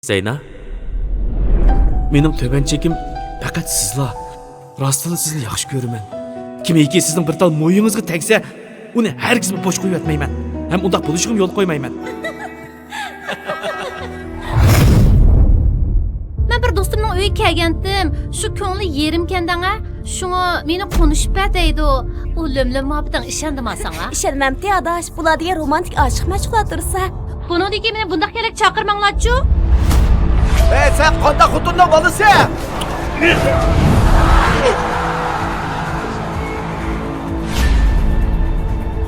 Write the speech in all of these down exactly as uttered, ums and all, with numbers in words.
زەينا، مېنىڭ تۆۋەن چېكىم پەقەت سىزلا. راستتىنلا سىزنى ياخشى كۆرىمەن. كىمكى سىزنىڭ بىر تال مويىڭىزغا تەگسە، ئۇنى ھەرگىزمۇ بوش قويۇۋەتمەيمەن. ھەم ئۇنداق بولۇشىغىمۇ يول قويمايمەن. مەن بىر دوستۇمنىڭ ئۆيىگە كەلگەنتىم. شۇ كۆڭلى يېرىمكەن دەڭە. شۇڭا مېنى قونۇشۇپ بەر دەيدۇ. ئۇ لۆم-لۆم مۇھەببىتىڭ ئىشەندىما ساڭا؟ ئىشەنمەمتى ئاداش، بۇلار دېگەن رومانتىك ئاشىق-مەشۇقلار تۇرسا. بۇنىڭدىن كېيىن مېنى بۇنداق كەللىگە چاقىرماڭلارچۇ. ئەي، سەن قانداق خوتۇننىڭ بالىسى؟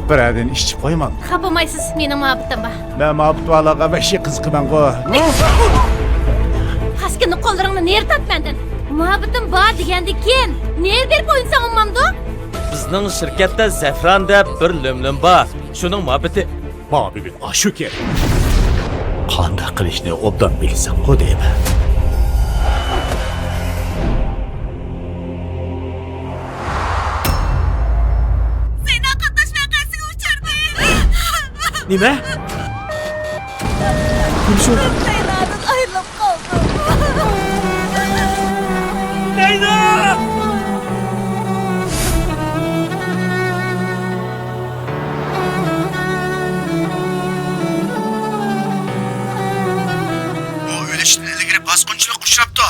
بىرەردىن ئىچىپ قويماڭ. خاپا بولمايسىز، مېنىڭ مۇھەببىتىم بار. مەن مۇھەببىتى بارلارغا ۋەھشىي قىزىقىمەنغۇ. قاسكىننى قوللىرىڭنى نېرى تارت مەندىن. مۇھەببىتىم بار دېگەندىن كېيىن نېرى بېرىپ ئوينىساڭ بولمامدۇ؟ بىزنىڭ شىركەتتە زەفران دەپ بىر لۆم-لۆم بار. شۇنىڭ مۇھەببىتى. ماڭا بۈگۈن ئاشۇ كېرەك. قانداق قىلىشنى ئوبدان بىلىسەنغۇ دەيمەن. زەينا قاتناش ۋەقەسىگە ئۇچرىدى. نېمە؟ نېمە ئىش بولدى؟ زەينادىن ئايرىلىپ قالدىم. زەينا! ئۇ ئۆلۈشتىن ئىلگىرى باسقۇنچىلىققا ئۇچراپتۇ.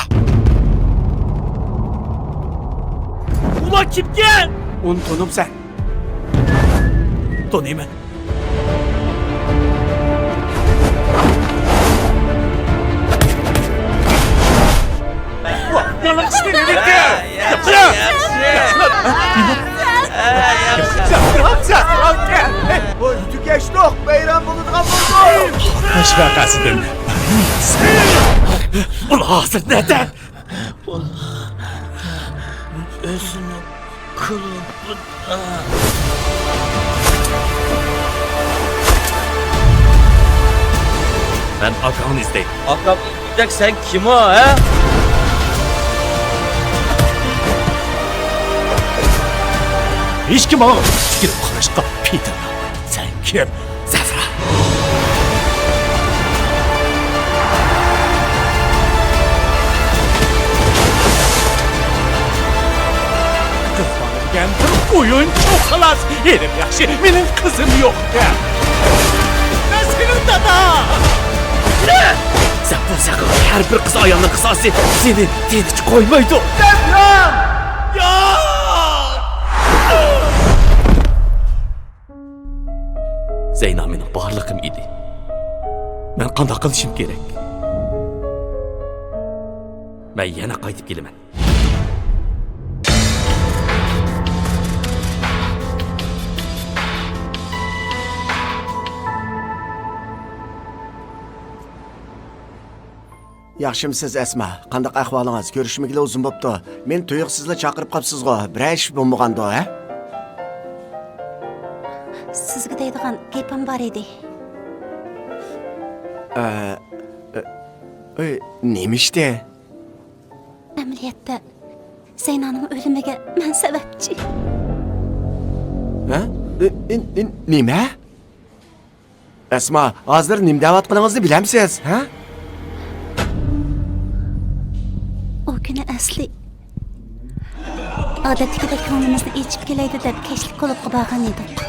ئۇلار كىمكەن؟ ئۇنى تونۇمسەن؟ تونۇيمەن. تۈگەشتۇق، بايرام بولىدىغان بولدۇق. قاتناش ۋەقەسىدىن. ئۇلار ھازىر نەدە؟ ئۇلار ئۆزىنىڭ كۇلۇبىدا. مەن ئاكاڭنى ئىزدەيمەن. ئاكام ئىزدەك سەن كىم ئۇ، ھە؟ ھېچكىم ماڭا تىكىلىپ قاراشقا پېتىنمەيدۇ. سەن كىم؟ زەفران. قىز بالا دېگەن بىر ئويۇنچۇق خالاس. ھېلىمۇ ياخشى، مېنىڭ قىزىم يوقكەن. مەن سېنىڭ داداڭ. سەن بولساڭ ھەر بىر قىز ئايالنىڭ قىساسى، سېنى تىنچ قويمايدۇ. زەفران! ياق! زەينا مېنىڭ بارلىقىم ئىدى. مەن قانداق قىلىشىم كېرەك؟ مەن يەنە قايتىپ كېلىمەن. ياخشىمۇسىز، ئەسما؟ قانداق ئەھۋالىڭىز؟ كۆرۈشمىگىلى ئۇزۇن بوپتۇ. مېنى تۇيۇقسىزلا چاقىرىپ قاپسىزغۇ؟ بىرەر ئىش بولمىغاندۇ، ھە؟ سىزگە دەيدىغان گېپىم بار ئىدى. ئە، ئە، ئە، نېمە ئىشتى؟ ئەمەلىيەتتە، زەينانىڭ ئۆلۈمىگە مەن سەۋەبچى. ھە؟ ئە، ئە، ئە، نېمە؟ ئەسما، ھازىر نېمە دەۋاتقىنىڭىزنى بىلەمسىز، ھە؟ ئۇ كۈنى ئەسلى ئادەتتىكىدەك كۆڭلىمىزنى ئېچىپ كېلەيلى دەپ كەچلىك كۇلۇبقا بارغان ئىدۇق.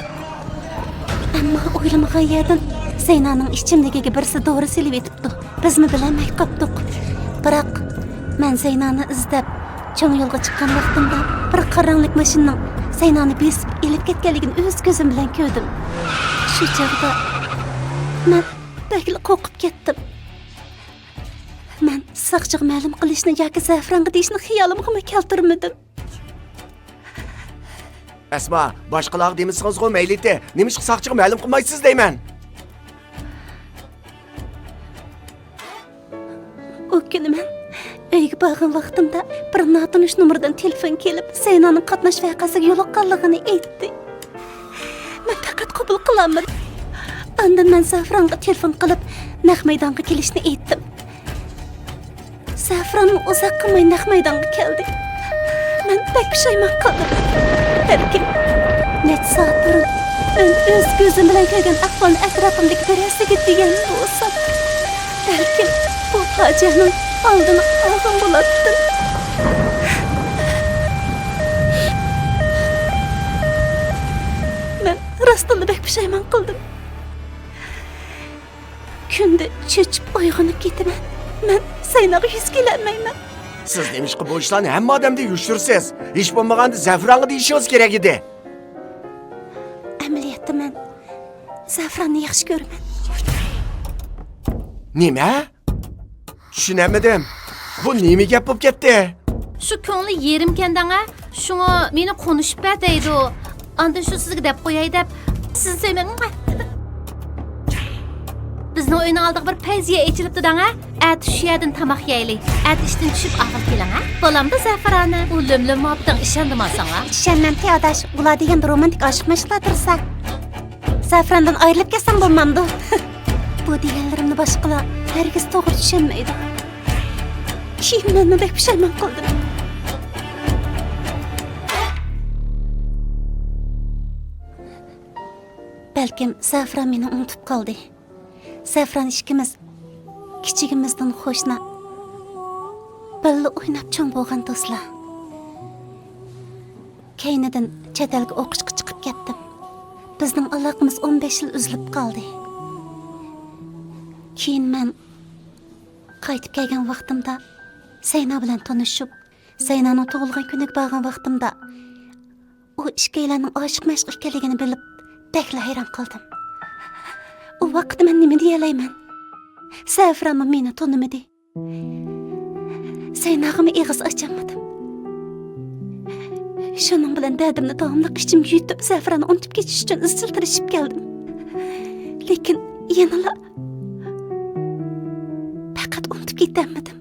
ئەمما ئويلىمىغان يەردىن زەينانىڭ ئىچىملىكىگە بىرسى دورا سېلىۋېتىپتۇ. بىزمۇ بىلەلمەي قاپتۇق. بىراق، مەن زەينانى ئىزدەپ، چوڭ يولغا چىققان ۋاقتىمدا بىر قارا رەڭلىك ماشىنىنىڭ زەينانى بېسىپ ئېلىپ كەتكەنلىكىنى ئۆز كۆزۈم بىلەن كۆردۈم. شۇ چاغدا مەن بەكلا قورقۇپ كەتتىم. مەن ساقچىغا مەلۇم قىلىشنى ياكى زەفرانغا دېيىشنى خىيالىمغىمۇ كەلتۈرمىدىم. ئەسما، باشقىلارغا دېمىسىڭىزغۇ مەيلىتى، نېمىشقا ساقچىغا مەلۇم قىلمايسىز دەيمەن؟ ئۇ كۈنى مەن ئۆيگە بارغان ۋاقتىمدا بىر ناتونۇش نومۇردىن تېلېفون كېلىپ، زەينانىڭ قاتناش ۋەقەسىگە يولۇققانلىقىنى ئېيتتى. مەن پەقەت قوبۇل قىلالمىدىم. ئاندىن مەن زەفرانغا تېلېفون قىلىپ، نەق مەيدانغا كېلىشنى ئېيتتىم. زەفرانمۇ ئۇزاق قىلماي نەق مەيدانغا كەلدى. مەن بەك پۇشايمان قىلدىم. بەلكىم نەچچە سائەت بۇرۇن مەن ئۆز كۆزۈم بىلەن كۆرگەن ئەھۋالنى ئەتراپىمدىكى بىرەرسىگە دېگەن بولسام، بەلكىم بۇ پاجىئەنىڭ ئالدىنى ئالغان بولاتتىم. مەن راستتىنلا بەك پۇشايمان قىلدىم. كۈندە چۆچۈپ ئويغىنىپ كېتىمەن. مەن سەيناغا يۈز كېلەلمەيمەن. سىز نېمىشقا بۇ ئىشلارنى ھەممە ئادەمدىن يوشۇرىسىز؟ ھېچ بولمىغاندا زەفىرانغا دېيىشىڭىز كېرەك ئىدى. ئەمەلىيەتتە مەن زەفىراننى ياخشى كۆرىمەن. نېمە؟ چۈشىنەلمىدىم. بۇ نېمە گەپ بولۇپ كەتتى؟ شۇ كۆڭلى يېرىمكەن دەڭە، شۇڭا مېنى قونۇشۇپ بەر دەيدۇ. ئاندىن شۇ سىزگە دەپ قوياي دەپ، سىزنى سۆيمەيمەن. بىزنىڭ ئۆينىڭ ئالدىغا بىر پەيزىيە ئېچىلىپتۇ دەڭە. ئەتە شۇ يەردىن تاماق يەيلى. ئەتە ئىشتىن چۈشۈپ ئاغىل كېلىڭە. بولامدۇ زەفىرانە؟ ئۇ لۆم-لۆم مۇۋاپىقىڭ ئىشەندىم ئاساڭا. ئىشەنمەمتى ئاداش، ئۇلار دېگەندە رومانتىك ئاشىق-مەشۇقلار تۇرسا. زەفىرانىدىن ئايرىلىپ كەتسەڭ بولمامدۇ؟ بۇ دېگەنلىرىمنى باشقىلار ھەرگىز توغرا چۈشەنمەيدۇ. كېيىن مەنمۇ بەك پۇشايمان قىلدىم. بەلكىم زەفىران مېنى ئۇنتۇپ قالدى. زەفىران ئىككىمىز كىچىكىمىزدىن قوشنا، بىللە ئويناپ چوڭ بولغان دوستلار. كەينىدىن چەت ئەلگە ئوقۇشقا چىقىپ كەتتىم. بىزنىڭ ئالاقىمىز ئون بەش يىل ئۈزۈلۈپ قالدى. كېيىن مەن قايتىپ كەلگەن ۋاقتىمدا، سەينا بىلەن تونۇشۇپ، سەينانىڭ تۇغۇلغان كۈنىگە بارغان ۋاقتىمدا، ئۇ ئىككىيلەننىڭ ئاشىق-مەشۇق ئىكەنلىكىنى بىلىپ، بەكلا ھەيران قالدىم. ئۇ ۋاقىتتا مەن نېمە دېيەلەيمەن؟ زەفىرانمۇ مېنى تونۇمىدى. سەيناغىمۇ ئېغىز ئاچالمىدىم. شۇنىڭ بىلەن دەردىمنى داۋاملىق ئىچىمگە يۇتۇپ، زەفىراننى ئۇنتۇپ كېتىش ئۈچۈن ئىزچىل تىرىشىپ كەلدىم. لېكىن يەنىلا پەقەت ئۇنتۇپ كېتەلمىدىم.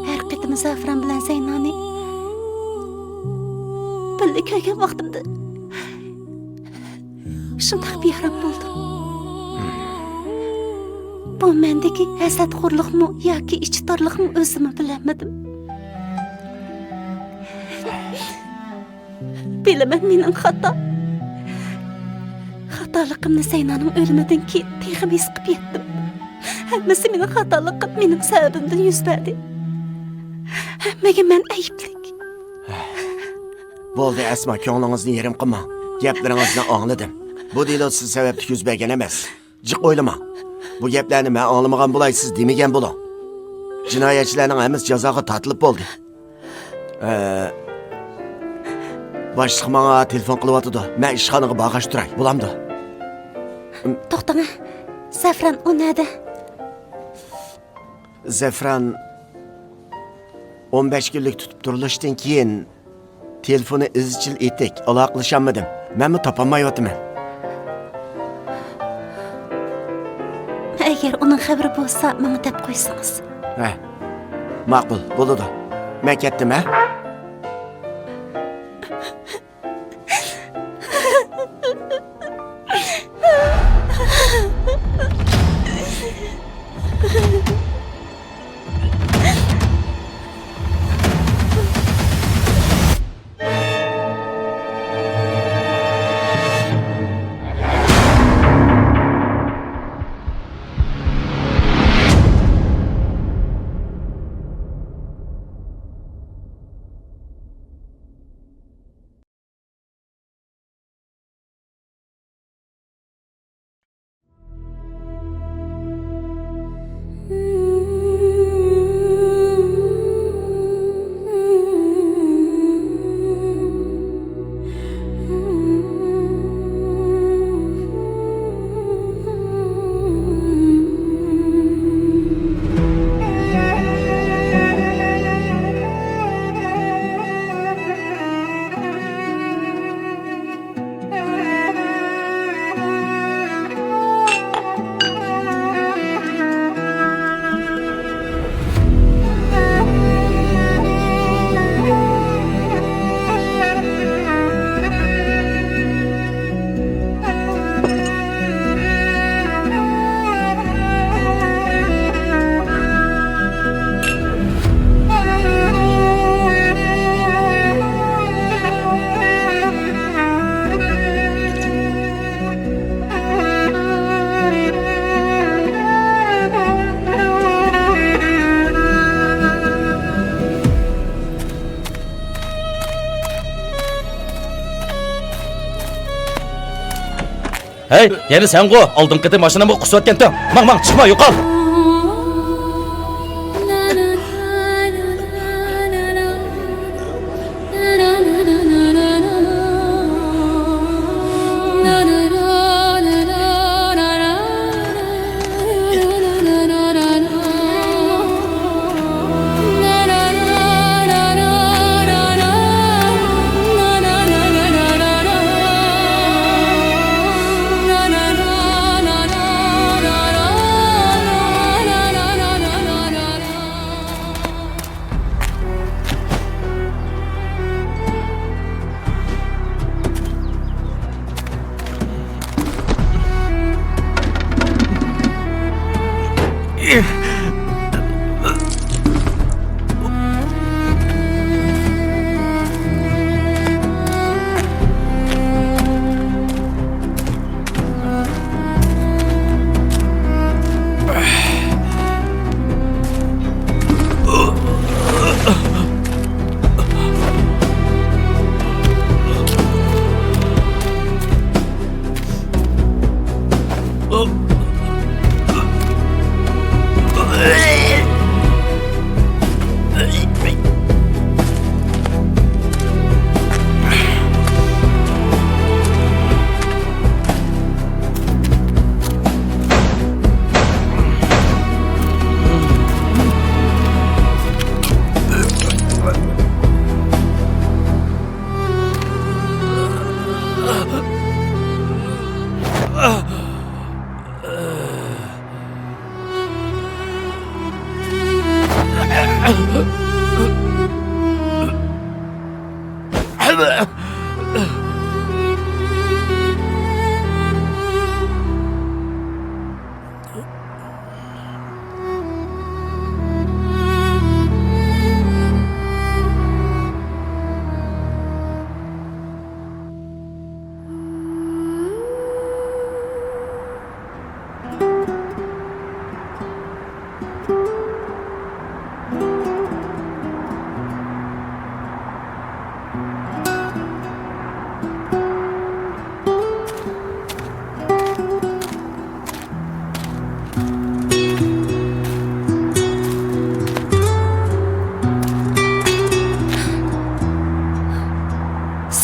ھەر قېتىم زەفىران بىلەن زەينانى بىللە كۆرگەن ۋاقتىمدا شۇنداق بىئارام بولدۇم. بۇ مەندىكى ھەسەتخورلۇقمۇ ياكى ئىچى تارلىقمۇ، ئۆزۈممۇ بىلەلمىدىم. بىلىمەن، مېنىڭ خاتا. خاتالىقىمنى زەينانىڭ ئۆلۈمىدىن كېيىن تېخىمۇ ھېس قىلىپ يەتتىم. ھەممىسى مېنىڭ خاتالىقىم، مېنىڭ سەۋەبىمدىن يۈز بەردى. ھەممىگە مەن ئەيىبلىك. بولدى ئەسما، كۆڭلىڭىزنى يېرىم قىلماڭ. گەپلىرىڭىزنى ئاڭلىدىم. بۇ دېلو سىز سەۋەبلىك يۈز بەرگەن ئەمەس. جىق ئويلىماڭ. بۇ گەپلەرنى مەن ئاڭلىمىغان بولاي، سىز دېمىگەن بولۇڭ. جىنايەتچىلەرنىڭ ھەممىسى جازاغا تارتىلىپ بولدى. ئە، باشلىق ماڭا تېلېفون قىلىۋاتىدۇ. مەن ئىشخانىغا بارغاچ تۇراي، بولامدۇ؟ توختاڭ، زەفران ئۇ نەدە؟ زەفران ئون بەش كۈنلۈك تۇتۇپ تۇرۇلۇشتىن كېيىن تېلېفونى ئىزچىل ئېتىك، ئالاقىلىشالمىدىم. مەنمۇ تاپالمايۋاتىمەن. ئەگەر ئۇنىڭ خەۋىرى بولسا، ماڭا دەپ قويسىڭىز. ھە، ماقۇل، بولىدۇ. مەن كەتتىم، ھە؟ ھەي، يەنە سەنغۇ؟ ئالدىنقى قېتىم ماشىنامغا قۇسۇۋەتكەنتىڭ. ماڭ، ماڭ، چىقما، يوقال!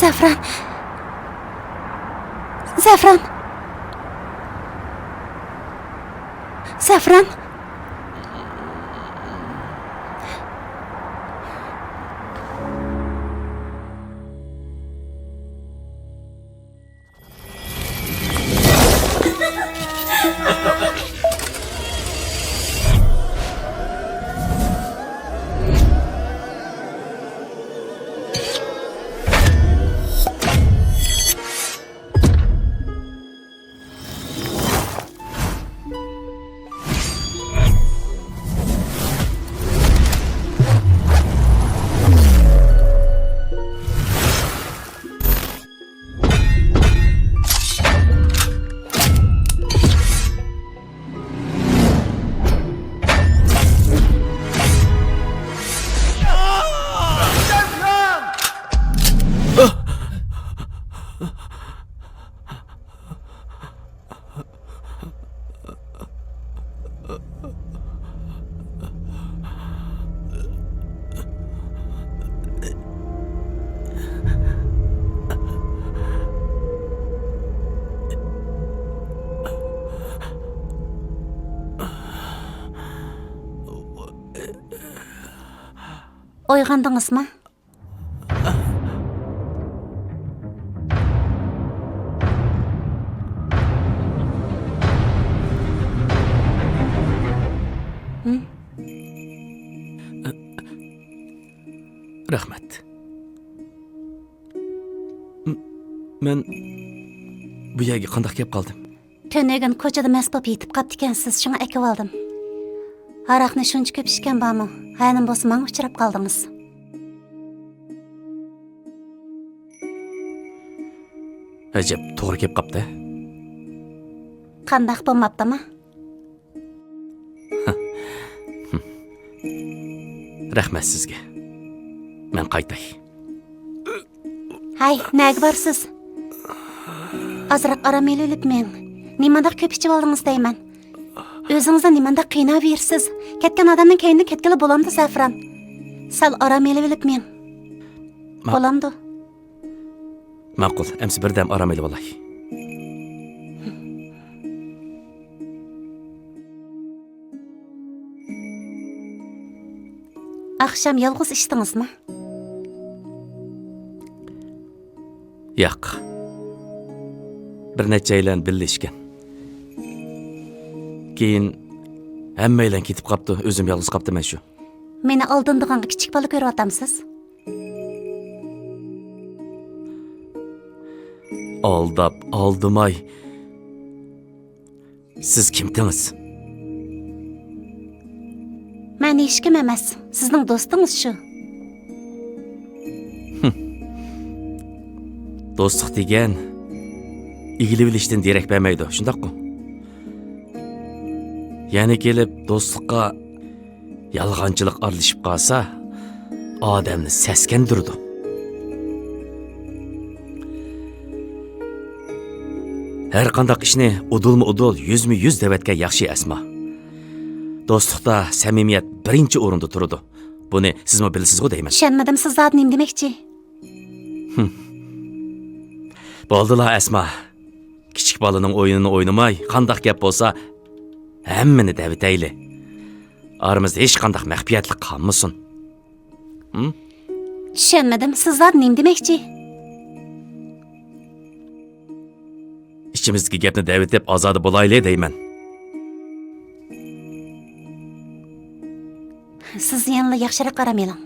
زەفران! زەفران! زەفران! ئويغاندىڭىزمۇ؟ رەھمەت. م-، مەن بۇ يەرگە قانداق كەپ قالدىم؟ تۈنۈگۈن كوچىدا مەست بولۇپ يېتىپ قاپتىكەنسىز، شۇڭا ئەكىۋالدىم. ھاراقنى شۇنچە كۆپ ئىچكەن بارمۇ؟ ھەنىم بولسا ماڭا ئۇچراپ قالدىڭىز. ئەجەب، توغرا كەپ قاپتۇ. قانداق بولماپتىما؟ رەھمەت سىزگە. مەن قايتاي. ھەي، نەگە بارىسىز؟ ئازراق ئارام ئېلىۋېلىپ مېڭىڭ. نېمانداق كۆپ ئىچىۋالدىڭىز دەيمەن. ئۆزىڭىزنى نېمانداق قىيناۋېرىسىز. كەتكەن ئادەمنىڭ كەينىدىن كەتكىلى بولامدۇ، سەفران؟ سەل ئارام ئېلىۋېلىپ مېڭىڭ. ما- بولامدۇ؟ ماقۇل، ئەمسە بىردەم ئارام ئېلىۋالاي. ئاخشام يالغۇز ئىچتىڭىزمۇ؟ ياق. بىر نەچچەيلەن بىللە ئىچكەن. كېيىن ھەممەيلەن كېتىپ قاپتۇ، ئۆزۈم يالغۇز قاپتىمەن شۇ. مېنى ئالدىنىدىغانغا كىچىك بالا كۆرۈۋاتامسىز؟ ئالداپ، ئالدىماي. سىز كىمتىڭىز؟ مەن ھېچكىم ئەمەس، سىزنىڭ دوستىڭىز شۇ. دوستلۇق دېگەن ئىگىلىۋېلىشتىن دېرەك بەرمەيدۇ، شۇنداققۇ؟ يەنە كېلىپ دوستلۇققا يالغانچىلىق ئارىلىشىپ قالسا، ئادەمنى سەسكەندۈرىدۇ. ھەر قانداق ئىشنى ئۇدۇلمۇ ئۇدۇل، يۈزمۇ يۈز دەۋەتكەن ياخشى، ئەسما. دوستلۇقتا سەمىمىيەت بىرىنچى ئورۇندا تۇرىدۇ. بۇنى سىزمۇ بىلىسىزغۇ دەيمەن. چۈشەنمىدىم، سىز زادى نېمە دېمەكچى؟ بولدىلا، ئەسما. كىچىك بالىنىڭ ئويۇنىنى ئوينىماي، قانداق گەپ بولسا، ھەممىنى دەۋېتەيلى. ئارىمىزدا ھېچقانداق مەخپىيەتلىك قالمىسۇن. ھىم؟ چۈشەنمىدىم، سىز زادى نېمە دېمەكچى؟ ئىچىمىزدىكى گەپنى دەۋېتىپ، ئازادە بولايلى دەيمەن. سىز يەنىلا ياخشىراق ئارام ئېلىڭ.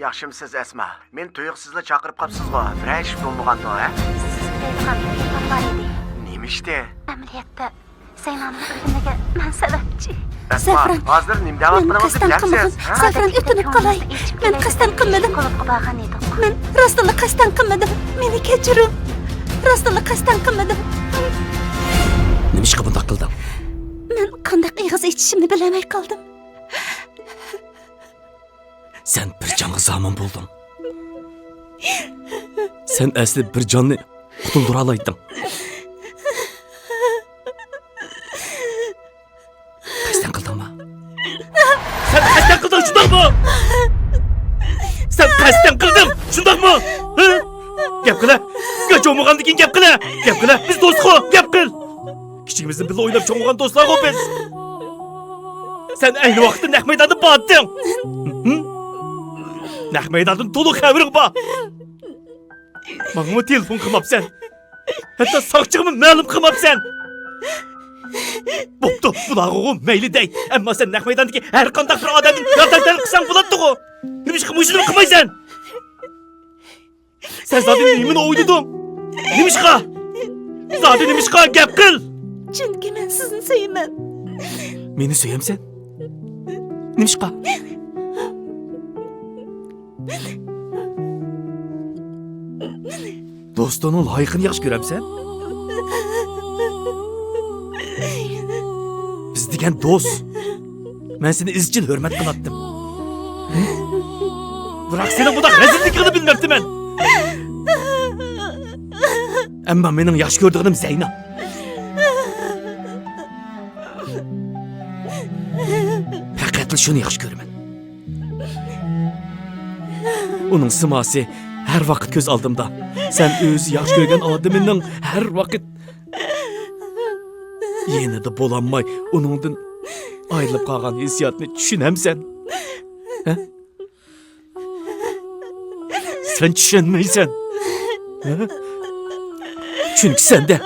ياخشىمۇسىز، ئەسما؟ مېنى تۇيۇقسىزلا چاقىرىپ قاپسىزغۇ؟ بىرەر ئىش بولمىغاندۇ، ھە؟ سىزگە دەيدىغان بىر گېپىم بار ئىدى. نېمە ئىشتى؟ ئەمەلىيەتتە، زەينانىڭ ئۆلۈمىگە مەن سەۋەبچى. ئەسما، سەفران، ھازىر نېمە دەۋاتقىنىڭىزنى بىلەمسىز، ھە؟ مەن قەستەن قىلمىغان. سەفران، ئۆتۈنۈپ قالاي. مەن قەستەن قىلمىدىم. كۇلۇبقا بارغان ئىدۇق. مەن راستتىنلا قەستەن قىلمىدىم. مېنى كەچۈرۈڭ. راستتىنلا قەستەن قىلمىدىم. نېمىشقا بۇنداق قىلدىڭ؟ مەن قانداق ئېغىز ئېچىشىمنى بىلەلمەي قالدىم. سەن بىر جانغا زامىن بولدۇڭ. سەن ئەسلى بىر جاننى قۇتۇلدۇرالايتتىڭ. قەستەن قىلدىڭمۇ؟ سەن قەستەن قىلدىڭ، شۇنداقمۇ؟ سەن قەستەن قىلدىڭ، شۇنداقمۇ؟ ھە؟ گەپ قىلە. گاچ بولمىغاندىن كېيىن گەپ قىلە. گەپ قىلە. بىز دوستقۇ، گەپ قىل. كىچىكىمىزدىن بىللە ئويناپ چوڭ بولغان دوستلارغۇ بىز. سەن ئەينى ۋاقىتتا نەق مەيداندا بار ئىدىڭ. ھىم؟ نەق مەيداندىن تولۇق خەۋىرىڭ بار. ماڭىمۇ تېلېفون قىلماپسەن. ھەتتا ساقچىغىمۇ مەلۇم قىلماپسەن. بوپتۇ، بۇلارغىغۇ مەيلى دەي. ئەمما سەن نەق مەيداندىكى ھەر قانداق بىر ئادەمدىن ياردەم تەلەپ قىلساڭ بولاتتىغۇ. نېمىشقا مۇشۇنى قىلمايسەن؟ سەن زادى نېمىنى ئويلىدىڭ؟ نېمىشقا؟ زادى نېمىشقا؟ گەپ قىل! چۈنكى مەن سىزنى سۆيىمەن. مېنى سۆيەمسەن؟ نېمىشقا؟ دوستۇڭنىڭ لايىقىنى ياخشى كۆرەمسەن؟ بىز دېگەن دوست. مەن سېنى ئىزچىل ھۆرمەت قىلاتتىم. بىراق سېنىڭ بۇنداق رەزىللىكىڭنى بىلمەپتىمەن. ئەمما مېنىڭ ياخشى كۆرىدىغىنىم زەينەپ. پەقەتلا شۇنى ياخشى كۆرىمەن. ئۇنىڭ سىماسى ھەر ۋاقىت كۆز ئالدىمدا. سەن ئۆزى ياخشى كۆرگەن ئادىمىنىڭ ھەر ۋاقىت يېنىدا بولالماي، ئۇنىڭدىن ئايرىلىپ قالغان ھېسسىياتنى چۈشىنەمسەن؟ ھە؟ سەن چۈشەنمەيسەن. ھە؟ چۈنكى سەندە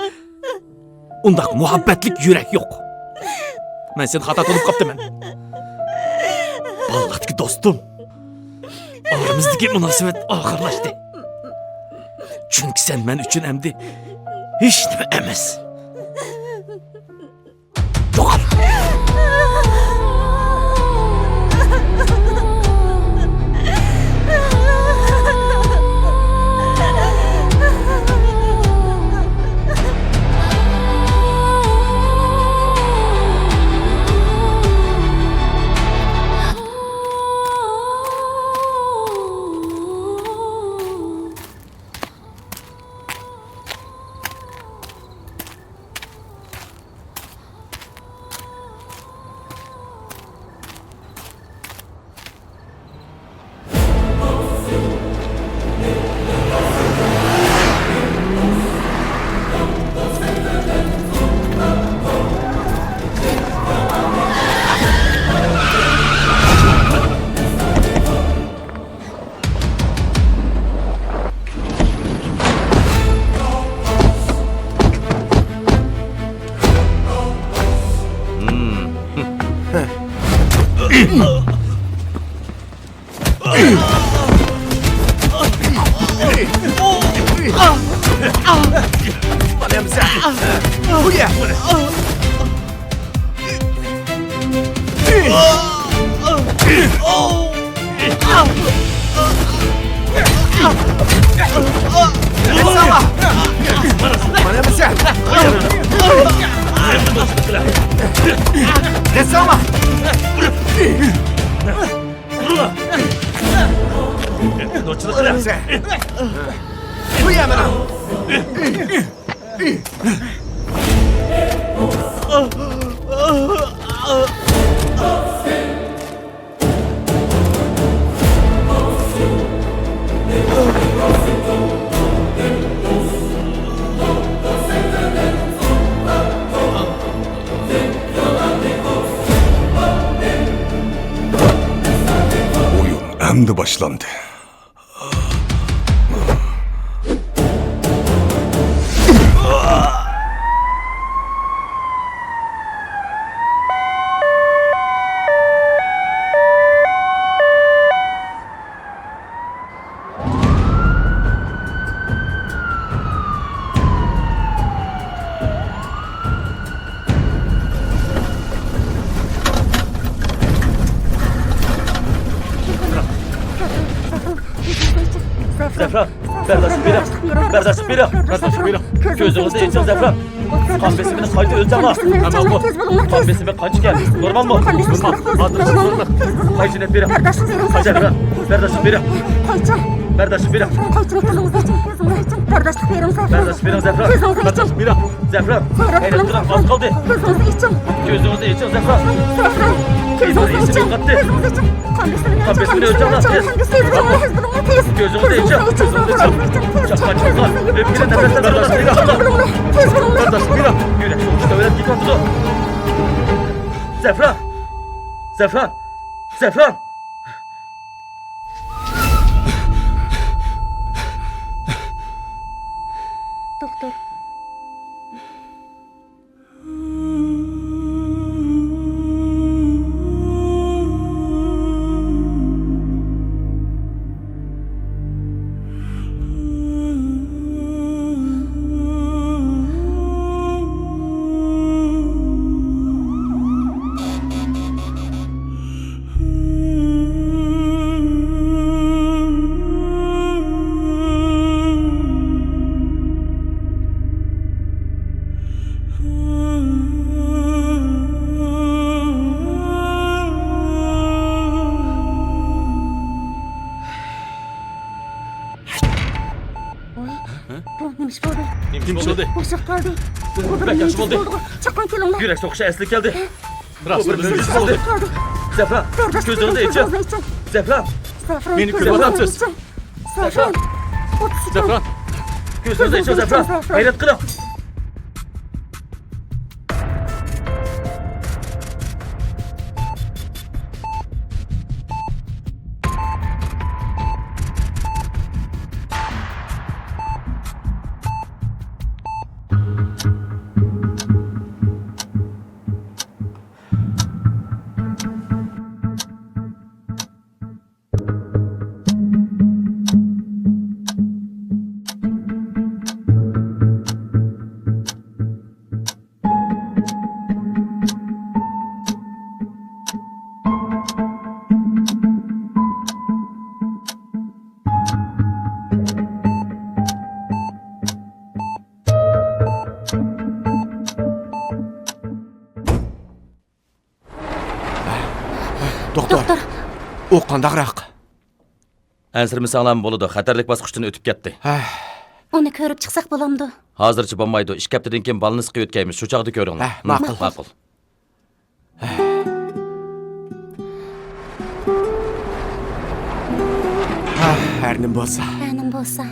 ئۇنداق مۇھەببەتلىك يۈرەك يوق. مەن سېنى خاتا تونۇپ قاپتىمەن. بالىلىقتىكى دوستۇم. ئارىمىزدىكى مۇناسىۋەت ئاخىرلاشتى. چۈنكى سەن مەن ئۈچۈن ئەمدى ھېچنېمە ئەمەس. يوقال! ئويۇن ئەمدى باشلاندى. زەفران، بەرداشلىق بېرىڭ. بەرداشلىق بېرىڭ. بەرداشلىق بېرىڭ. كۆزىڭىزنى ئېچىڭ، زەفران. قان بېسىمىنى قايتا ئۆلچەڭلار. ئەمما بۇ قان بېسىمى قانچىكەن؟ نورمالمۇ؟ نورمال. ھازىر نورمال. قايچىنى بېرىڭ. بەرداشلىق بېرىڭ. بەرداشلىق بېرىڭ. بەرداشلىق بېرىڭ، زەفران. بەرداشلىق بېرىڭ، زەفران. بەرداشلىق بېرىڭ. زەفران، ھەيران قېلىڭ، ئاز قالدى. كۆزىڭىزنى ئېچىڭ. كۆزىڭىزنى ئېچىڭ، زەفران. زەفران، كۆزىڭىزنى ئېچىڭ. كۆزىڭىزنى ئېچىڭ. قان بېسىمىنى ئۆلچەڭلار. تېز بولۇڭلار، تېز. كۆزىڭىزنى ئېچىڭ. چاققان چىققان. ئۆپكىدىن نەپەس تېپىلىدۇ. بەرداشلىق بېرىڭ. يۈرەك سوقۇشى تۆۋەنلەپ كېتىۋاتىدۇ. زەفران! زەفران! زەفران! دوختۇر. بۇ نېمە ئىش بولدى؟ نېمە ئىش بولدى؟ بوشاپ قالدى. بۇ بىر بەك ياخشى بولدى. چاققان كېلىڭلار. يۈرەك سوقۇشى ئەسلىگە كەلدى. راست بىر نېمە ئىش بولدى؟ زەفران، كۆزىڭىزنى ئېچىڭ. زەفران، مېنى كۆرۈۋاتامسىز؟ زەفران. زەفران. كۆزىڭىزنى ئېچىڭ، زەفران. غەيرەت قىلىڭ. دوختۇر، دوختۇر. ئۇ قانداقراق؟ ئەنسىرىمىسەڭلارمۇ بولىدۇ، خەتەرلىك باسقۇچتىن ئۆتۈپ كەتتى. ھە. ئۇنى كۆرۈپ چىقساق بولامدۇ؟ ھازىرچە بولمايدۇ، ئىككى ھەپتىدىن كېيىن بالنىسقا يۆتكەيمىز، شۇ چاغدا كۆرۈڭلار. ھە، ماقۇل. ماقۇل. ھە، ھەر نېمە بولسا. ھەر نېمە بولسا.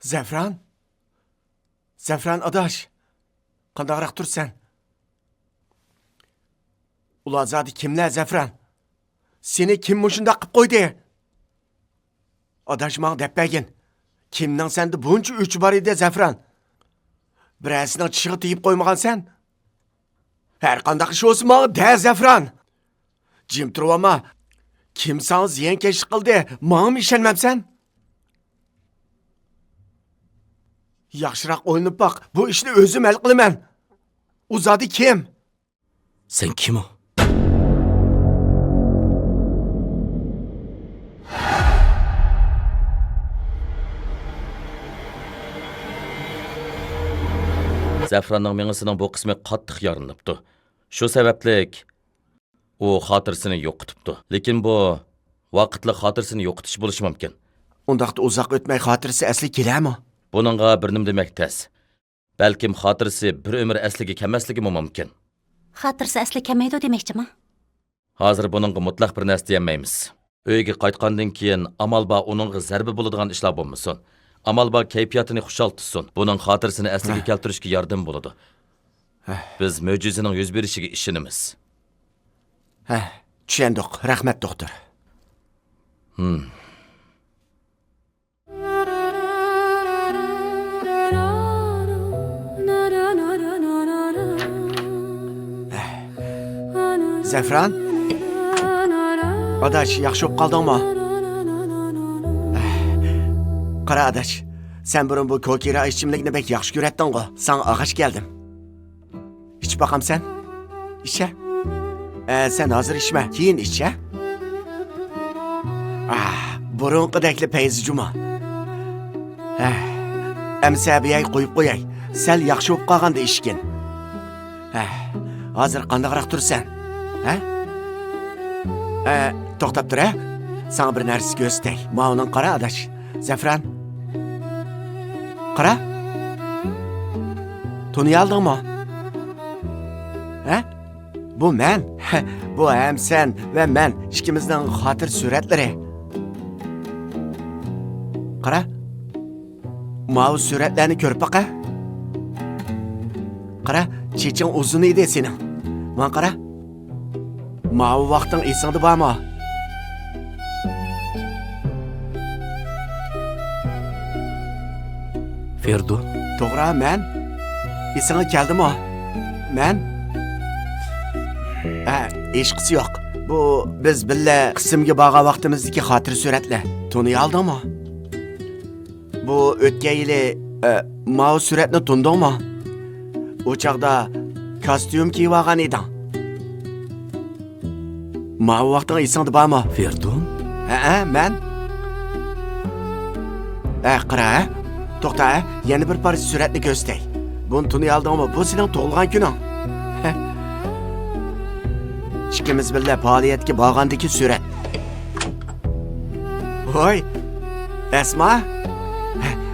زەفران؟ زەفران ئاداش، قانداقراق تۇرسەن؟ ئۇلار زادى كىملەر، زەفران؟ سېنى كىم مۇشۇنداق قىپ قويدى؟ ئاداش، ماڭا دەپ بەرگىن. كىمنىڭ سەندە بۇنچە ئۆچى بار ئىدى، زەفران؟ بىرەرسىنىڭ چىشىغا تېگىپ قويمىغانسەن؟ ھەرقانداق ئىش بولسا ماڭا دە، زەفران! جىم تۇرۇۋالما! كىم ساڭا زىيانكەشلىك قىلدى؟ ماڭىمۇ ئىشەنمەمسەن؟ ياخشىراق ئويلىنىپ باق، بۇ ئىشنى ئۆزۈم ھەل قىلىمەن. ئۇ زادى كىم؟ سەن كىم ئۇ؟ زەفراننىڭ مېڭىسىنىڭ بۇ قىسمى قاتتىق يارىلىنىپتۇ. شۇ سەۋەبلىك ئۇ خاتىرىسىنى يوقىتىپتۇ. لېكىن بۇ ۋاقىتلىق خاتىرىسىنى يوقىتىش بولۇشى مۇمكىن. ئۇنداقتا ئۇزاق ئۆتمەي خاتىرىسى ئەسلىگە كېلەرمۇ؟ بۇنىڭغا بىر نېمە دېمەك تەس. بەلكىم خاتىرىسى بىر ئۆمۈر ئەسلىگە كەلمەسلىكىمۇ مۇمكىن. خاتىرىسى ئەسلىگە كەلمەيدۇ دېمەكچىما؟ ھازىر بۇنىڭغا مۇتلەق بىر نەرسە دېيەلمەيمىز. ئۆيىگە قايتقاندىن كېيىن ئامال بار ئۇنىڭغا زەربە بولىدىغان ئىشلار بولمىسۇن. ئامال بار كەيپىياتىنى خۇشال تۇتسۇن. بۇنىڭ خاتىرىسىنى ئەسلىگە ھە. كەلتۈرۈشكە ياردىمى بولىدۇ. ھە. بىز مۆجىزىنىڭ يۈز بېرىشىگە ئىشىنىمىز. ھە، چۈشەندۇق. رەھمەت، دوختۇر. ھىم. زەفران؟ ئاداش، ياخشى بولۇپ قالدىڭمۇ؟ قارا، ئاداش، سەن بۇرۇن بۇ كوكىرا ئىچىملىكنى بەك ياخشى كۆرەتتىڭغۇ؟ ساڭا ئالغاچ كەلدىم. ئىچىپ باقامسەن؟ ئىچە. ئە، سەن ھازىر ئىچمە، كېيىن ئىچ، ھە؟ ئاھ، بۇرۇنقىدەكلا پەيزى جۇما. ھە. ئەمسە بىيەي قويۇپ قوياي. سەل ياخشى بولۇپ قالغاندا ئىچكىن. ھە. ھازىر قانداقراق تۇرىسەن؟ ھە؟ ئە، توختاپ تۇر، ھە؟ ساڭا بىر نەرسە كۆرسىتەي. ماۋۇنىڭ قارا، ئاداش. زەفران. قارا. تونۇيالدىڭمۇ؟ ھە؟ بۇ مەن. بۇ ھەم سەن ۋە مەن ئىككىمىزنىڭ خاتىرە سۈرەتلىرى. قارا. ماۋۇ سۈرەتلەرنى كۆرۈپ باقە. قارا، چېچىڭ ئۇزۇن ئىدى سېنىڭ. ماڭا قارا. ماۋۇ ۋاقتىڭ ئېسىڭدە بارمۇ؟ فېرىدۇن. توغرا، مەن. ئېسىڭگە كەلدىمۇ؟ مەن. ھە، ھېچقىسى يوق. بۇ بىز بىللە قىسىمگە بارغان ۋاقتىمىزدىكى خاتىرە سۈرەتلەر. تونۇيالدىڭمۇ؟ بۇ ئۆتكەن يىلى، ئە، ماۋۇ سۈرەتنى تونۇدۇڭمۇ؟ ئۇ چاغدا كاستيۇم كىيىۋالغان ئىدىڭ. ماۋۇ ۋاقتىڭ ئېسىڭدە بارمۇ؟ فېرىدۇن؟ ھەئە، مەن. ھە، قارا، ھە. توختا، ھە. يەنە بىر پارچە سۈرەتنى كۆرسىتەي. بۇنى تونۇيالدىڭمۇ؟ بۇ سېنىڭ تۇغۇلغان كۈنۈڭ. ھە. ئىككىمىز بىللە پائالىيەتكە بارغاندىكى سۈرەت. ۋوي، ئەسما؟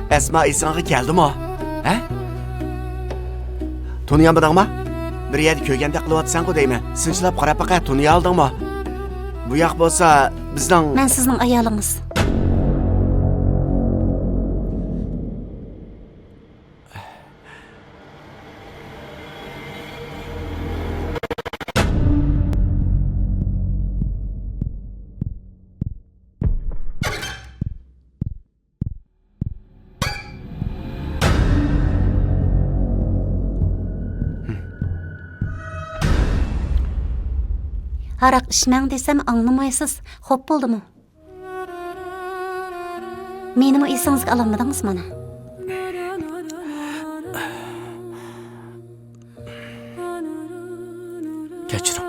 ئەسما ئېسىڭگە كەلدىمۇ؟ ھە؟ تونۇيالمىدىڭمۇ؟ بىر يەردە كۆرگەندەك قىلىۋاتىسەنغۇ دەيمەن. سىنچىلاپ قاراپ باقە، تونۇيالدىڭمۇ؟ بۇ ياق بولسا بىزنىڭ. مەن سىزنىڭ ئايالىڭىز. ھاراق ئىچمەڭ دېسەم ئاڭلىمايسىز. خوپ بولدىمۇ؟ مېنىمۇ ئېسىڭىزگە ئالالمىدىڭىز مانا. كەچۈرۈڭ.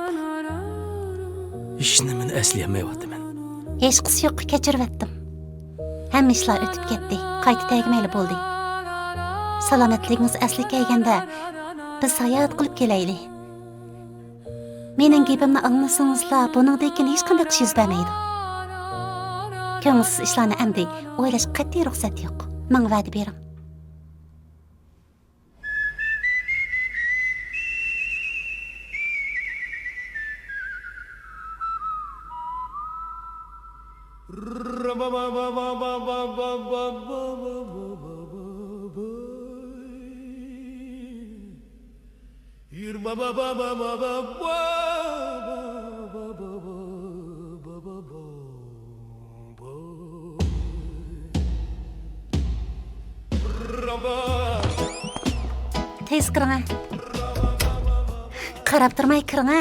ھېچنېمىنى ئەسلىيەلمەيۋاتىمەن. ھېچقىسى يوققۇ، كەچۈرۈۋەتتىم. ھەممە ئىشلار ئۆتۈپ كەتتى. قايتا تەگمەيلى بولدى. سالامەتلىكىڭىز ئەسلىگە كەلگەندە، بىز ساياھەت قىلىپ كېلەيلى. مېنىڭ گېپىمنى ئاڭلىسىڭىزلا، بۇنىڭدىن كېيىن ھېچقانداق ئىش يۈز بەرمەيدۇ. كۆڭۈلسىز ئىشلارنى ئەمدى ئويلاشقا قەتئىي رۇخسەت يوق. ماڭا ۋەدە بېرىڭ. تېز كىرىڭە. قاراپ تۇرماي كىرىڭە.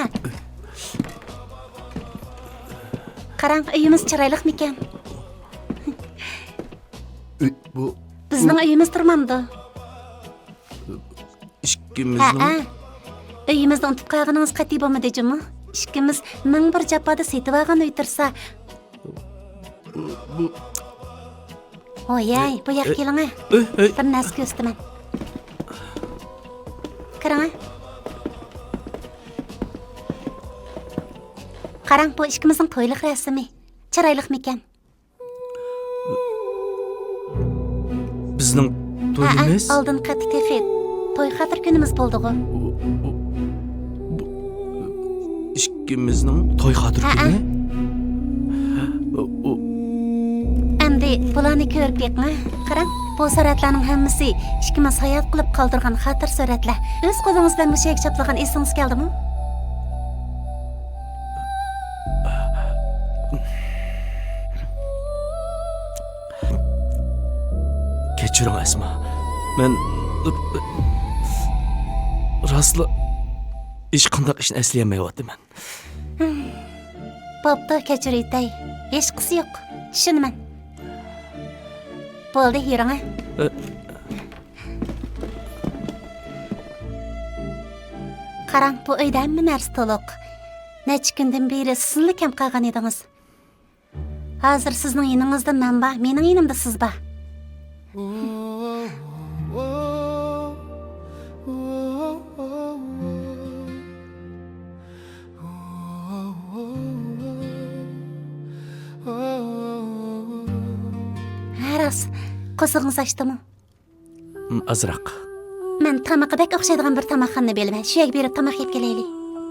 قاراڭ، ئۆيىمىز چىرايلىقمىكەن؟ ئۆي، بۇ، بىزنىڭ بۇ ئۆيىمىز تۇرمامدۇ؟ ئىككىمىزنىڭ؟ ھەئە. ئۆيىمىزنى ئۇنتۇپ قالغىنىڭىز قەتئىي بولمىدى جۇمۇ. ئىككىمىز مىڭ بىر جاپادا سېتىۋالغان ئۆي تۇرسا. بۇ، ھوياي، بۇ ياققا ئۆي، كېلىڭە. ئۆي، ئۆي. بىر نەرسە كۆرسىتىمەن. كىرىڭە. قاراڭ، بۇ ئىككىمىزنىڭ تويلۇق رەسىمى. چىرايلىقمىكەن؟ بىزنىڭ ھەئە، تويىمىز؟ ئالدىنقى قېتى تېخى توي خاتىرە كۈنىمىز بولدىغۇ. ئۇ، ئۇ، بۇ، ئىككىمىزنىڭ توي خاتىرە ھەئە. كۈنى؟ ئۇ، ئۇ. ئەمدى بۇلارنى كۆرۈپ بېقىڭ. قاراڭ، بۇ سۈرەتلەرنىڭ ھەممىسى ئىككىمىز ھايات قىلىپ قالدۇرغان خاتىرە سۈرەتلەر. ئۆز قولىڭىز بىلەن مۇشۇ يەرگە چاپلىغان ئېسىڭىز كەلدىمۇ؟ كەچۈرۈڭ، ئەسما. مەن راستلا ھېچقانداق ئىشنى ئەسلىيەلمەيۋاتىمەن. بوپتۇ، كەچۈرۈۋېتەي. ھېچقىسى يوق. چۈشىنىمەن. بولدى، يۈرۈڭە. ئە. قاراڭ، بۇ ئۆيدە ھەممە نەرسە تولۇق. نەچچە كۈندىن بېرى سىزلا كەم قالغان ئىدىڭىز. ھازىر سىزنىڭ يېنىڭىزدا مەن بار، مېنىڭ يېنىمدا سىز بار. ھە، راست. قورسىقىڭىز ئاچتىمۇ؟ م، ئازراق. مەن تامىقى بەك ئوخشايدىغان بىر تاماقخانىنى بىلىمەن. شۇ يەرگە بېرىپ تاماق يەپ كېلەيلى.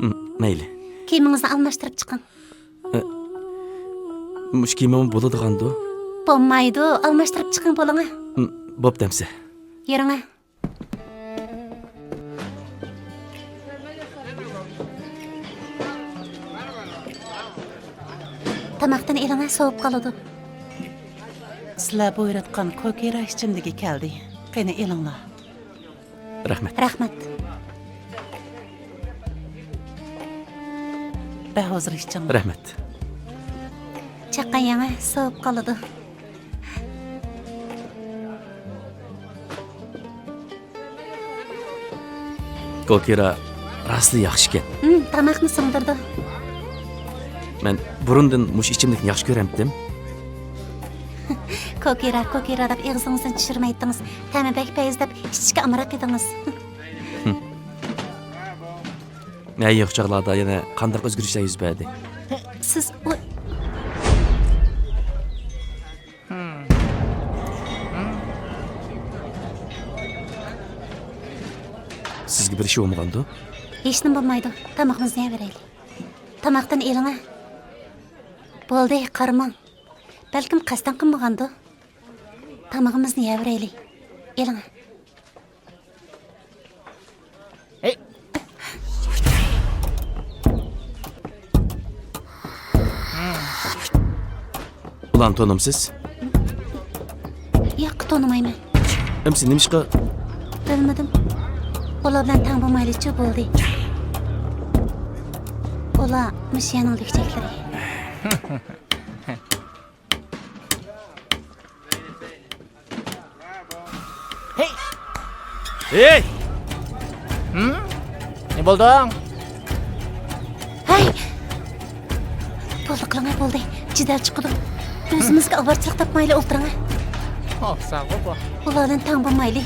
م، مەيلى. كىيىمىڭىزنى ئالماشتۇرۇپ چىقىڭ. ئە، مۇشۇ كىيىمىممۇ بولىدىغاندۇ؟ بولمايدۇ. ئالماشتۇرۇپ چىقىڭ، بولىڭە. م، بوپتۇ ئەمسە. يۈرۈڭە. تاماقتىن ئېلىڭە، سوۋۇپ قالىدۇ. سىلەر بۇيرۇتقان كوكىرا ئىچىملىكى كەلدى. قېنى، ئېلىڭلار. رەھمەت. رەھمەت. بەھۇزۇر ئىچىڭ. رەھمەت. چاققان يەڭە، سوۋۇپ قالىدۇ. كوكىرا راستلا ياخشىكەن. ھىم، تاماقنى سىڭدۈرىدۇ. مەن بۇرۇندىن مۇشۇ ئىچىملىكنى ياخشى كۆرەمتىم. كوكىرا، كوكىرا دەپ ئېغىزىڭىزدىن چۈشۈرمەيتتىڭىز. تەمى بەك پەيز دەپ ئىچىشكە ئامراق ئىدىڭىز. ھە، يېقىنقى چاغلاردا يەنە قانداق ئۆزگىرىشلەر يۈز بەردى؟ سىز ئۇ سىزگە بىر ئىش بولمىغاندۇ؟ ھېچنېمە بولمايدۇ. تامىقىمىزنى يەۋېرەيلى. تاماقتىن ئېلىڭە. بولدى، قارىماڭ. بەلكىم قەستەن قىلمىغاندۇ؟ تامىقىمىزنى يەۋېرەيلى. ئېلىڭە. ھەي. ئۇلارنى تونۇمسىز؟ ياق، تونۇمايمەن. ئەمسە نېمىشقا؟ بىلمىدىم. ئۇلار بىلەن تەڭ بولمايلىچۇ، بولدى. ئۇلار مۇشۇ يەرنىڭ لۈكچەكلىرى. ھېي! ھېي! ھىم؟ نېمە بولدۇڭ؟ ھەي! بولدى، قىلىڭە، بولدى. جېدەل چىقىدۇ. ئۆزىمىزگە ئاۋارىچىلىق تاپمايلى ئولتۇرۇڭە. ئۇلار بىلەن تەڭ بولمايلى.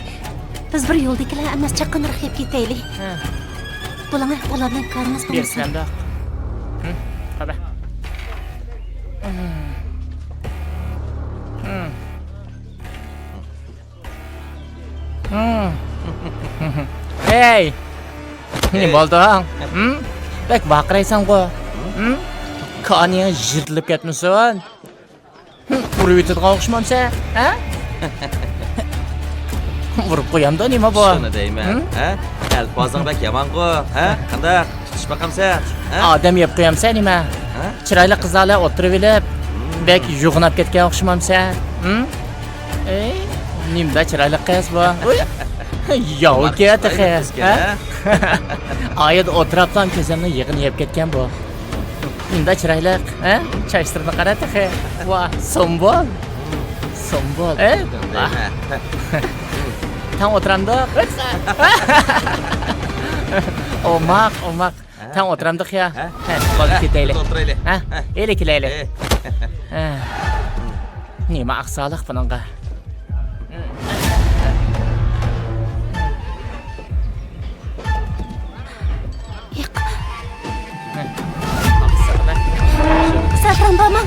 بىز بىر يولدىكىلەر ئەمەس، چاققانراق يەپ كېتەيلى. ھە. بولۇڭە، ئۇلار بىلەن كارىمىز بولمىسۇن. ھىم، قارا. ھىم. ھىم. ھېي! نېمە بولدۇڭ؟ ھىم؟ بەك ۋارقىرايسەنغۇ. ھىم؟ كانىيىڭ يىرتىلىپ كەتمىسۇن. ھىم، ئۇرۇۋېتىدىغان ئوخشىمامسەن، ھە؟ ئۇرۇپ قويامدۇ نېمە بۇ؟ شۇنى دەيمەن، ھىم؟ ھە؟ ئەلپازىڭ بەك يامانغۇ، ھە؟ قانداق؟ تۇتۇش باقامسەن، ھە؟ ئادەم يەپ قويامسەن نېمە؟ ھە؟ چىرايلىق قىزلار بىلەن ئولتۇرۇۋېلىپ، ھىم. بەك يوغىناپ كەتكەن ئوخشىمامسەن، ھىم؟ ئەي. نېمىدا چىرايلىق قىز بۇ؟ ياۋكى تېخى. ھە؟ ئايدا ئولتۇراپلا كۆزۈمنىڭ يېغىنى يەپ كەتكەن بۇ. نېمىدا چىرايلىق، ھە؟ چاچلىرىنى قارا تېخى. ۋا، سۇمبۇل. سۇمبۇل. ھە؟ تاڭ ئولتۇرامدۇق؟ ئوماق، ئوماق. تاڭ ئولتۇرامدۇق يا؟ ھە؟ ھە، بولدى، كېتەيلى. ئولتۇرايلى. ھە؟ ھە. ئېلى كېلەيلى. ھە. نېمە ئاقساقلىق بۇنىڭغا؟ سەفران بارمۇ؟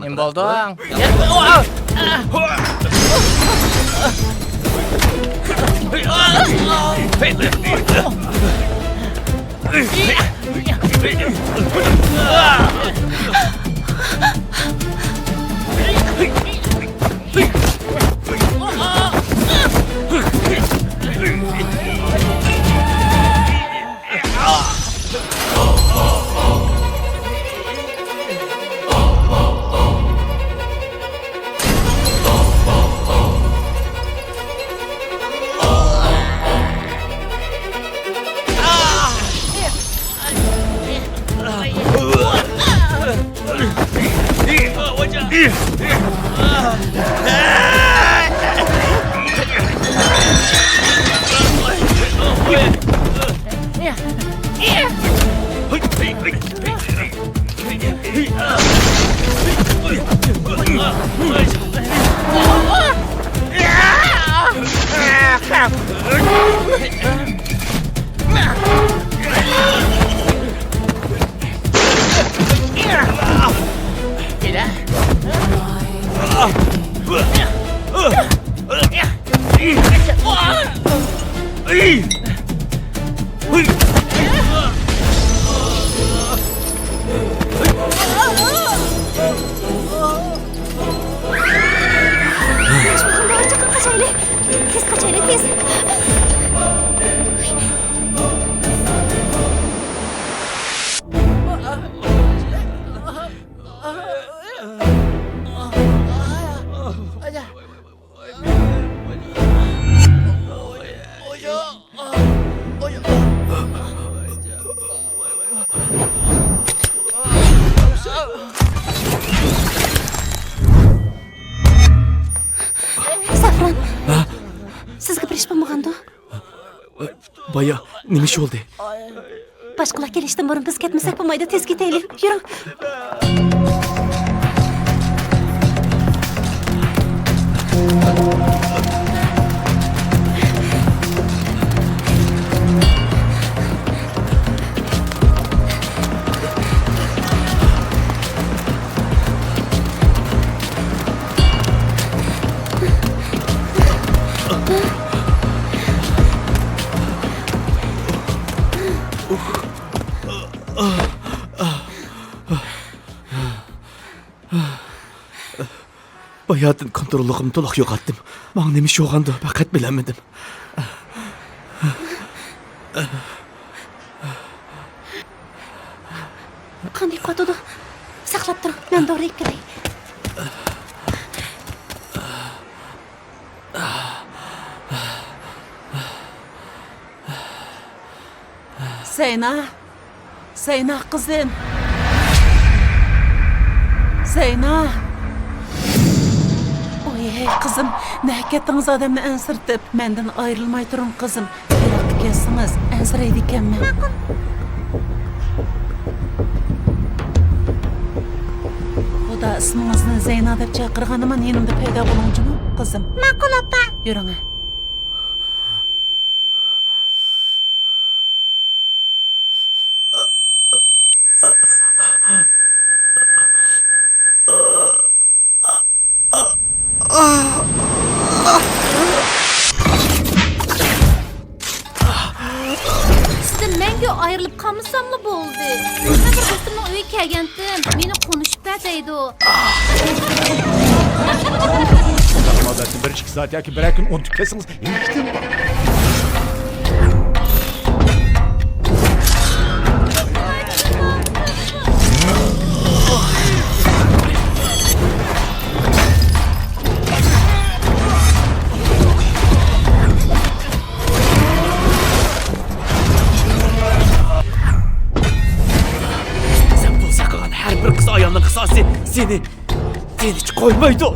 نېمە بولدۇڭ؟ قاچايلى! تېز قاچايلى، تېز! سافران، سىزگە بىر ئىش بولمىغاندۇ؟ بايا نېمە ئىش بولدى؟ باشقىلار كېلىشتىن بۇرۇن بىز كەتمىسەك بولمايدۇ، تېز كېتەيلى، يۈرۈڭ. باياتىن كونتروللۇقۇمنى تولۇق يوقاتتىم. ماڭا نېمە ئىش بولغاندۇ، پەقەت بىلەلمىدىم. قانداق قاتىدۇ؟ ساقلاپ تۇرۇڭ، مەن دورا ئېلىپ كېلەي. زەينا! زەينا قىزىم! زەينا! ئوي، ھەي قىزىم، نەگە كەتتىڭىز ئادەمنى ئەنسىرىتىپ؟ مەندىن ئايرىلماي تۇرۇڭ قىزىم. يىراققا كەتسىڭىز ئەنسىرەيدىكەنمەن. ماقۇل. خۇدا ئىسمىڭىزنى زەينا دەپ چاقىرغىنىمان يېنىمدا پەيدا بولۇڭ جۇمۇ قىزىم. ماقۇل ئاپا. يۈرۈڭە. سىزدىن مەڭگۈ ئايرىلىپ قالمىساملا بولدى. مەن بىر دوستۇمنىڭ ئۆيىگە كەلگەنتىم، مېنى قونۇشۇپ بەر دەيدۇ. ئادەتتە بىر ئىككى سائەت ياكى بىرەر كۈن ئۇنتۇپ كەتسىڭىز، ھېلىقىدىن بار. تىنچ قويمايدۇ.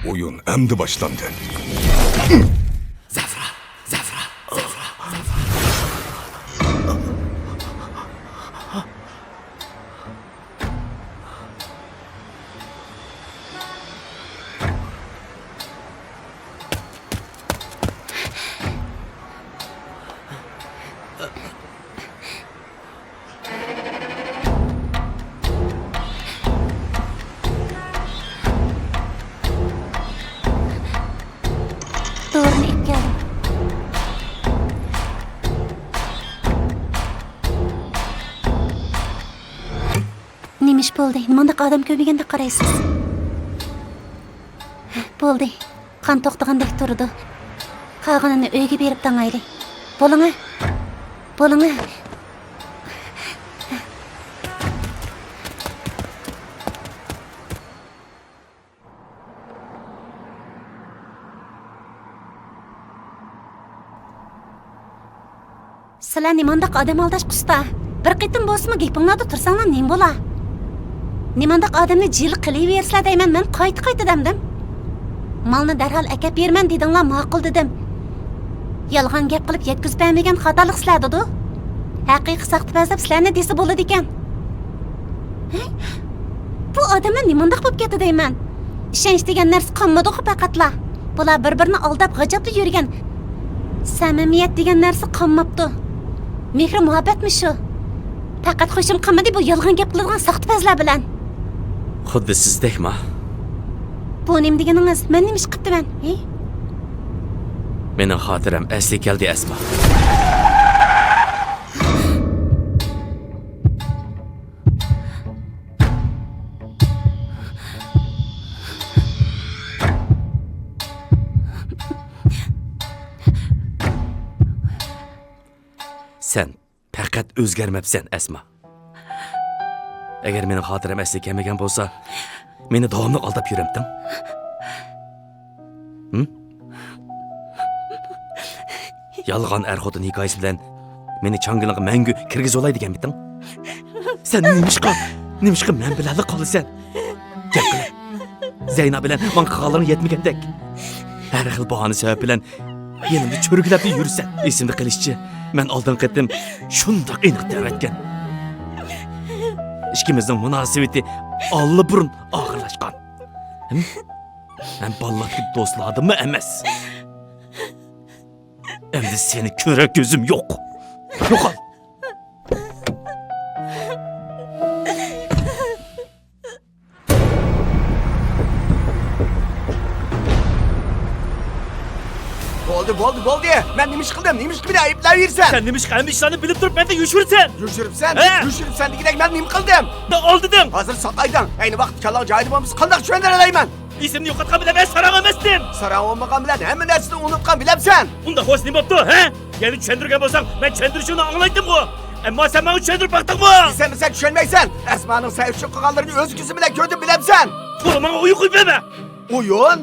ئويۇن ئەمدى باشلاندى. زەفران، زەفران، زەفران، زەفران. دورىنى ئېلىپ كەلدىم. نېمە ئىش بولدى؟ نېمانداق ئادەم كۆرمىگەندەك قارايسىز؟ بولدى. قان توختىغاندەك تۇرىدۇ. قالغىنىنى ئۆيگە بېرىپ تاڭايلى. بولۇڭە. بولۇڭە. سىلەر نېمانداق ئادەم ئالداشقۇ ئۇستا؟ بىر قېتىم بولسىمۇ گېپىڭلاردا تۇرساڭلار نېمە بولا؟ نېمانداق ئادەمنى جىلە قىلىۋېرىسىلەر دەيمەن، مەن قايتا-قايتا دەمدىم. مالنى دەرھال ئەكەپ بېرىمەن دېدىڭلار، ماقۇل دېدىم. يالغان گەپ قىلىپ يەتكۈزۈپ بەرمىگەن خاتالىق سىلەردىدۇ. ھەقىقىي ساختىپەز دەپ سىلەرنى دېسە بولىدىكەن. ھە؟ بۇ ئادەملەر نېمانداق بولۇپ كەتتى دەيمەن؟ ئىشەنچ دېگەن نەرسە قالمىدىغۇ پەقەتلا. بۇلار بىر-بىرىنى ئالداپ، غىجاپلا يۈرگەن. سەمىمىيەت دېگەن نەرسە قالماپتۇ. مېھرى-مۇھەببەتمۇ شۇ. پەقەت خۇشۇم قالمىدى بۇ يالغان گەپ قىلىدىغان ساختىپەزلەر بىلەن. خۇددى سىزدەكما؟ بۇ نېمە دېگىنىڭىز؟ مەن نېمە ئىش قىپتىمەن؟ ھى؟ مېنىڭ خاتىرەم ئەسلىگە كەلدى، ئەسما. سەن پەقەت ئۆزگەرمەپسەن، ئەسما. ئەگەر مېنىڭ خاتىرەم ئەسلىگە كەلمىگەن بولسا، مېنى داۋاملىق ئالداپ يۈرەمتىڭ؟ ھىم؟ يالغان ئەر-خوتۇن ھېكايىسى بىلەن مېنى چاڭگىلىڭغا مەڭگۈ كىرگۈزۈۋالاي دېگەنمىتىڭ؟ سەن نېمىشقا، نېمىشقا مەن بىلەنلا قالىسەن؟ گەپ قىلە. زەينا بىلەن ماڭا قىلغانلىرىڭ يەتمىگەندەك، ھەر خىل باھانە سەۋەب بىلەن يېنىمدا چۆرگۈلەپلا يۈرىسەن. ئېسىمدە قېلىشىچە، مەن ئالدىنقى قېتىم شۇنداق ئېنىق دەۋەتكەن. ئىككىمىزنىڭ مۇناسىۋىتى ئاللىبۇرۇن ئاخىرلاشقان. ھىم؟ مەن بالىلىقتىكى دوستلاردىنمۇ ئەمەس. ئەمدى سېنى كۆرەر كۆزۈم يوق. يوقال! بولدى، بولدى، بولدى! مەن نېمە ئىش قىلدىم؟ نېمە ئىشقا مېنى ئەيىبلەۋېرىسەن؟ سەن نېمە ئىشقا ھەممە ئىشلارنى بىلىپ تۇرۇپ مەندىن يوشۇرىسەن؟ يوشۇرۇپسەن؟ ھە؟ يوشۇرۇپسەن دېگۈدەك مەن نېمە قىلدىم؟ نېمە قىلدىڭ؟ ھازىر ساقايدىڭ. ئەينى ۋاقىتتا كاللاڭ جايىدا بولمىسا قانداق چۈشەندۈرەلەيمەن؟ ئېسىمنى يوقاتقان بىلەن مەن ساراڭ ئەمەستىم. ساراڭ بولمىغان بىلەن ھەممە نەرسىنى ئۇنتۇپ قالغان بىلەمسەن؟ ئۇنداق بولسا نېمە بوپتۇ، ھە؟ يەنە چۈشەندۈرگەن بولساڭ، مەن چۈشەندۈرۈشۈڭنى ئاڭلايتتىمغۇ. ئەمما سەن ماڭا چۈشەندۈرۈپ باقتىڭمۇ؟ دېسەممۇ سەن چۈشەنمەيسەن. ئەسمانىڭ سەن ئۈچۈن قىلغانلىرىنى ئۆز كۆزۈم بىلەن كۆردۈم، بىلەمسەن؟ تولا ماڭا ئويۇن قويۇپ بەرمە. ئويۇن؟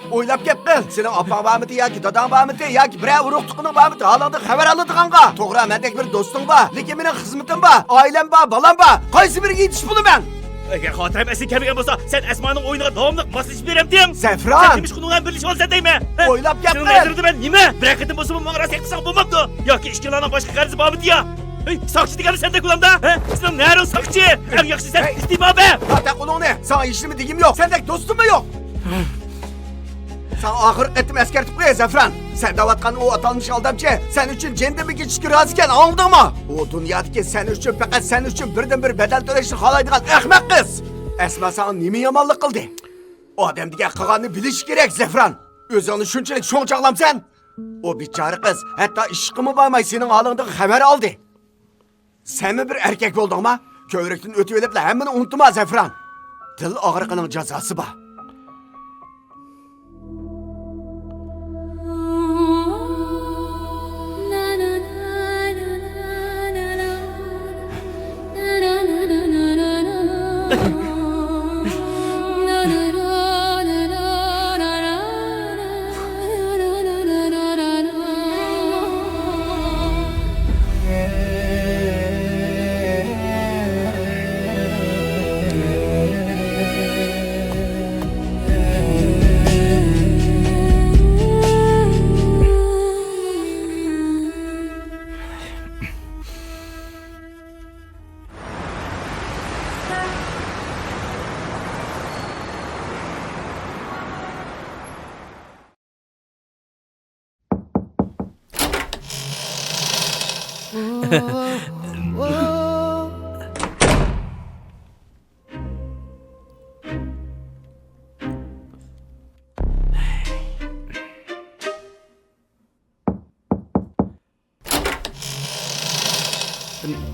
ئويلاپ گەپ قىل. سېنىڭ ئاپاڭ بارمىدى ياكى داداڭ بارمىدى ياكى بىرەر ئۇرۇق-تۇغقىنىڭ بارمىدى ھالىڭدىن خەۋەر ئالىدىغانغا؟ توغرا، مەندەك بىر دوستۇڭ بار، لېكىن مېنىڭ خىزمىتىم بار، ئائىلەم بار، بالام بار. قايسى بىرىگە يېتىشىپ بولىمەن؟ ئەگەر خاتىرەم ئەسلىگە كەلمىگەن بولسا، سەن ئەسمانىڭ ئويۇنىغا داۋاملىق ماسلىشىپ بېرەمتىڭ؟ زەفران! سەن نېمىشقا ئۇنىڭ بىلەن بىرلىشىۋالىسەن دەيمەن؟ ھە؟ ئويلاپ گەپ قىل! سېنىڭ نەزىرىڭدە مەن نېمە؟ بىرەر قېتىم بولسىمۇ ماڭا راست گەپ قىلساڭ بولمامدۇ؟ ياكى ئىككىڭلارنىڭ باشقا غەرىزى بارمىدى يا؟ ھەي، ساقچى دېگەنمۇ سەندەك ئۇلامدا؟ ھە؟ سېنىڭ نەرىڭ ساقچى! ئەڭ ياخشىسى سەن ئىستېپا بەر! پاتاق قولۇڭنى! ساڭا ھېچنېمە دېگۈم يوق! سەندەك دوستۇممۇ يوق! ساڭا ئاخىرقى قېتىم ئەسكەرتىپ قوياي، زەفران! سەن دەۋاتقان ئۇ ئاتالمىش ئالدامچى سەن ئۈچۈن جېنىدىنمۇ كېچىشكە رازىكەن، ئاڭلىدىڭمۇ؟ ئۇ دۇنيادىكى سەن ئۈچۈن، پەقەت سەن ئۈچۈن بىردىنبىر بەدەل تۆلەشنى خالايدىغان ئەخمەق قىز! ئەسما ساڭا نېمە يامانلىق قىلدى؟ ئادەم دېگەن قىلغاننى بىلىشى كېرەك، زەفران! ئۆزۈڭنى شۇنچىلىك چوڭ چاغلامسەن؟ ئۇ بىچارە قىز ھەتتا ئىشقىمۇ بارماي سېنىڭ ھالىڭدىن خەۋەر ئالدى. سەنمۇ بىر ئەركەك بولدۇڭما؟ كۆۋرۈكتىن ئۆتۈۋېلىپلا ھەممىنى ئۇنتۇما، زەفران. دىل ئاغرىقىنىڭ جازاسى بار.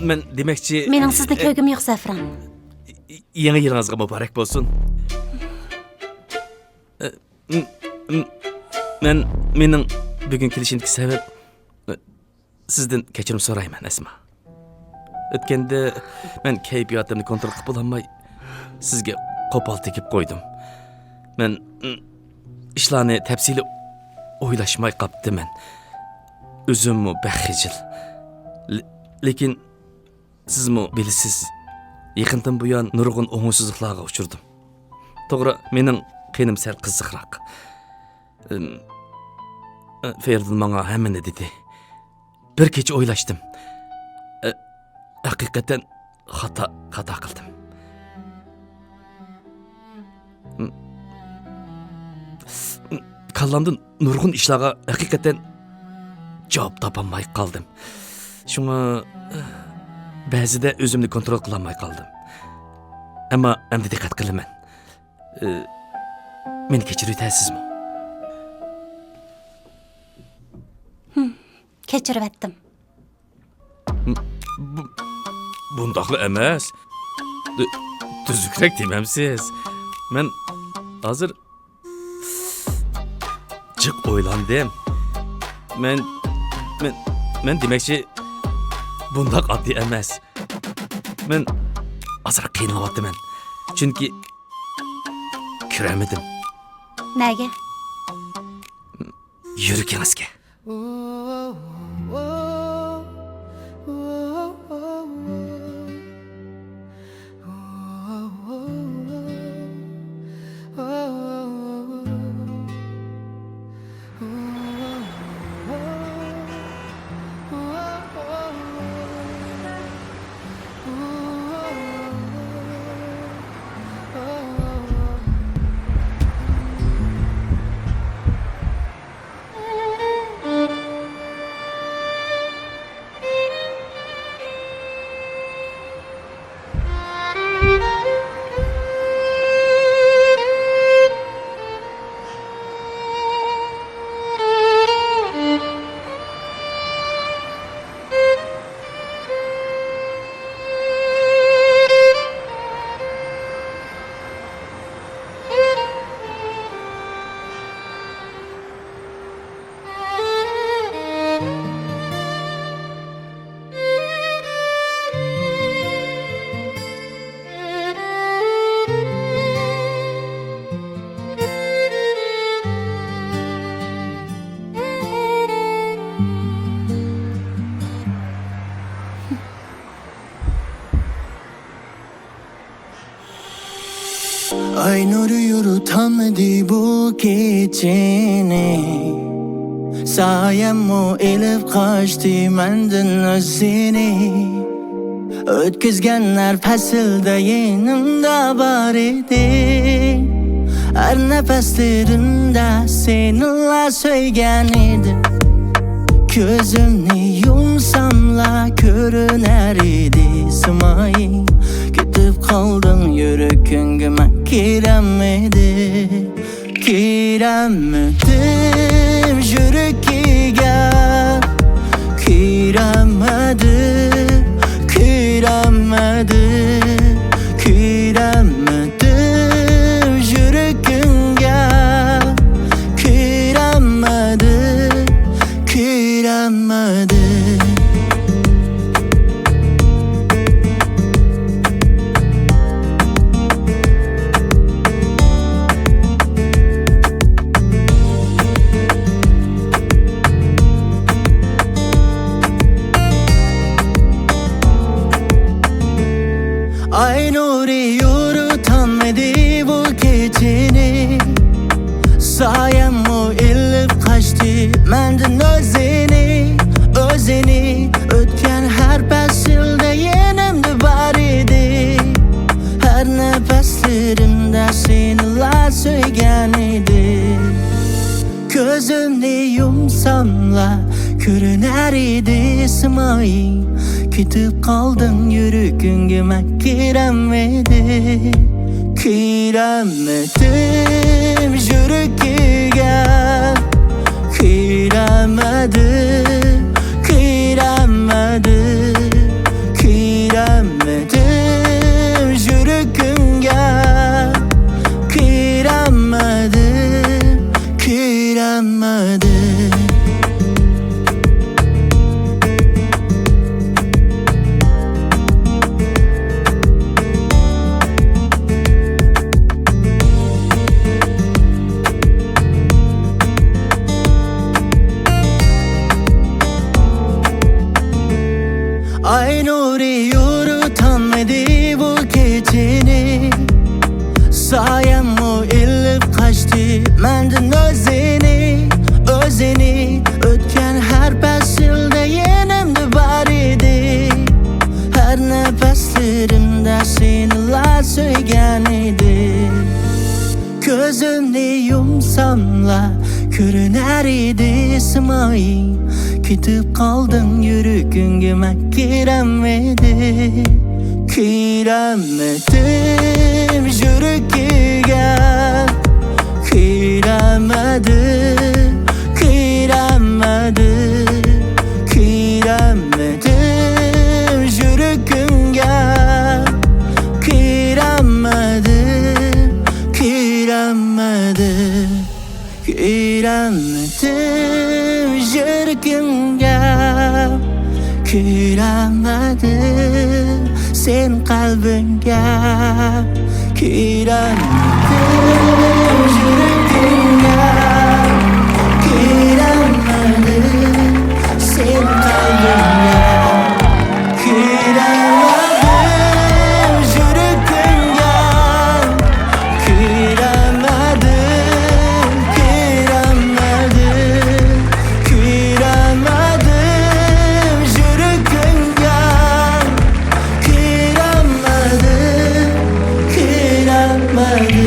مەن دېمەكچى، مېنىڭ سىزنى كۆرگۈم يوق، زەفىران. يېڭى يىلىڭىزغا مۇبارەك بولسۇن. مەن، مېنىڭ بۈگۈن كېلىشىمدىكى سەۋەب، سىزدىن كەچۈرۈم سورايمەن، ئەسما. ئۆتكەندە مەن كەيپىياتىمنى كونترول قىلىپ بولالماي، سىزگە قوپال تېگىپ قويدۇم. مەن ئىشلارنى تەپسىلىي ئويلاشماي قاپتىمەن. ئۆزۈممۇ بەك خىجىل. لې-، لېكىن سىزمۇ بىلىسىز، يېقىندىن بۇيان نۇرغۇن ئوڭۇشسىزلىقلارغا ئۇچرىدىم. توغرا، مېنىڭ قېنىم سەل قىزىقراق. ئىم، فېرىدىن ماڭا ھەممىنى دېدى. بىر كېچە ئويلاشتىم. ئە، ھەقىقەتەن خاتا، خاتا قىلدىم. كاللامدىن نۇرغۇن ئىشلارغا ھەقىقەتەن جاۋاب تاپالماي قالدىم. شۇڭا بەزىدە ئۆزۈمنى كونترول قىلالماي قالدىم. ئەمما ئەمدى دىققەت قىلىمەن. ئە، مېنى كەچۈرۈۋېتەرسىزمۇ؟ كەچۈرۈۋەتتىم. بۇ-، بۇنداقلا ئەمەس. تۈ-، تۈزۈكرەك دېمەمسىز؟ مەن ھازىر جىق ئويلاندىم. مەن، مەن، مەن دېمەكچى، بۇنداق ئاددىي ئەمەس. مەن ئازراق قىينىلىۋاتىمەن. چۈنكى كىرەلمىدىم. نەگە؟ يۈرىكىڭىزگە. ئاي نۇرى يورۇتالمىدى بۇ كېچىنى، سايەممۇ ئېلىپ قاچتى مەندىن ئۆزىنى. ئۆتكۈزگەن ھەر پەسىلدە يېنىمدا بار ئىدى، ھەر نەپەسلىرىمدە سېنىلا سۆيگەن ئىدىم. كۆزۈمنى يۇمساملا كۆرۈنەر ئىدى سىمايىڭ. كېتىپ قالدىڭ، يۈرىكىڭگە مەن كىرەلمىدىم. كىرەلمىدىم يۈرىكىگە. كىرەلمىدىم، كىرەلمىدىم، كىرەلمىدىم يۈرىكىڭگە. كىرەلمىدىم، كىرەلمىدىم. ئاي نۇرى يورۇتالمىدى بۇ كېچىنى، سايەممۇ ئېلىپ قاچتى مەندىن ئۆزىنى، ئۆزىنى. ئۆتكەن ھەر پەسىلدە يېنىمدا بار ئىدى، ھەر نەپەسلىرىمدە سېنىلا سۆيگەن ئىدى. كۆزۈمنى يۇمساملا كۆرۈنەر ئىدى سىمايىڭ، كېتىپ قالدىڭ يۈرىكىڭگە مەن كىرەلمىدىم. كىرەلمىدىم يۈرىكىڭگە، كىرەلمىدىم، كىرەلمىدىم، كىرەلمىدىم يۈرىكىڭگە، كىرەلمىدىم. كىرەلمىدىم. ئاي نۇرى يورۇتالمىدى بۇ كېچىنى. سايەممۇ ئېلىپ قاچتى مەندىن ئۆزىنى، ئۆزىنى. ئۆتكەن ھەر پەسىلدە يېنىمدا بار ئىدى، ھەر نەپەسلىرىمدە سېنىلا سۆيگەن ئىدىم. كۆزۈمنى يۇمساملا كۆرۈنەر ئىدى سىمايىڭ، كېتىپ قالدىڭ يۈرىكىڭگە مەن كىرەلمىدىم. كىرەلمىدىم يۈرىكىڭگە، كىرەلمىدىم، كىرەلمىدىم، كىرەلمىدىم يۈرىكىڭگە، كىرەلمىدىم، كىرەلمىدىم. كىرەلمىدىم يۈرىكىڭگە، كىرەلمىدىم سەن قەلبىڭگە. كىرەلمىدىم يۈرىكىڭگە، كىرەلمىدىم سەن قەلبىڭگە. كىرەلمىدىم يۈرىكىڭگە، كىرەلمىدىم، كىرەلمىدىم، كىرەلمىدىم يۈرىكىڭگە، كىرەلمىدىم، كىرەلمىدىم.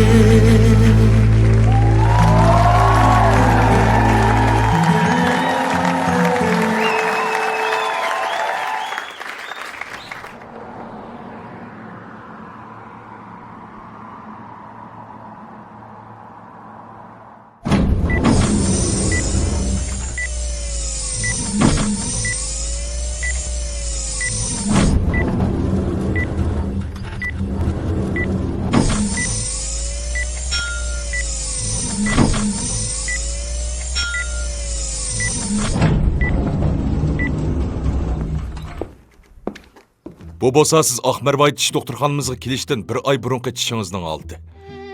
بۇ بولسا سىز ئاق مەرۋايىت چىش دوختۇرخانىمىزغا كېلىشتىن بىر ئاي بۇرۇنقى چىشىڭىزنىڭ ھالىتى.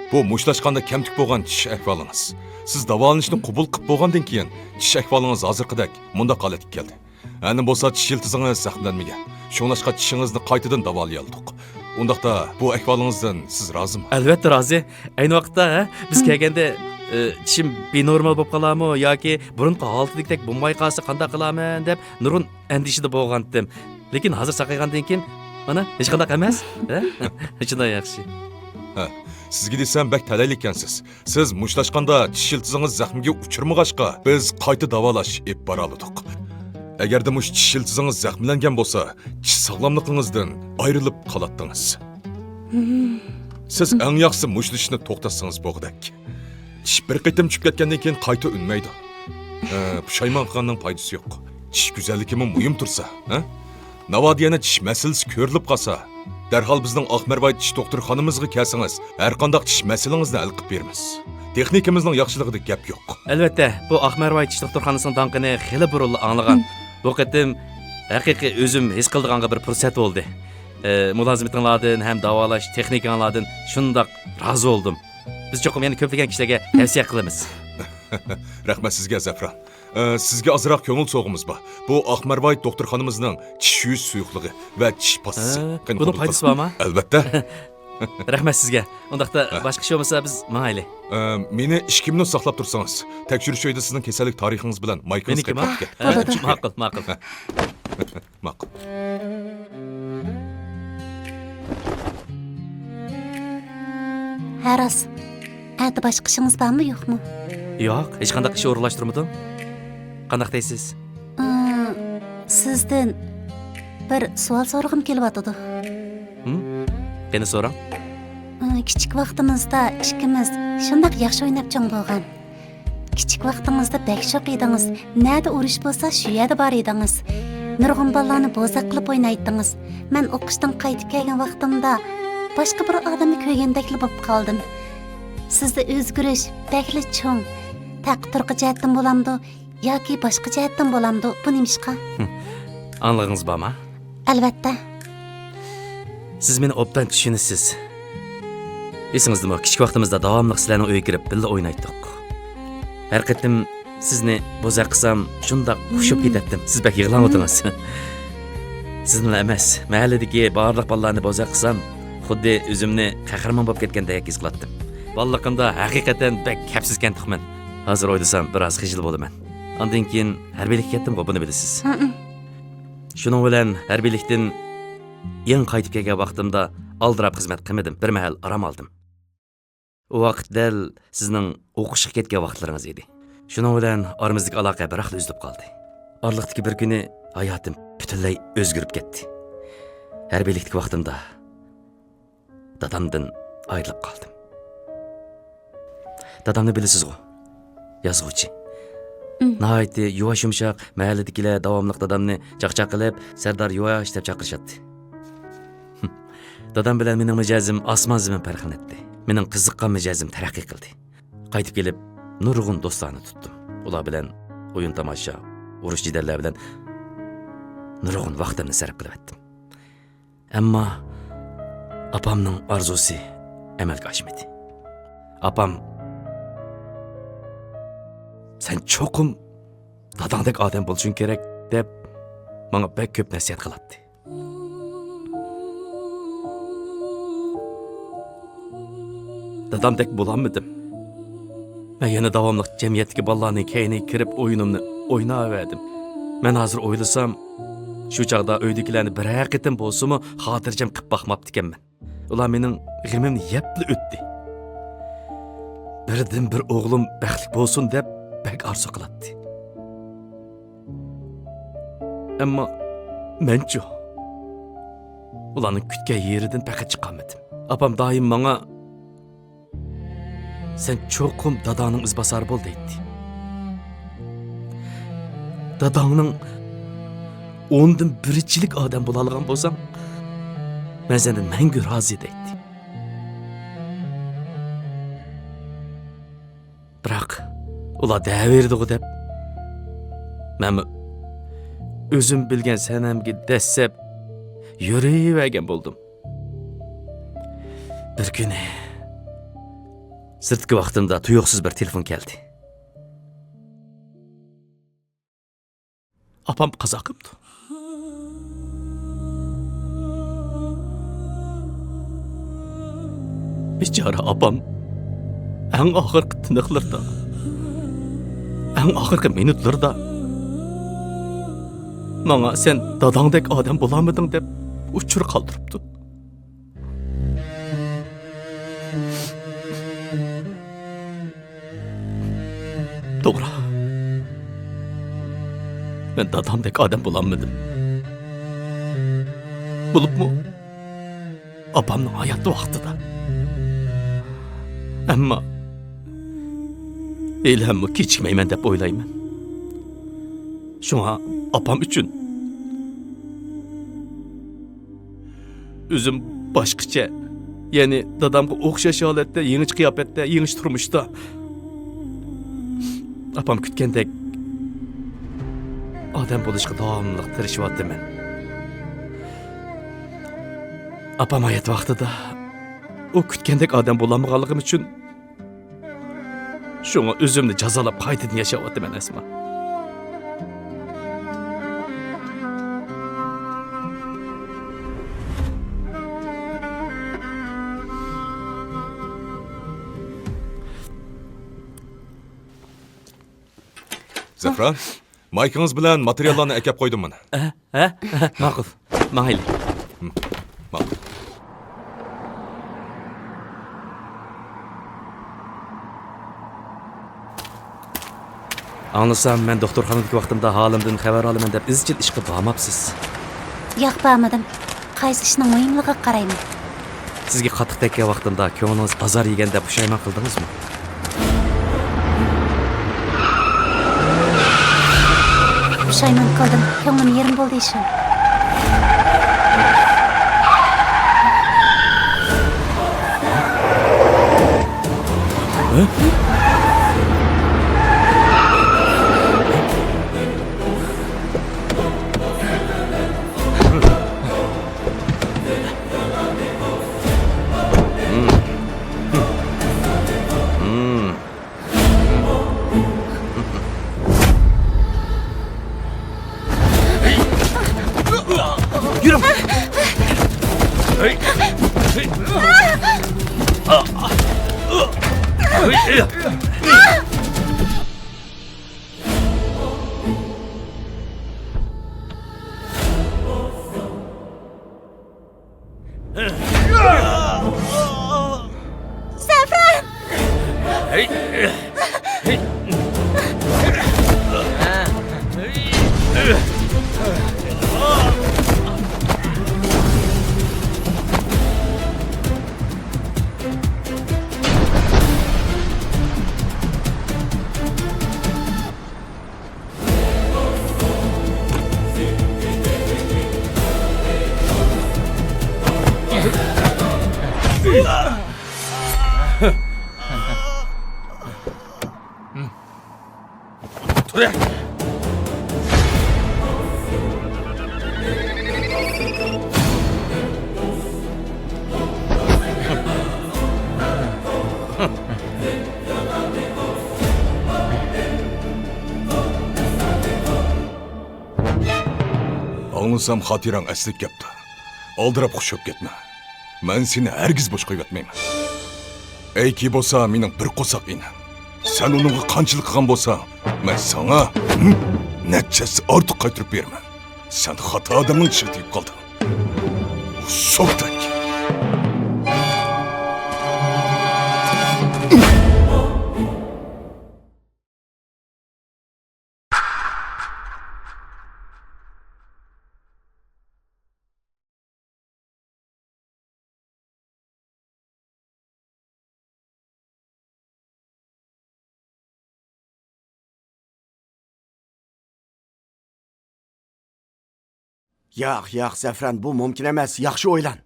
بۇ مۇشتلاشقاندا كەمتۈك بولغان چىش ئەھۋالىڭىز. سىز داۋالىنىشنى قوبۇل قىلىپ بولغاندىن كېيىن، چىش ئەھۋالىڭىز ھازىرقىدەك مۇنداق ھالەتكە كەلدى. ئەنە بولسا چىش يىلتىزىڭىز زەخىملەنمىگەن. شۇڭلاشقا چىشىڭىزنى قايتىدىن داۋالىيالىدۇق. ئۇنداقتا بۇ ئەھۋالىڭىزدىن سىز رازىمۇ؟ ئەلۋەتتە رازى. ئەينى ۋاقىتتا، ھە، بىز كەلگەندە، ئە، چىشىم بىنورمال بولۇپ قالارمۇ ياكى بۇرۇنقى ھالىتىدىكىدەك بولماي قالسا قانداق قىلارمەن دەپ نۇرغۇن ئەندىشىدە بولغانتىم. لېكىن ھازىر ساقايغاندىن كېيىن، مانا، ھېچقانداق ئەمەس. ھە؟ شۇنداق ياخشى. ھە، سىزگە دېسەم بەك تەلەيلىككەنسىز. سىز مۇشتلاشقاندا چىش يىلتىزىڭىز زەخمىگە ئۇچرىمىغاچقا، بىز قايتا داۋالاش ئېلىپ بارالىدۇق. ئەگەردە مۇشۇ چىش يىلتىزىڭىز زەخىملەنگەن بولسا، چىش ساغلاملىقىڭىزدىن ئايرىلىپ قالاتتىڭىز. سىز ئەڭ ياخشىسى مۇشتلىشىشنى توختاتسىڭىز بولغۇدەك. چىش بىر قېتىم چۈشۈپ كەتكەندىن كېيىن قايتا ئۈنمەيدۇ. ئە، پۇشايمان قىلغاننىڭ پايدىسى يوق. چىش گۈزەللىكىمۇ مۇھىم تۇرسا، ھە؟ ناۋادا يەنە چىش مەسىلىسى كۆرۈلۈپ قالسا، دەرھال بىزنىڭ ئاق مەرۋايىت چىش دوختۇرخانىمىزغا كەلسىڭىز، ھەرقانداق چىش مەسىلىڭىزنى ھەل قىلىپ بېرىمىز. تېخنىكىمىزنىڭ ياخشىلىقىدا گەپ يوق. ئەلۋەتتە، بۇ ئاق مەرۋايىت چىش دوختۇرخانىسىنىڭ داڭقىنى خېلى بۇرۇنلا ئاڭلىغان. بۇ قېتىم ھەقىقىي ئۆزۈم ھېس قىلىدىغانغا بىر پۇرسەت بولدى. ئە، مۇلازىمىتىڭلاردىن ھەم داۋالاش تېخنىكىڭلاردىن شۇنداق رازى بولدۇم. بىز چوقۇم يەنە كۆپلىگەن كىشىلەرگە تەۋسىيە قىلىمىز. رەھمەت سىزگە، زەفران. ئە، سىزگە ئازراق كۆڭۈل سوۋغىمىز بار. بۇ ئاق مەرۋايىت دوختۇرخانىمىزنىڭ چىش يۇيۇش سۇيۇقلۇقى ۋە چىش پاستىسى. ھە، قېنى، بۇنىڭ قوبۇل قىلىڭ. پايدىسى بارمۇ؟ ئەلۋەتتە. رەھمەت سىزگە. ئۇنداقتا ھە. باشقا ئىش بولمىسا بىز ماڭايلى. ئە، مېنى ئىككى مىنۇت ساقلاپ تۇرسىڭىز. تەكشۈرۈش ئۆيىدە سىزنىڭ كەسەللىك تارىخىڭىز بىلەن مايكىڭىز مېنىڭكىمۇ؟ قېلىپ قاپتىكەن. ھە، ماقۇل، ماقۇل. ماقۇل. ھە راست. ئەتە باشقا ئىشىڭىز بارمۇ يوقمۇ؟ ياق، ھېچقانداق ئىش ئورۇنلاشتۇرمىدىم. قانداق دەيسىز؟ ئا، سىزدىن بىر سوئال سورىغۇم كېلىۋاتىدۇ. ھىم؟ قېنى سوراڭ. ئى، كىچىك ۋاقتىمىزدا ئىككىمىز شۇنداق ياخشى ئويناپ چوڭ بولغان. كىچىك ۋاقتىڭىزدا بەك شوخ ئىدىڭىز. نەدە ئۇرۇش بولسا، شۇ يەردە بار ئىدىڭىز. نۇرغۇن بالىلارنى بوزەك قىلىپ ئوينايتتىڭىز. مەن ئوقۇشتىن قايتىپ كەلگەن ۋاقتىمدا باشقا بىر ئادەمنى كۆرگەندەكلا بولۇپ قالدىم. سىزدە ئۆزگىرىش بەكلا چوڭ. تەقى-تۇرقى جەھەتتىن بولامدۇ ياكى باشقا جەھەتتىن بولامدۇ؟ بۇ نېمىشقا؟ ئاڭلىغىڭىز بارمۇ؟ ئەلۋەتتە. سىز مېنى ئوبدان چۈشىنىسىز. ئېسىڭىزدىمۇ، كىچىك ۋاقتىمىزدا داۋاملىق سىلەرنىڭ ئۆيگە كىرىپ بىللە ئوينايتتۇق. ھەر قېتىم سىزنى بوزەك قىلسام، شۇنداق خۇش بولۇپ كېتەتتىم. سىز بەك يىغلاڭلىدىڭىز. سىزنىلا ئەمەس، مەھەللىدىكى بارلىق بالىلارنى بوزەك قىلسام، خۇددى ئۆزۈمنى قەھرىمان بولۇپ كەتكەندەك ھېس قىلاتتىم. بالىلىقىمدا ھەقىقەتەن بەك كەپسىز كەنتۇقمەن. ھازىر ئويلىسام، بىراز خىجىل بولىمەن. ئاندىن كېيىن ھەربىيلىككە كەتتىمغۇ، بۇنى بىلىسىز. ھىم. شۇنىڭ بىلەن ھەربىيلىكتىن يېڭى قايتىپ كەلگەن ۋاقتىمدا ئالدىراپ خىزمەت قىلمىدىم، بىر مەھەل ئارام ئالدىم. ئۇ ۋاقىت دەل سىزنىڭ ئوقۇشقا كەتكەن ۋاقىتلىرىڭىز ئىدى. شۇنىڭ بىلەن ئارىمىزدىكى ئالاقە بىراقلا ئۈزۈلۈپ قالدى. ئارىلىقتىكى بىر كۈنى ھاياتىم پۈتۈنلەي ئۆزگىرىپ كەتتى. ھەربىيلىكتىكى ۋاقتىمدا دادامدىن ئايرىلىپ قالدىم. دادامنى بىلىسىزغۇ؟ يازغۇچى. ئىم. ناھايىتى يۇۋاش يۇمشاق، مەھەللىدىكىلەر داۋاملىق دادامنى چاقچاق قىلىپ، سەردار يۇۋاش دەپ چاقىرىشاتتى. دادام بىلەن مېنىڭ مىجەزىم ئاسمان زېمىن پەرقلىنەتتى. مېنىڭ قىزىققان مىجەزىم تەرەققىي قىلدى. قايتىپ كېلىپ، نۇرغۇن دوستلارنى تۇتتۇم. ئۇلار بىلەن ئويۇن تاماشا، ئۇرۇش جېدەللەر بىلەن نۇرغۇن ۋاقتىمنى سەرپ قىلىۋەتتىم. ئەمما ئاپامنىڭ ئارزۇسى ئەمەلگە ئاشمىدى. ئاپام، «سەن چوقۇم داداڭدەك ئادەم بولۇشۇڭ كېرەك» دەپ، ماڭا بەك كۆپ نەسىھەت قىلاتتى. دادامدەك بولالمىدىم. مەن يەنە داۋاملىق جەمئىيەتتىكى بالىلارنىڭ كەينىگە كىرىپ ئويۇنۇمنى ئويناۋەردىم. مەن ھازىر ئويلىسام، شۇ چاغدا ئۆيدىكىلەرنى بىرەر قېتىم بولسىمۇ خاتىرجەم قىلىپ باقماپتىكەنمەن. ئۇلار مېنىڭ غېمىمنى يەپلا ئۆتتى. بىردىنبىر ئوغلۇم بەختلىك بولسۇن دەپ بەك ئارزۇ قىلاتتى. ئەمما مەنچۇ؟ ئۇلارنىڭ كۈتكەن يېرىدىن پەقەت چىقالمىدىم. ئاپام دائىم ماڭا، «سەن چوقۇم داداڭنىڭ ئىزباسارى بول» دەيتتى. «داداڭنىڭ ئوندىن بىرىچىلىك ئادەم بولالىغان بولساڭ، مەن سەندىن مەڭگۈ رازى» دەيتتى. بىراق، ئۇلار دەۋېرىدىغۇ دەپ، مەنمۇ ئۆزۈم بىلگەن سەنەمگە دەسسەپ يۈرۈۋەرگەن بولدۇم. بىر كۈنى سىرتقى ۋاقتىمدا تۇيۇقسىز بىر تېلېفون كەلدى. ئاپام قازا قىپتۇ. بىچارە ئاپام ئەڭ ئاخىرقى تىنىقلىرىدا، ئەڭ ئاخىرقى مىنۇتلىرىدا ماڭا «سەن داداڭدەك ئادەم بولالمىدىڭ» دەپ ئۇچۇر قالدۇرۇپتۇ. توغرا. مەن دادامدەك ئادەم بولالمىدىم. بولۇپمۇ ئاپامنىڭ ھايات ۋاقتىدا. ئەمما ھېلىھەممۇ كېچىكمەيمەن دەپ ئويلايمەن. شۇڭا ئاپام ئۈچۈن ئۆزۈم باشقىچە، يەنى دادامغا ئوخشاش ھالەتتە، يېڭىچە قىياپەتتە، يېڭىچە تۇرمۇشتا ئاپام كۈتكەندەك ئادەم بولۇشقا داۋاملىق تىرىشىۋاتىمەن. ئاپام ھايات ۋاقتىدا ئۇ كۈتكەندەك ئادەم بولالمىغانلىقىم ئۈچۈن شۇڭا ئۆزۈمنى جازالاپ قايتىدىن ياشاۋاتىمەن، ئەسما. زەھرا، مايكىڭىز بىلەن ماتېرىياللارنى ئەكەپ قويدۇم مانا. ھە؟ ھە؟ ماقۇل. ماڭايلى. ماقۇل. ئاڭلىسام، مەن دوختۇرخانىدىكى ۋاقتىمدا ھالىمدىن خەۋەر ئالىمەن دەپ ئىزچىل ئىشقا بارماپسىز. ياق، بارمىدىم. قايسى ئىشنىڭ مۇھىملىقىغا قارايمەن. سىزگە قاتتىق تەگكەن ۋاقتىمدا كۆڭلىڭىز ئازار يېگەندە پۇشايمان قىلدىڭىزمۇ؟ پۇشايمان قىلدىم. كۆڭلۈم يېرىم بولدى شۇ. يۈرۈڭ! زەفران! ئاڭلىسام، خاتىرەڭ ئەسلىگە كەپتۇ. ئالدىراپ خۇش بولۇپ كەتمە. مەن سېنى ھەرگىز بوش قويۇۋەتمەيمەن. ئەيكى بولسا مېنىڭ بىر قورساق ئىنىم. سەن ئۇنىڭغا قانچىلىك قىلغان بولساڭ، مەن ساڭا، ھىم، نەچچە ھەسسە ئارتۇق قايتۇرۇپ بېرىمەن. سەن خاتا ئادەمنىڭ چىشىغا تېگىپ قالدىڭ. ئۇسسۇلدەك. ياق، ياق، زەفران، بۇ مۇمكىن ئەمەس. ياخشى ئويلان.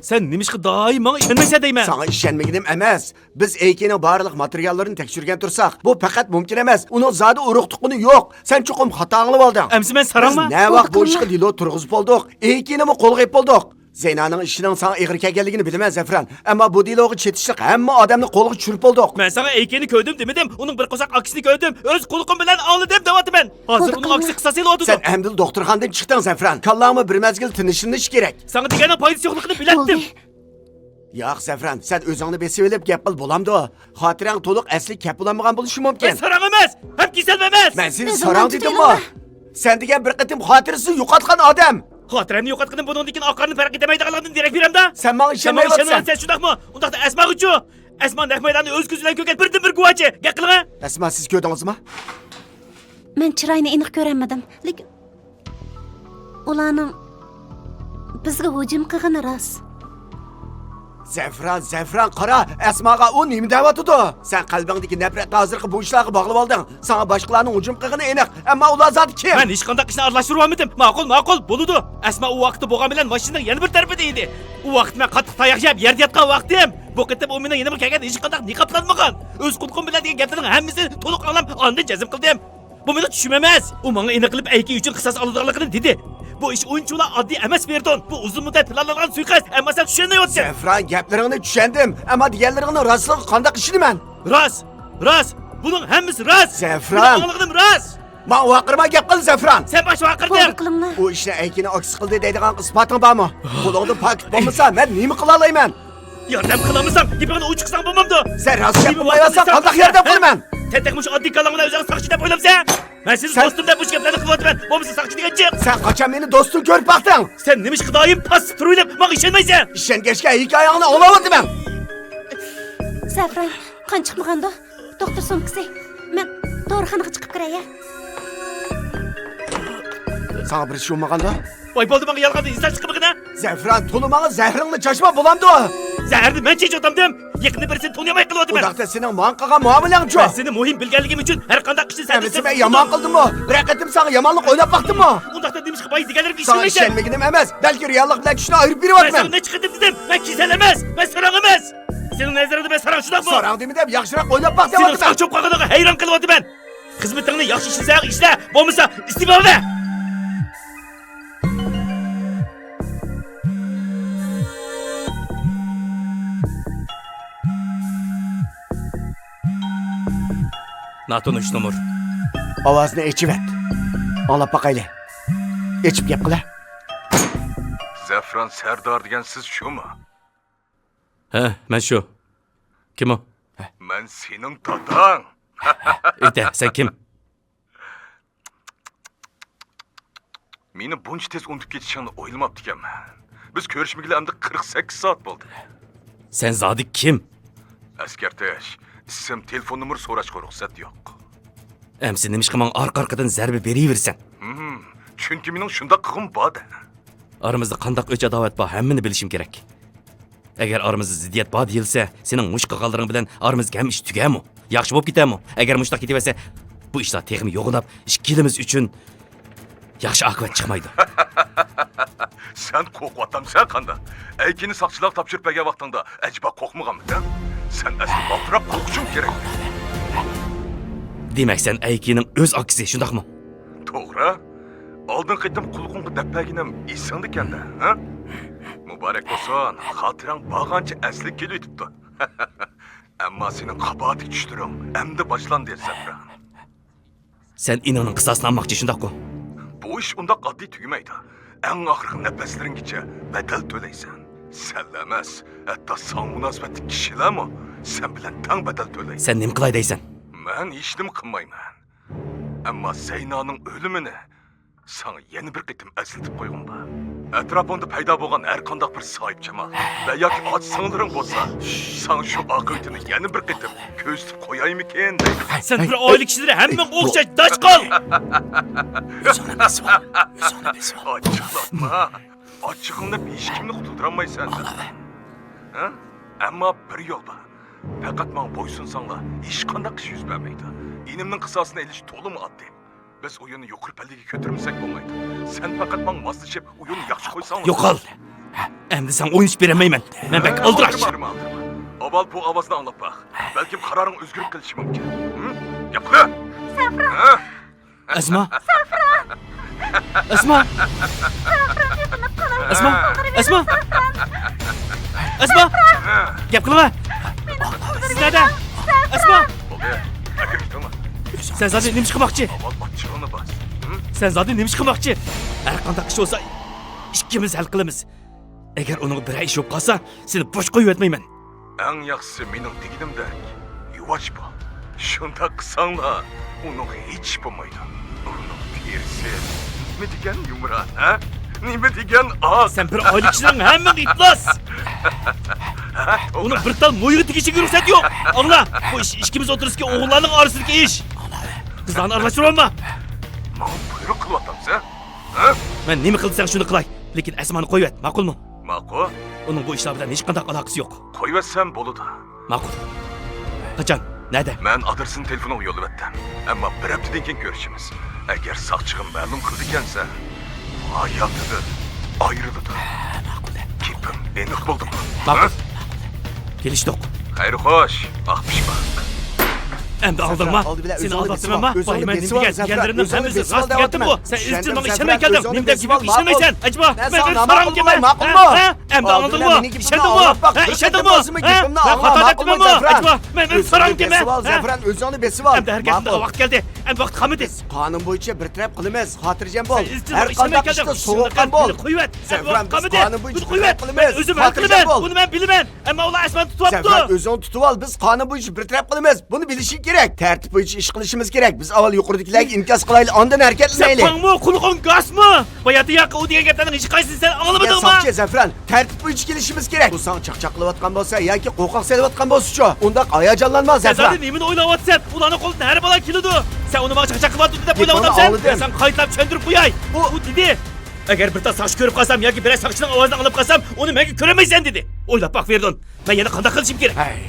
سەن نېمىشقا دائىم ماڭا ئىشەنمەيسەن دەيمەن؟ ساڭا ئىشەنمىگىنىم ئەمەس. بىز ئەيكىنىڭ بارلىق ماتېرىياللىرىنى تەكشۈرگەن تۇرساق، بۇ پەقەت مۇمكىن ئەمەس. ئۇنىڭ زادى ئۇرۇق-تۇغقىنى يوق. سەن چوقۇم خاتا ئاڭلىۋالدىڭ. ئەمىسە مەن ساراڭما؟ بىز نەۋاق بۇ ئىشقا دېلو تۇرغۇزۇپ بولدۇق. ئەيكىنىمۇ قولغا ئېلىپ بولدۇق. زەينانىڭ ئىشىنىڭ ساڭا ئېغىر كەلگەنلىكىنى بىلىمەن، زەفران. ئەمما بۇ دېلوغا چېتىشلىق ھەممە ئادەمنى قولغا چۈشۈرۈپ بولدۇق. مەن ساڭا ئەيكىنى كۆردۈم دېمىدىم، ئۇنىڭ بىر قورساق ئاكىسىنى كۆردۈم، ئۆز قۇلىقىم بىلەن ئاڭلىدىم دەۋاتىمەن. ھازىر ئۇنىڭ ئاكىسى قىساس ئېلىۋاتىدۇ. سەن ئەمدىلا دوختۇرخانىدىن چىقتىڭ، زەفران. كاللاڭمۇ بىر مەزگىل تىنچلىنىشى كېرەك. ساڭا دېگەننىڭ پايدىسى يوقلۇقىنى بىلەتتىم. بولدى. ياق، زەفران، سەن ئۆزۈڭنى بېسىۋېلىپ گەپ قىل، بولامدۇ؟ خاتىرەڭ تولۇق ئەسلىگە كەپ بولالمىغان بولۇشى مۇمكىن. مەن ساراڭ ئەمەس، ھەم كېسەلمۇ ئەمەس. مەن سېنى ساراڭ دېدىممۇ؟ سەن دېگەن بىر قېتىم خاتىرىسىنى يوقاتقان ئادەم. خاتىرەمنى يوقاتقىنىم بۇنىڭدىن كېيىن ئاقارنى پەرق ئېتەلمەيدىغانلىقىدىن دېرەك بېرەمدۇ؟ سەن ماڭا ئىشەنمەيۋاتىسەن. سەن شۇنداقمۇ؟ ئۇنداقتا ئەسماغىچۇ؟ ئەسما نەق مەيداندا ئۆز كۆزى بىلەن كۆرگەن بىردىنبىر گۇۋاھچى. گەپ قىلىڭە. ئەسما، سىز كۆردىڭىزمۇ؟ مەن چىرايىنى ئېنىق كۆرەلمىدىم. لېكىن ئۇلارنىڭ بىزگە ھۇجۇم قىلغىنى راست. زەفران، زەفران، قارا، ئەسماغا ئۇ نېمە دەۋاتىدۇ؟ سەن قەلبىڭدىكى نەپرەتنى ھازىرقى بۇ ئىشلارغا باغلىۋالدىڭ. ساڭا باشقىلارنىڭ ھۇجۇم قىلغىنى ئېنىق، ئەمما ئۇلار زادى كىم؟ مەن ھېچقانداق ئىشنى ئارىلاشتۇرۇۋالمىدىم. ماقۇل، ماقۇل، بولىدۇ. ئەسما ئۇ ۋاقىتتا بولغان بىلەن ماشىنىنىڭ يەنە بىر تەرىپىدە ئىدى. ئۇ ۋاقىت مەن قاتتىق تاياق يەپ يەردە ياتقان ۋاقتىم. بۇ قېتىم ئۇ مېنىڭ يېنىمغا كەلگەندە ھېچقانداق نىقابلانمىغان. ئۆز قۇلىقىم بىلەن دېگەن گەپلەرنىڭ ھەممىسىنى تولۇق ئاڭلاپ، ئاندىن جەزم قىلدىم. بۇ مېنىڭ چۈشۈم ئەمەس. ئۇ ماڭا ئېنىق قىلىپ ئەيكى ئۈچۈن قىساس ئالىدىغانلىقىنى دېدى. بۇ ئىش ئۇنچىۋالا ئاددىي ئەمەس، فېرىدون. بۇ ئۇزۇن مۇددەت پىلانلانغان سۇيىقەست، ئەمما سەن چۈشەنمەيۋاتىسەن. زەفران، گەپلىرىڭنى چۈشەندىم، ئەمما دېگەنلىرىڭنىڭ راستلىقىغا قانداق ئىشىنىمەن؟ راست، راست. بۇنىڭ ھەممىسى راست. زەفران. مېنىڭ ئاڭلىغىنىم راست. ماڭا ۋارقىرىما گەپ قىل، زەفران. سەن باشتا ۋارقىردىڭ. بولدى، قىلىڭلار. ئۇ ئىشنى ئەيكىنىڭ ئاكىسى قىلدى دەيدىغان ئىسپاتىڭ بارمۇ؟ قولۇڭدا پاكىت بولمىسا، مەن نېمە قىلالايمەن؟ ياردەم قىلالمىساڭ، گېپىڭنى ئوچۇق قىلساڭ بولمامدۇ؟ سەن راست گەپ قىلمايۋاتساڭ، قانداق ياردەم قىلىمەن؟ تەنتەقمۇش ئاددىي كاللاڭ بىلەن ئۆزۈڭنى ساقچى دەپ ئويلامسەن؟ مەن سېنى دوستۇم دەپ مۇشۇ گەپلەرنى قىلىۋاتىمەن. بولمىسا ساقچى دېگەن جىق. سەن قاچان مېنى دوستۇڭ كۆرۈپ باقتىڭ؟ سەن نېمىشقا دائىم پاس تۇرۇۋېلىپ ماڭا ئىشەنمەيسەن؟ ئىشەنگەچكە ھېكايەڭنى ئاڭلاۋاتىمەن. زەفران، قان چىقمىغاندۇ؟ دوختۇر سومكىسى. مەن دورىخانىغا چىقىپ كىرەي، ھە؟ ساڭا بىر ئىش بولمىغاندۇ؟ ۋاي، بولدى، ماڭا يالغاندىن ھېساب چىقمىغىنا. زەفران، تولا ماڭا زەھىرىڭنى چاچما، بولامدۇ؟ زەھەرنى مەن چېچىۋاتامدىم. يېقىندا بىرسىنى تونۇيالماي قېلىۋاتىمەن. ئۇنداقتا سېنىڭ ماڭا قىلغان مۇئامىلەڭچۇ؟ مەن سېنى مۇھىم بىلگەنلىكىم ئۈچۈن ھەر قانداق ئىشنى سەن ئەمىسە مەن يامان قىلدىممۇ؟ بىرەر قېتىم ساڭا يامانلىق ئويلاپ باقتىممۇ؟ ئۇنداقتا نېمىشقا بايا دېگەنلىرىمگە ساڭا ئىشەنمىگىنىم ئەمەس، بەلكى رېئاللىق بىلەن كۈچنى ئايرىپ بېرىۋاتىمەن. مەن ساڭا نەچچە قېتىم دېدىم، مەن كېسەل ئەمەس، مەن ساراڭ ئەمەس. سېنىڭ نەزىرىڭدە مەن ساراڭ شۇنداقمۇ؟ ساراڭ دېمە دەپ ياخشىراق ئويلاپ باق دەۋاتىمەن. سېنىڭ ساراڭ چوپ قالغىنىڭغا ھەيران قېلىۋاتىمەن. خىزمىتىڭنى ياخشى ئىشلىسەڭ ئىشلە، بولمىسا ئىستېپا بەر. ناتونۇش نومۇر. ئاۋازنى ئېچىۋەت. ئاڭلاپ باقايلى. ئېچىپ گەپ قىلە. زەفران سەردار دېگەن سىز شۇمۇ؟ ھە، مەن شۇ. كىم ئۇ؟ مەن سېنىڭ داداڭ. ئېيتە، سەن كىم؟ مېنى بۇنچە تېز ئۇنتۇپ كېتىشىڭنى ئويلىماپتىكەنمەن. بىز كۆرۈشمىگىلى ئەمدى قىرىق سەككىز سائەت بولدى. سەن زادى كىم؟ ئەسكەرتىش، ئىسىم، تېلېفون نومۇرى سوراشقا رۇخسەت يوق. ئەمسە نېمىشقا ماڭا ئارقا-ئارقىدىن زەربە بېرىۋېرىسەن؟ ھىم، چۈنكى مېنىڭ شۇنداق قىلغۇم بار-دە. ئارىمىزدا قانداق ئۆچ-ئاداۋەت بار، ھەممىنى بىلىشىم كېرەك. ئەگەر ئارىمىزدا زىددىيەت بار دېيىلسە، سېنىڭ مۇشۇ قىلغانلىرىڭ بىلەن ئارىمىزدىكى ھەممە ئىش تۈگەرمۇ؟ ياخشى بولۇپ كېتەرمۇ؟ ئەگەر مۇشۇنداق كېتىۋەرسە، بۇ ئىشلار تېخىمۇ يوغىناپ، ئىككىلىمىز ئۈچۈن ياخشى ئاقىۋەت چىقمايدۇ. سەن قورقۇۋاتامسەن قانداق؟ ئەيكىنى ساقچىلارغا تاپشۇرۇپ بەرگەن ۋاقتىڭدا ئەجەبا قورقمىغانمىدىڭ؟ سەن ئەسلى ئالدىراپ قورقۇشۇڭ كېرەك. دېمەك، سەن ئەيكىنىڭ ئۆز ئاكىسى، شۇنداقمۇ؟ توغرا. ئالدىنقى قېتىم قۇلىقىڭغا دەپ بەرگىنىم ئېسىڭدىكەن-دە، ھە؟ مۇبارەك بولسۇن، خاتىرەڭ بارغانچە ئەسلىگە كېلىۋېتىپتۇ. ئەمما سېنىڭ قاباھەتلىك چۈشلىرىڭ ئەمدى باشلاندى، زەفران. سەن ئىنىڭنىڭ قىساسىنى ئالماقچى، شۇنداققۇ؟ بۇ ئىش ئۇنداق ئاددىي تۈگىمەيدۇ. ئەڭ ئاخىرقى نەپەسلىرىڭگىچە بەدەل تۆلەيسەن. سەنلا ئەمەس، ھەتتا ساڭا مۇناسىۋەتلىك كىشىلەرمۇ سەن بىلەن تەڭ بەدەل تۆلەيدۇ. سەن نېمە قىلاي دەيسەن؟ مەن ھېچنېمە قىلمايمەن. ئەمما زەينانىڭ ئۆلۈمىنى ساڭا يەنە بىر قېتىم ئەسلىتىپ قويغۇم بار. ئەتراپىڭدا پەيدا بولغان ھەر قانداق بىر ساھىبجامال ۋە ياكى ئاچا-سىڭىللىرىڭ بولسا، ساڭا شۇ ئاقىۋىتىنى يەنە بىر قېتىم كۆرسىتىپ قويايمىكىن دەيمەن. سەن بىر ئائىلە كىشىلىرى ھەممىڭ ئوخشاش، داچقال! ئۆزۈڭنى بېسىۋال، ئۆزۈڭنى بېسىۋال. ئاچچىقلاتما. ئاچچىقىڭنى ھېچكىمنى قۇتۇلدۇرالمايسەن. ھە؟ ئەمما بىر يول بار. پەقەت ماڭا بويسۇنساڭلار، ھېچقانداق ئىش يۈز بەرمەيدۇ. ئىنىمنىڭ قىساسىنى ئېلىش تولىمۇ ئاددىي. بىز ئويۇننى يۇقىرى پەللىگە كۆتۈرمىسەك بولمايدۇ. سەن پەقەت ماڭا ماسلىشىپ، ئويۇننى ياخشى قويساڭلار. يوقال! ئەمدى ساڭا ئوينىشىپ بېرەلمەيمەن. مەن بەك ئالدىراش. ئالدىرىما، ئالدىرىما، ئالدىرىما. ئاۋۋال بۇ ئاۋازنى ئاڭلاپ باق. بەلكىم قارارىڭ ئۆزگىرىپ قېلىشى مۇمكىن. ھىم؟ گەپ قىل! سەفران! ھە؟ ئەسما! سەفران! ئەسما! سەفران، يېقىنلىق قىلىڭ. ئەسما! ئەسما! سەفران! ئەسما! گەپ قىلما! مېنى قۇتۇلدۇرۇۋېتىڭ! سىز نەدە؟ سەفران! ئەسما! بولدى. ئەكىرىپ تۇرما. سەن زادى نېمە ئىش قىلماقچى؟ ئاۋۋال ئاچچىقىڭنى باس. ھىم؟ سەن زادى نېمە ئىش قىلماقچى؟ ھەر قانداق ئىش بولسا، ئىككىمىز ھەل قىلىمىز. ئەگەر ئۇنىڭغا بىرەر ئىش بولۇپ قالسا، سېنى بوش قويۇۋەتمەيمەن. ئەڭ ياخشىسى مېنىڭ دېگىنىمدەك يۇۋاش بول. شۇنداق قىلساڭلا ئۇنىڭغا ھېچ ئىش بولمايدۇ. ئۇنىڭ تېرىسى نېمە دېگەن يۇمران، ھە؟ نېمە دېگەن ئاق! سەن بىر ئائىلە كىشىلىرىڭ ھەممىڭ ئىپلاس! ھە، توغرا. ئۇنىڭ بىر تال مويىغا تېگىشىگە رۇخسەت يوق! ئاڭلا، بۇ ئىش ئىككىمىز ئوتتۇرىسىدىكى ئوغۇللارنىڭ ئارىسىدىكى ئىش! قىزلارنى ئارىلاشتۇرۇۋالما! ماڭا بۇيرۇق قىلىۋاتامسەن؟ ھە؟ مەن نېمە قىلساڭ شۇنى قىلاي، لېكىن ئەسمانى قويۇۋەت، ماقۇلمۇ؟ ماقۇل. ئۇنىڭ بۇ ئىشلار بىلەن ھېچقانداق ئالاقىسى يوق. قويۇۋەتسەم بولىدۇ. ماقۇل. قاچان؟ نەدە؟ مەن ئادرېسىنى تېلېفونۇڭغا يوللىۋەتتىم. ئەمما بىر ھەپتىدىن كېيىن كۆرۈشىمىز. ئەگەر ساقچىغا مەلۇم قىلىدىكەنسەن، ھاياتىدىن ئايرىلىدۇ. ماقۇل. گېپىم ئېنىق بولدىمۇ؟ ماقۇل. ھە؟ كېلىشتۇق. خەير خوش، ئاق پىشماق. ئەمدى ئاڭلىدىڭما؟ سېنى ئالداپتىمەنما؟ ۋاي، مەن نېمە دېگەن، دېگەنلىرىمنىڭ ھەممىسى راست دېگەنتىمغۇ؟ سەن ئىزچىل ماڭا ئىشەنمەي كەلدىڭ. نېمە دەپ گېپىمگە ئىشەنمەيسەن؟ ئەجەبا، مەن ئۆز ساراڭكەنمەن. ھە؟ ئەمدى ئاڭلىدىڭمۇ؟ ئىشەندىڭمۇ؟ ھە؟ ئىشەندىڭمۇ؟ ھە؟ مەن خاتا دەپتىمەنمۇ؟ ئەجەبا، مەن ئۆز ساراڭكەنمەن. ئەمدى ھەرىكەت قىلىدىغان ۋاقىت كەلدى. ئەمدى ۋاقىت قالمىدى. قانۇن بويىچە بىر تەرەپ قىلىمىز، خاتىرجەم بول. ھەر قانداق ئىشتا سوغۇققان بول. زەفران، بىز قانۇن بويىچە بىر تەرەپ قىلىمىز. ئۆزۈم ھەل قىلىمەن. بۇنى مەن بىلىمەن. ئەمما ئۇلار ئەسمانى تۇتۇۋاپتۇ. زەفران، ئۆزۈڭ تۇتۇۋال، بىز قانۇن بويىچە بىر تەرەپ قىلىمىز. بۇنى بىلىشىڭ كېرەك. تەرتىپ بويىچە ئىش قىلىشىمىز كېرەك. بىز ئاۋۋال يۇقىرىدىكىلەرگە ئىنكاس قىلايلى، ئاندىن ھەرىكەتلىنەيلى. سەن پاڭمۇ، قۇلىقىڭ گاسمۇ؟ باياتى ياقى ئۇ دېگەن گەپلەرنىڭ ھېچقايسىسىنى سەن ئاڭلىمىدىڭمۇ؟ ساقچى، زەفران، تەرتىپ بويىچە كېلىشىمىز كېرەك. بۇ ساڭا چاقچاق قىلىۋاتقان بولسا ياكى قورقاق سېلىۋاتقان بولسىچۇ؟ ئۇنداق ھاياجانلانما، زەفران. سەن زادى نېمىنى ئويلاۋاتىسەن؟ ئۇلارنىڭ قولىدىن ھەر بالا كېلىدۇ. سەن ئۇنى ماڭا چاقچاق قىلىۋاتىدۇ دەپ ئويلاۋاتامسەن؟ مەن ساڭا قايتىلاپ چۈشەندۈرۈپ قوياي. ئۇ، ئۇ دېدى، ئەگەر بىر تال ساقچى كۆرۈپ قالسام ياكى بىرەر ساقچىنىڭ ئاۋازىنى ئاڭلاپ قالسام، ئۇنى مەڭگۈ كۆرەلمەيسەن دېدى. ئويلاپ باق، فېرىدۇن. مەن يەنە قانداق قىلىشىم كېرەك؟ ھەي.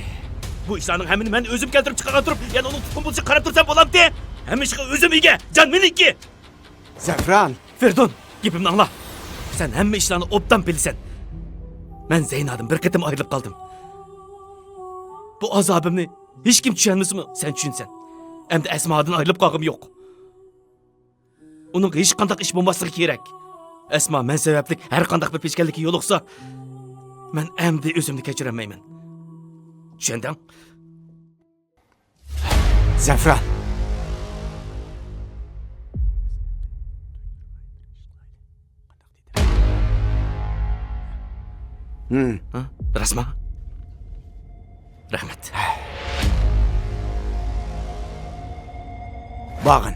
بۇ ئىشلارنىڭ ھەممىنى مەن ئۆزۈم كەلتۈرۈپ چىقارغان تۇرۇپ، يەنە ئۇنىڭ تۇتقۇن بولۇشىغا قاراپ تۇرسام بولامتى؟ ھەممە ئىشقا ئۆزۈم ئىگە، جان مېنىڭكى. زەفران! فېرىدۇن، گېپىمنى ئاڭلا. سەن ھەممە ئىشلارنى ئوبدان بىلىسەن. مەن زەينادىن بىر قېتىم ئايرىلىپ قالدىم. بۇ ئازابىمنى ھېچكىم چۈشەنمىسىمۇ، سەن چۈشىنىسەن. ئەمدى ئەسمادىن ئايرىلىپ قالغۇم يوق. ئۇنىڭغا ھېچقانداق ئىش بولماسلىقى كېرەك. ئەسما مەن سەۋەبلىك ھەر قانداق بىر پېچكەللىككە يولۇقسا، مەن ئەمدى ئۆزۈمنى كەچۈرەلمەيمەن. چۈشەندىڭ؟ زەفران. ھە؟ راستما؟ رەھمەت. باغىن.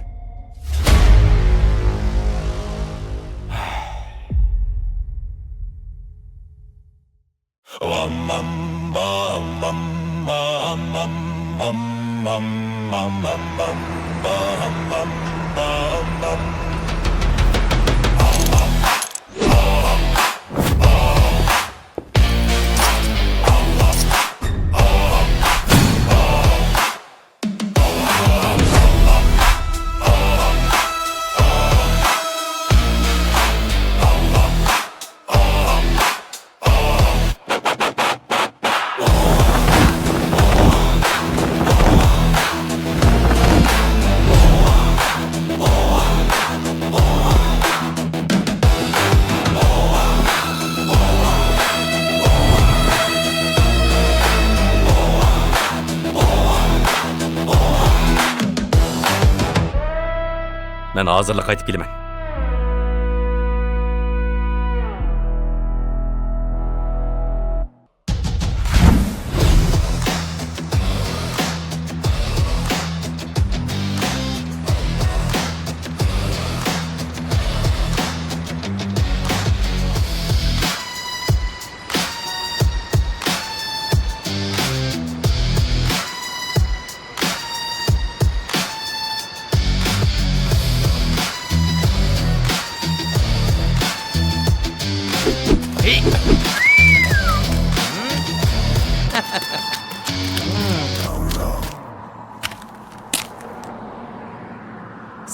مەن ھازىرلا قايتىپ كېلىمەن.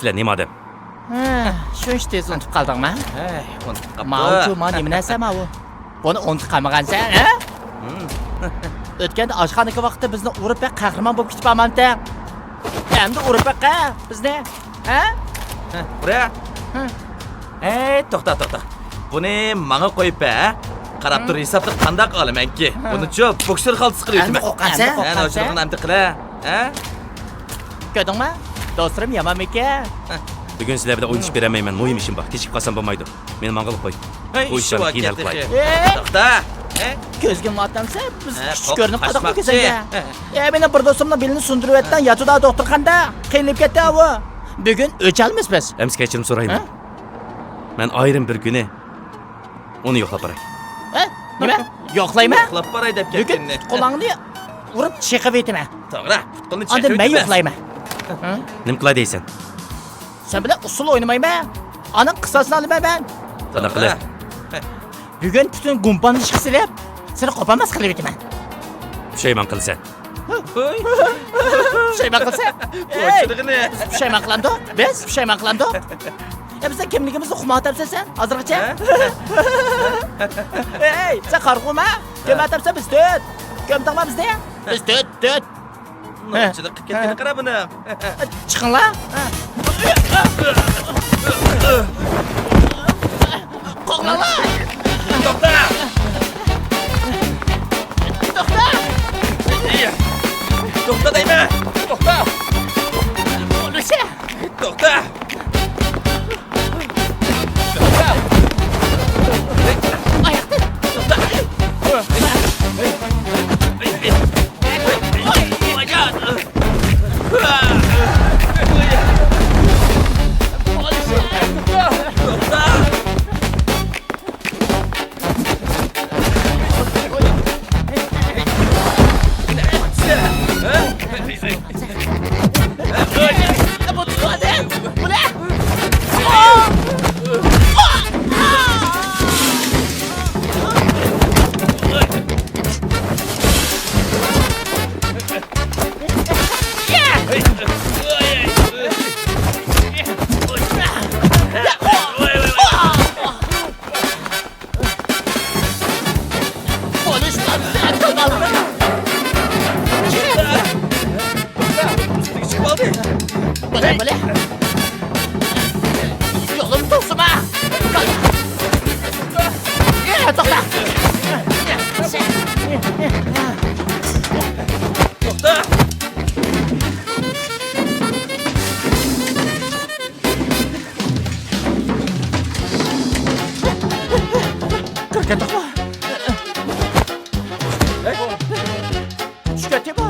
سىلەر نېمە ئادەم؟ ھە، شۇنچە تېز ئۇنتۇپ قالدىڭما؟ ھەي، ئۇنتۇپ قاپتۇ. ماۋۇچۇ، ما نېمە نەرسە ماۋۇ؟ بۇنى ئۇنتۇپ قالمىغانسەن، ھە؟ ھىم. ئۆتكەندە ئاشخانىدىكى ۋاقىتتا بىزنى ئۇرۇپ بەك قەھرىمان بولۇپ كېتىپ ئالمامتى؟ ئەمدى ئۇرۇپ بەقە بىزنى، ھە؟ ھە، ئۇرە. ھە. ئەي، توختا، توختا. بۇنى ماڭا قويۇپ بەر، ھە؟ قاراپ تۇر، ھىسابنى قانداق ئالىمەنكى؟ ھە. بۇنىچۇ بوكسېر خالتىسى قىلىۋېتىمەن. ئەمدى قورقامسەن؟ ھە، نوچىلىقىنى ئەمدى قىلە، ھە؟ كۆردۈڭمۇ؟ دوستلىرىم يامانمىكەن؟ بۈگۈن سىلەر بىلەن ئوينىشىپ بېرەلمەيمەن، مۇھىم ئىشىم بار، كېچىكىپ قالسام بولمايدۇ. مېنى ماڭغىلى قوي. ھەي، بۇ ئىشلارنى كېيىن ھەل قىلاي. توختا. ھەي، كۆزگە ماتامسەن؟ بىز كۈچ كۆرۈنۈپ قالدۇقمۇ كۆزۈڭگە؟ ھەي، مېنىڭ بىر دوستۇمنىڭ بېلىنى سۇندۇرۇۋەتتىڭ، ياتىدا دوختۇرخانىدا. قىينىلىپ كەتتى ئاۋۇ. بۈگۈن ئۆچەلمىز بىز. ئەمسە كەچۈرۈم سورايمەن. ھە؟ مەن ئايرىم بىر كۈنى ئۇنى يوقلاپ باراي. ھە؟ نېمە؟ يوقلايمەن؟ يوقلاپ باراي دەپ بۈگۈن كەتكىنىنى. پۇت-قولۇڭنى ئۇرۇپ چېقىۋېتىمەن. توغرا، پۇت-قولنى ئاندىن مەن چېقىۋېتىمەن. يوقلايمەن. ھە؟ نېمە قىلاي دەيسەن؟ سەن بىلەن ئۇسسۇل ئوينىمايمەن. ئانىڭ قىساسىنى ئالىمەن مەن. قانداق قىلە؟ بۈگۈن پۈتۈن گۇمپاننى ئىشقا سېلىپ، سېنى قوپالماس قىلىۋېتىمەن. پۇشايمان قىلىسەن. ھوي. پۇشايمان قىلسا؟ ئەي، بىز پۇشايمان قىلامدۇق؟ بىز پۇشايمان قىلامدۇق؟ يا، بىزنىڭ كىملىكىمىزنى ئۇقمايۋاتامسەن سەن ھازىرغىچە؟ ھە؟ ئەي، سەن قارىغۇما؟ كۆمەتەمسەن بىز تۆت. كۆمدۈڭما بىزنى؟ بىز تۆت، تۆت. نوچىلىق قىلىپ كەتكىنىگە قارا بۇنىڭ. چىقىڭلار. قوغلاڭلار. توختا. توختا. توختا دەيمەن. توختا. ئۆلۈشە. توختا. توختا. ئاياقتىن. توختا. توختا! توختا! كىرىپ كەتتۇقمۇ؟ چۈشۈپ كەتتىمۇ؟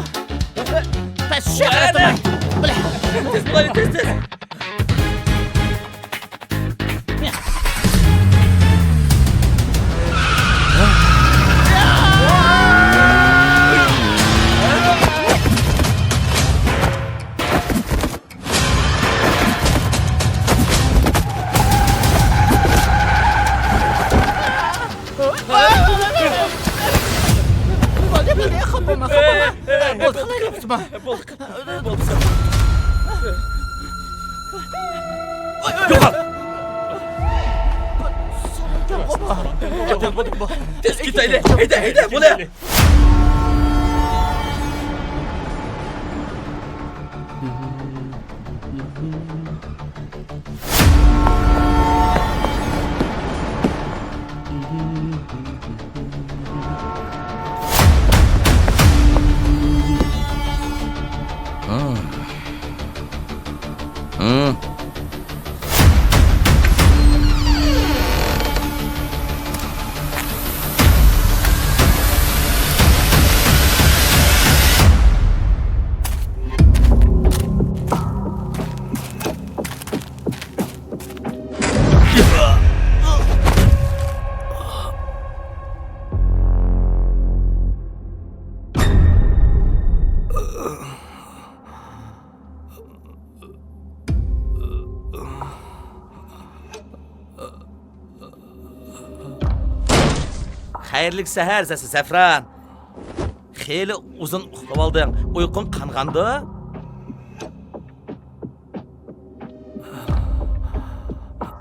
بەس، شۇ يەردە تۇرماي. بىلە. تېز بولايلى، تېز، تېز. تېز كېتەيلى. ھەيدە، ھەيدە، بولە. خەيرلىك سەھەر، زە-، زەفران. خېلى ئۇزۇن ئۇخلىۋالدىڭ. ئۇيقۇڭ قانغاندۇ؟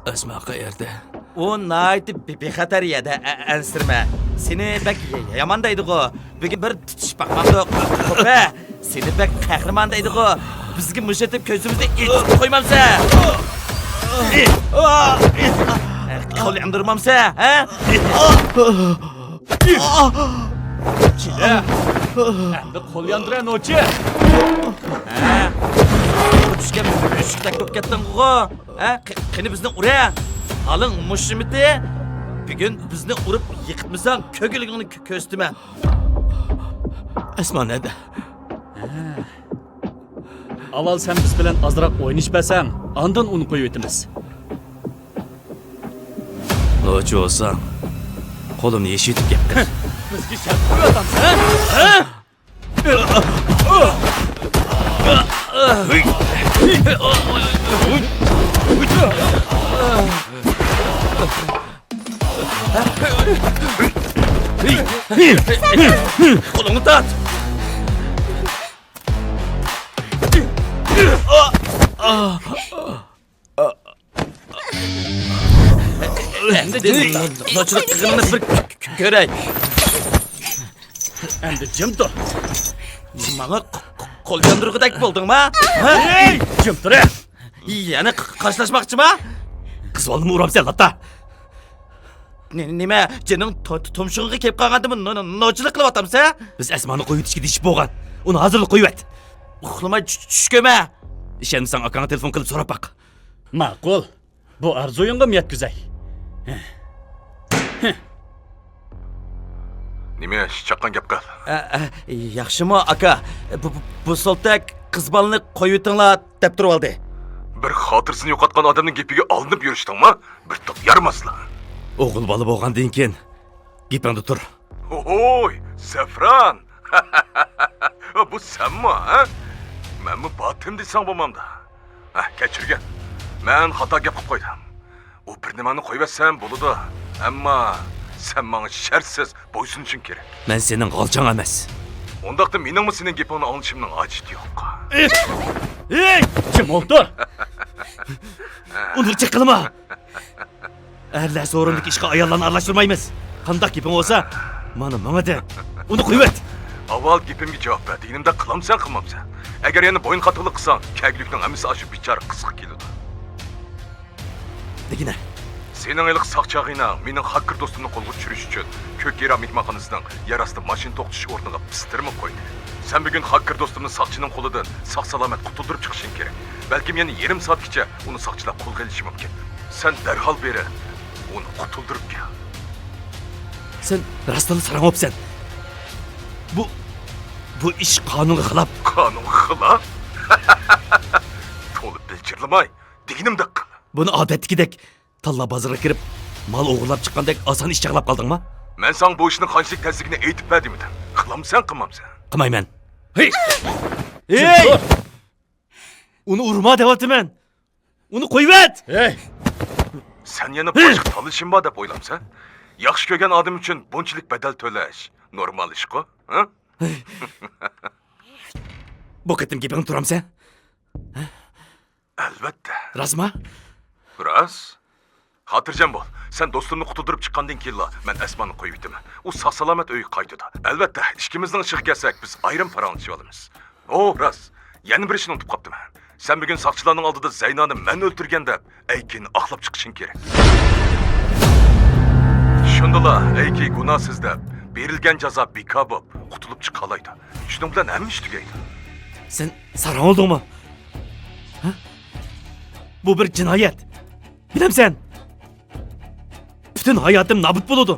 ئەسما قەيەردە؟ ئۇ ناھايىتى بى-، بىخەتەر يەردە، ئە-، ئەنسىرىمە. سېنى بەك ي-، يامان دەيدىغۇ. بۈگۈن بىر تۇتۇشۇپ باقمامدۇق. قوپە، سېنى بەك قەھرىمان دەيدىغۇ. بىزگە مۇشۇ ئېتىپ كۆزىمىزنى ئېچىپ قويمامسەن؟ قول ياندۇرمامسەن، ھە؟ كېلە. ئەمدى قول ياندۇرە، نوچى. ھە؟ چۈشكەن مۈشۈكتەك بولۇپ كەتتىڭغۇ؟ ھە؟ قېنى بىزنى ئۇرە. ھالىڭ مۇشۇمىتى؟ بۈگۈن بىزنى ئۇرۇپ يىقىتمىساڭ، كۆگىلىكىڭنى كۆ-، كۆرسىتىمەن. ئەسما نەدە؟ ھە. ئاۋۋال سەن بىز بىلەن ئازراق ئوينىشىپ بەرسەڭ، ئاندىن ئۇنى قويۇۋېتىمىز. نوچى بولساڭ، قولۇمنى يېشىۋېتىپ گەپ قىل. بىزگە شەرت قويۇۋاتامسەن، ھە؟ قولۇڭنى تارت! ئەمدى نوچىلىق قىلغىنىڭنى بىر كۆ-، كۆ-، كۆرەي. ئەمدى جىم تۇر. ماڭا قو-، قو-، قول ياندۇرغۇدەك بولدۇڭما؟ ھە؟ ھەي، جىم تۇر! يەنە ق-، قاشلاشماقچىما؟ قىز بالىنىمۇ ئۇرامسەن، لاتا! نېمە، جېنىڭ تو-، تو-، تۇمشۇقىغا كېلىپ قالغاندىمۇ نو-، نو-، نوچىلىق قىلىۋاتامسەن؟ بىز ئەسمانى قويۇۋېتىشكە دېيىشىپ بولغان. ئۇنى ھازىرلا قويۇۋەت. ئۇخلىماي چۈ-، چۈش كۆرمە. ئىشەنمىسەڭ ئاكاڭغا تېلېفون قىلىپ سوراپ باق. ماقۇل. بۇ ئارزۇيۇڭغىمۇ يەتكۈزەي. نېمە، ئىش چاققان گەپ قىل. ئە، ئە، ياخشىمۇ، ئاكا؟ بۇ، بۇ، بۇ سولتەك قىز بالىنى قويۇۋېتىڭلار دەپ تۇرۇۋالدى. بىر خاتىرىسىنى يوقاتقان ئادەمنىڭ گېپىگە ئالدىنىپ يۈرۈشتۈڭمۇ؟ بىر توپ يارىماسلار. ئوغۇل بالا بولغاندىن كېيىن گېپىڭدە تۇر. ھوي، زەفران! بۇ سەنمۇ، ھە؟ مەنمۇ باتىم دېسەڭ بولمامدۇ؟ ھە، كەچۈرگىن. مەن خاتا گەپ قىلىپ قويدۇم. ئۇ بىر نېمەنى قويۇۋەتسەم بولىدۇ، ئەمما سەن ماڭا شەرتسىز بويسۇنۇشۇڭ كېرەك. مەن سېنىڭ غالچاڭ ئەمەس. ئۇنداقتا مېنىڭمۇ سېنىڭ گېپىڭنى ئاڭلىشىمنىڭ ھاجىتى يوق. ھېي! جىم ئولتۇر! ئۇنى جىق قىلما! ئەرلەر سورۇنىدىكى ئىشقا ئاياللارنى ئارىلاشتۇرمايمىز. قانداق گېپىڭ بولسا، مانا ماڭا دە. ئۇنى قويۇۋەت. ئاۋۋال گېپىمگە جاۋاب بەر. دېگىنىمدەك قىلامسەن، قىلمامسەن؟ ئەگەر يەنە بويۇن قاتتىقلىق قىلساڭ، كەگلىكنىڭ ھەممىسى ئاشۇ بىچارە قىزغا كېلىدۇ. دېگىنە. سېنىڭ ھېلىقى ساقچى ئاغىنەڭ مېنىڭ خاككېر دوستۇمنى قولغا چۈشۈرۈش ئۈچۈن كۆك ھىرا مېھمانخانىسىنىڭ يەر ئاستى ماشىنا توختىتىش ئورنىغا پىستىرما قويدى. سەن بۈگۈن خاككېر دوستۇمنى ساقچىنىڭ قولىدىن ساق-سالامەت قۇتۇلدۇرۇپ چىقىشىڭ كېرەك. بەلكىم يەنە يېرىم سائەتكىچە ئۇنى ساقچىلار قولغا ئېلىشى مۇمكىن. سەن دەرھال بېرىپ، ئۇنى قۇتۇلدۇرۇپ كەل. سەن راستتىنلا ساراڭ بوپسەن. بۇ، بۇ ئىش قانۇنغا خىلاپ. قانۇنغا خىلاپ؟ تولا بىلچىرلىماي، دېگىنىمدەك قىل. بۇنى ئادەتتىكىدەك تاللا بازىرىغا كىرىپ، مال ئوغرىلاپ چىققاندەك ئاسان ئىش چاغلاپ قالدىڭما؟ مەن ساڭا بۇ ئىشنىڭ قانچىلىك تەسلىكىنى ئېيتىپ بەر دېمىدىم. قىلامسەن، قىلمامسەن؟ قىلمايمەن. ھېي! ھېي! ئۇنى ئۇرما دەۋاتىمەن. ئۇنى قويۇۋەت! ھېي! سەن يەنە باشقا تاللىشىم بار دەپ ئويلامسەن؟ ياخشى كۆرگەن ئادەم ئۈچۈن بۇنچىلىك بەدەل تۆلەش نورمال ئىشقۇ، ھە؟ بۇ قېتىم گېپىڭدە تۇرامسەن؟ ئەلۋەتتە. راستما؟ راست. خاتىرجەم بول. سەن دوستۇمنى قۇتۇلدۇرۇپ چىققاندىن كېيىنلا مەن ئەسمانى قويۇۋېتىمەن. ئۇ ساق-سالامەت ئۆيگە قايتىدۇ. ئەلۋەتتە، ئىككىمىزنىڭ ئىشىغا كەلسەك، بىز ئايرىم پاراڭلىشىۋالىمىز. ئو، راست. يەنە بىر ئىشنى ئۇنتۇپ قاپتىمەن. سەن بۈگۈن ساقچىلارنىڭ ئالدىدا زەينانى مەن ئۆلتۈرگەن دەپ، ئەيكىنى ئاقلاپ چىقىشىڭ كېرەك. شۇندىلا ئەيكى گۇناھسىز دەپ، بېرىلگەن جازا بىكار بولۇپ، قۇتۇلۇپ چىقالايدۇ. شۇنىڭ بىلەن ھەممە ئىش تۈگەيدۇ. سەن ساراڭ بولدۇڭمۇ؟ ھە؟ بۇ بىر جىنايەت. بىلەمسەن؟ پۈتۈن ھاياتىم نابۇت بولىدۇ.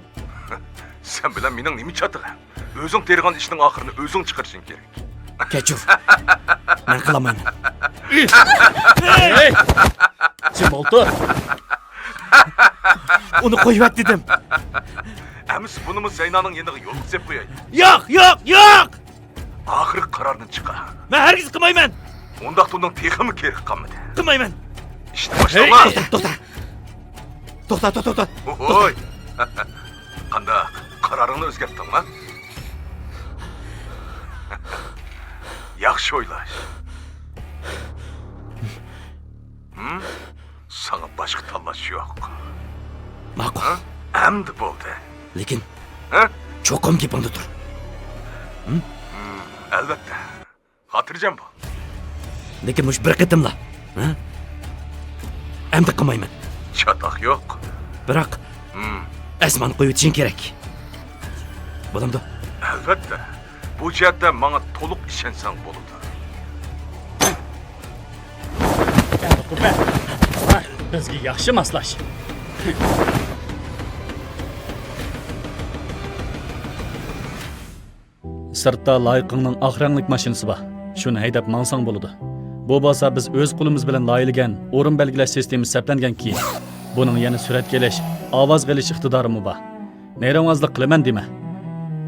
سەن بىلەن مېنىڭ نېمە چاتىقىم؟ ئۆزۈڭ تېرىغان ئىشنىڭ ئاخىرىنى ئۆزۈڭ چىقىرىشىڭ كېرەك. كەچۈر. مەن قىلالمايمەن. ھېي! جىم ئولتۇر. ئۇنى قويۇۋەت دېدىم. ئەمىسە بۇنىمۇ زەينانىڭ يېنىغا يولغا سېلىپ قوياي. ياق، ياق، ياق! ئاخىرقى قارارنى چىقار. مەن ھەرگىز قىلمايمەن. ئۇنداقتا ئۇنىڭ تېخىمۇ كېرىكى قالمىدى. قىلمايمەن. ئىشنى باشلاڭلار. توختا، توختا. توختا، توختا، توختا. ھوي. قانداق؟ قارارىڭنى ئۆزگەرتتىڭما؟ ياخشى ئويلاش. ھىم؟ ساڭا باشقا تاللاش يوق. ماقۇل. ھە؟ ئەمدى بولدى. لېكىن ھە؟ چوقۇم گېپىڭدە تۇر. ھىم؟ ھىم، ئەلۋەتتە. خاتىرجەم بول. لېكىن مۇشۇ بىر قېتىملا. ھە؟ ئەمدى قىلمايمەن. چاتاق يوق. بىراق ھىم. ئەسمانى قويۇۋېتىشىڭ كېرەك. بولامدۇ؟ ئەلۋەتتە. بۇ جەھەتتە ماڭا تولۇق ئىشەنسەڭ بولىدۇ. بىزگە ياخشى ماسلاش. سىرتتا لايىقىڭنىڭ ئاق رەڭلىك ماشىنىسى بار. شۇنى ھەيدەپ ماڭساڭ بولىدۇ. بۇ بولسا بىز ئۆز قولىمىز بىلەن لايىھەلىگەن ئورۇن بەلگىلەش سىستېمىسى سەپلەنگەن كىيىم. بۇنىڭ يەنە سۈرەتكە ئېلىش، ئاۋازغا ئېلىش ئىقتىدارىمۇ بار. نەيرەڭۋازلىق قىلىمەن دېمە.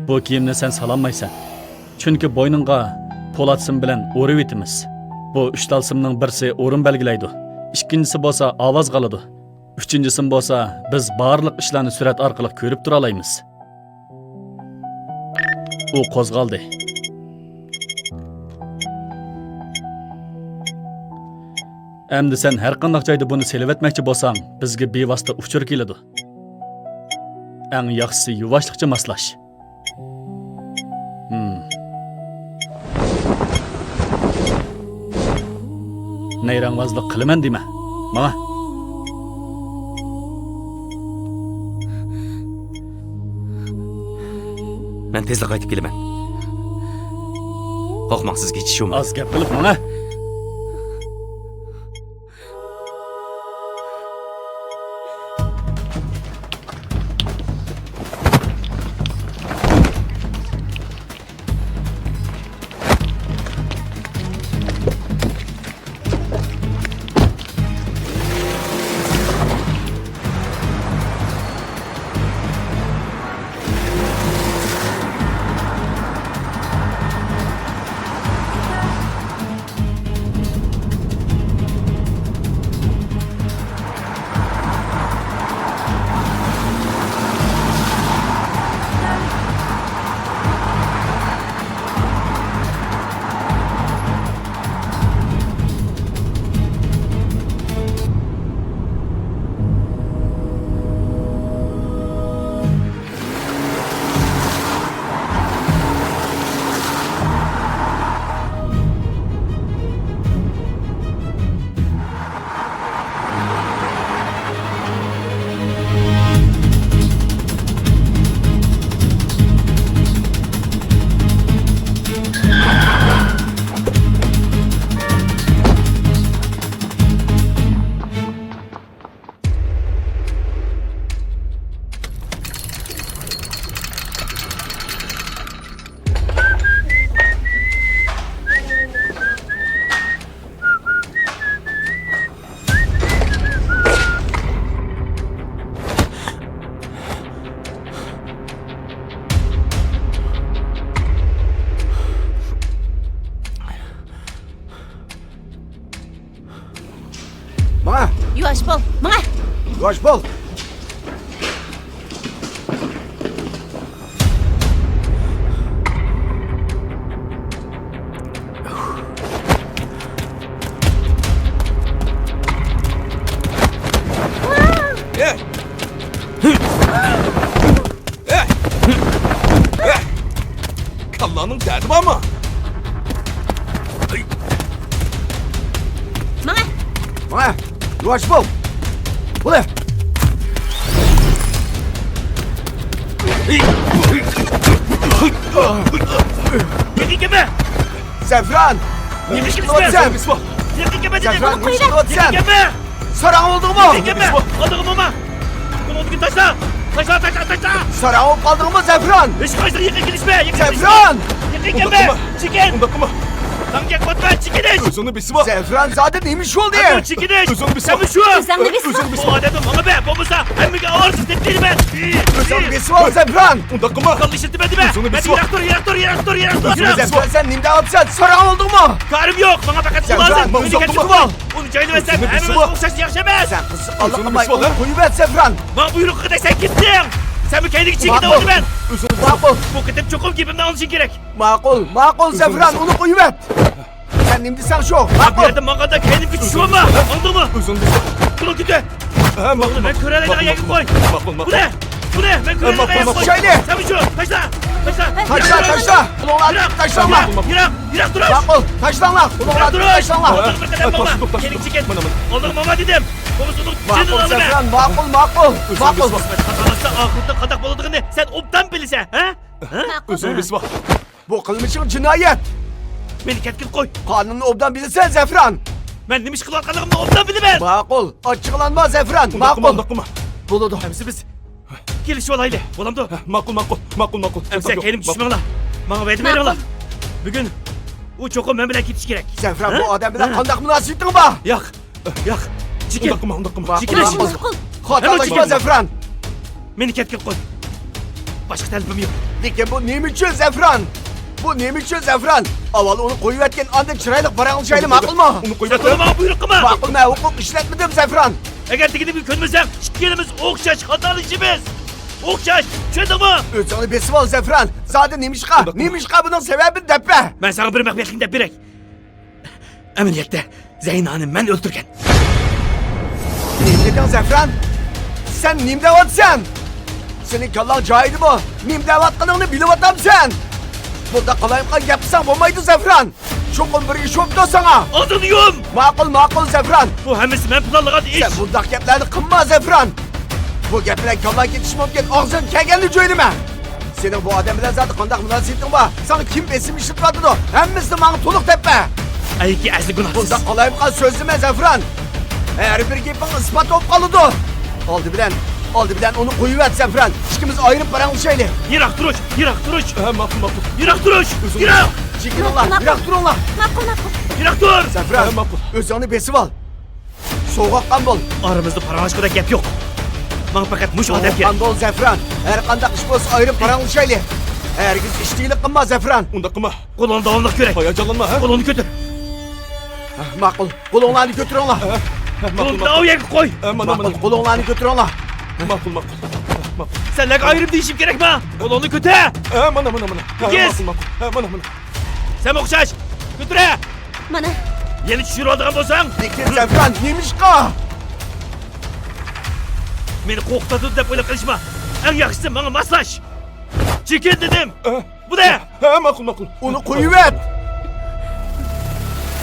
بۇ كىيىمنى سەن سالالمايسەن. چۈنكى بوينۇڭغا پولات سىم بىلەن ئورىۋېتىمىز. بۇ ئۈچ تال سىمنىڭ بىرسى ئورۇن بەلگىلەيدۇ، ئىككىنچىسى بولسا ئاۋازغا ئالىدۇ، ئۈچىنچى سىم بولسا بىز بارلىق ئىشلارنى سۈرەت ئارقىلىق كۆرۈپ تۇرالايمىز. ئۇ قوزغالدى. ئەمدى سەن ھەرقانداق جايدا بۇنى سېلىۋەتمەكچى بولساڭ، بىزگە بىۋاسىتە ئۇچۇر كېلىدۇ. ئەڭ ياخشىسى يۇۋاشلىقچە ماسلاش. ھىم. نەيرەڭۋازلىق قىلىمەن دېمە. ماڭا. مەن تېزلا قايتىپ كېلىمەن. قورقماڭ، سىزگە ھېچ ئىش بولمايدۇ. ئاز گەپ قىلىپ ماڭا. ماڭە! ياۋاش بول! كاللاڭنىڭ دەردى بارمۇ؟ ماڭە! ماڭە! ياۋاش بول! بولە! يېقىن كەلمە! زەفران! نېمە ئىش قىلىۋاتىسەن؟ يېقىن كەلمە دېدىم! زەفران، نېمە ئىش قىلىۋاتىسەن؟ يېقىن كەلمە! ساراڭ بولدۇڭمۇ؟ يېقىن كەلمە! ئالدىغا بولما! بۇنىڭدىكىنى تاشلا! تاشلا، تاشلا، تاشلا! ساراڭ بولۇپ قالدىڭمۇ، زەفران؟ ھېچقايسىڭ يېقىن كېلىشمە! يېقىن كېلىشمە! زەفران! يېقىن كەلمە! چېكىن! ئۇنداق قىلما! داڭگەك باتما، چېكىنىش! ئۆزۈڭنى بېسىۋال! زەفران، زادى نېمە ئىش بولدى؟ ئەمدى چېكىنىش! ئۆزۈڭنى بېسىۋال! سەنمۇ شۇ! ئۆزۈڭنى بېسىۋال! ئۆزۈڭنى بېسىۋال! ئۇ ئادەمنى ماڭا بەر، بولمىسا ھەممىگە ئاۋارە قىلىپ تېپىيمەن! ئۆزۈڭنى بېسىۋال، زەفران! ئۇنداق قىلما! كاللا ئىشلىتىمەن دېمە! ئۆزۈڭنى بېسىۋال! يىراق تۇر، يىراق تۇر، يىراق تۇر، يىراق تۇر! زەفران، سەن نېمە دەۋاتىسەن؟ ساراڭ بولدۇڭمۇ؟ كارىم يوق، ماڭا پەقەت ئۇ لازىم! زەفران، مېنى ئۇنداق قىلما! ئۇنى جايلىۋەتسەم، ھەممىمىز ئوخشاش ياشايمىز! سەن قىزىققانلىق قىلماي، ئۇنى قويۇۋەت، زەفران! ماڭا بۇيرۇق قىلغۇدەك سەن كىمسەن؟ سەنمۇ كەينىگە چېكىن دەۋاتىمەن! ماقۇل! بۇ قېتىم چوقۇم گېپىمنى ئاڭلىشىڭ كېرەك! ماقۇل، ماقۇل، زەفران، ئۇنى قويۇۋەت! سەن نېمە دېسەڭ شۇ! بۇ ماقۇل! يەردە ماڭغاندا كەينىمگە چۈشۈۋالما! ئاڭلىدىڭمۇ؟ قولۇڭنى كۆتۈر! ھە، ماقۇل، مەن كۆرەلەيدىغان يەرگە قوي! ماقۇل، ماقۇل. بۇنى! بۇنى! مەن كۆرەلەيدىغان يەرگە قوي! چاينى! سەن شۇ! تاشلا! تاشلا! تاشلا، تاشلا! قولۇڭلارنى تاشلاڭلار! يىراق! يىراق! يىراق تۇرۇڭ! ماقۇل، تاشلاڭلار! قولۇڭلارنى تاشلاڭلار! ئالدىغا بىر قەدەم ماڭما! كەينىگە چېكىن! ئالدىغا ماڭما دېدىم! بولمىسا ئۇنىڭ جېنىنى ئالىمەن! ماقۇل، ماقۇل، ماقۇل! خاتالاشسا ئاخىرىدا قانداق بولىدىغىنىنى سەن ئوبدان بىلىسەن، ھە؟ ماقۇل. ئۆزۈڭنى بېسىۋال! بۇ قىلمىشىڭ جىنايەت! مېنى كەتكىلى قوي! قانۇننى ئوبدان بىلىسەن، زەفران! مەن نېمە ئىش قىلىۋاتقانلىقىمنى ئوبدان بىلىمەن! ماقۇل، ئاچچىقلانما، زەفران! ماقۇل! ئۇنداق قىلما! بولىدۇ. ئەمىسە بىز كېلىشىۋالايلى، بولامدۇ؟ ماقۇل، ماقۇل، ماقۇل، ماقۇل. ئەمىسە كەينىمگە چۈشمەڭلار. ماڭا ۋەدە بېرىڭلار. بۈگۈن ئۇ چوقۇم مەن بىلەن كېتىشى كېرەك. زەفران، بۇ ئادەم بىلەن قانداق مۇناسىۋىتىڭ بار؟ ياق، ياق. چېكىن. ئۇنداق قىلما، ئۇنداق قىلما. ماقۇل، چېكىنىش. ماقۇل. خاتالاشما، زەفران. مېنى كەتكىلى قوي. باشقا تەلىپىم يوق. لېكىن بۇ نېمە ئۈچۈن، زەفران؟ بۇ نېمە ئۈچۈن، زەفران؟ ئاۋۋال ئۇنى قويۇۋەتكىن، ئاندىن چىرايلىق پاراڭلىشايلى، ماقۇلمۇ؟ ئۇنى قويۇۋەت. سەن ماڭا بۇيرۇق قىلما. ماقۇل، مەن ھوقۇق ئىشلەتمىدىم، زەفران. ئەگەر دېگىنىمگە كۆنمىسەڭ، ئىككىلىمىز ئوخشاش خاتالىشىمىز. ئوخشاش، چۈشەندىڭمۇ؟ ئۆزۈڭنى بېسىۋال، زەفران. زادى نېمىشقا، نېمىشقا بۇنىڭ سەۋەبىنى دەپ بەر. مەن ساڭا بىر مەخپىيەتلىكنى دەپ بېرەي. ئەمەلىيەتتە زەينانى مەن ئۆلتۈرگەن. نېمە دېدىڭ، زەفران؟ سەن نېمە دەۋاتىسەن؟ سېنىڭ كاللاڭ جايىدىمۇ؟ نېمە دەۋاتقىنىڭنى بىلىۋاتامسەن؟ بۇنداق قالايمىقان گەپ قىلساڭ بولمايدۇ، زەفران. چوقۇم بىر ئىش بوپتۇ ساڭا. ئاغزىڭنى يۇم! ماقۇل، ماقۇل، زەفران. بۇ ھەممىسى مەن پىلانلىغان ئىش. سەن بۇنداق گەپلەرنى قىلما، زەفران. بۇ گەپ بىلەن كاللاڭ كېتىشى مۇمكىن. ئاغزىڭنى كەلگەننى جۆيلىمە. سېنىڭ بۇ ئادەم بىلەن زادى قانداق مۇناسىۋىتىڭ بار؟ ساڭا كىم بېسىم ئىشلىتىۋاتىدۇ؟ ھەممىسىنى ماڭا تولۇق دەپ بەر. ئەيكى ئەسلى گۇناھسىز. بۇنداق قالايمىقان سۆزلىمە، زەفران. ھەر بىر گېپىڭ ئىسپات بولۇپ قالىدۇ. ئالدى بىلەن، ئالدى بىلەن ئۇنى قويۇۋەت، زەفران. ئىككىمىز ئايرىپ پاراڭلىشايلى. يىراق تۇرۇش، يىراق تۇرۇش. ھە، ماقۇل، ماقۇل. يىراق تۇرۇش، يىراق. چېكىنىڭلار، ماقۇل، يىراق تۇرۇڭلار. ماقۇل، ماقۇل. يىراق تۇر. زەفران، ھە، ماقۇل. ئۆزۈڭنى بېسىۋال. سوغۇققان بول. ئارىمىزدا پاراڭلاشقۇدەك گەپ يوق. ماڭا پەقەت مۇشۇ ئادەم كېرەك. سوغۇققان بول، زەفران. ھەر قانداق ئىش بولسا ئايرىپ پاراڭلىشايلى. ھەرگىز ئىش دېگىلى قىلما، زەفران. ئۇنداق قىلما. قولۇڭنى داۋاملىق كۆرەي. ھاياجانلانما، ھە؟ قولۇڭنى كۆتۈر. ھە، ماقۇل. قولۇڭلارنى كۆتۈرۈڭلار. ھە، ھە، ماقۇل، قولۇڭنى ماقۇل. ئاۋۇ يەرگە قوي. ھە، مانا، ماقۇل، مانا. قولۇڭلارنى كۆتۈرۈڭلار. ماقۇل، ماقۇل. ماقۇل. سەنلەرگە ئايرىم دېيىشىم كېرەكما؟ قولۇڭنى كۆتۈر. ھە، مانا، مانا، مانا. ھە، تېگىز. ماقۇل، ماقۇل. ھە، مانا، مانا. سەن ئوخشاش. كۆتۈرە. مانا. يەنە چۈشۈرۈۋالىدىغان بولساڭ. لېكىن زەفران، نېمىشقا؟ مېنى قورقۇتىدۇ دەپ ئويلاپ قېلىشما. ئەڭ ياخشىسى ماڭا ماسلاش. چېكىن دېدىم. ئە؟ بۇنى. ھە، ماقۇل، ماقۇل. ئۇنى قويۇۋەت.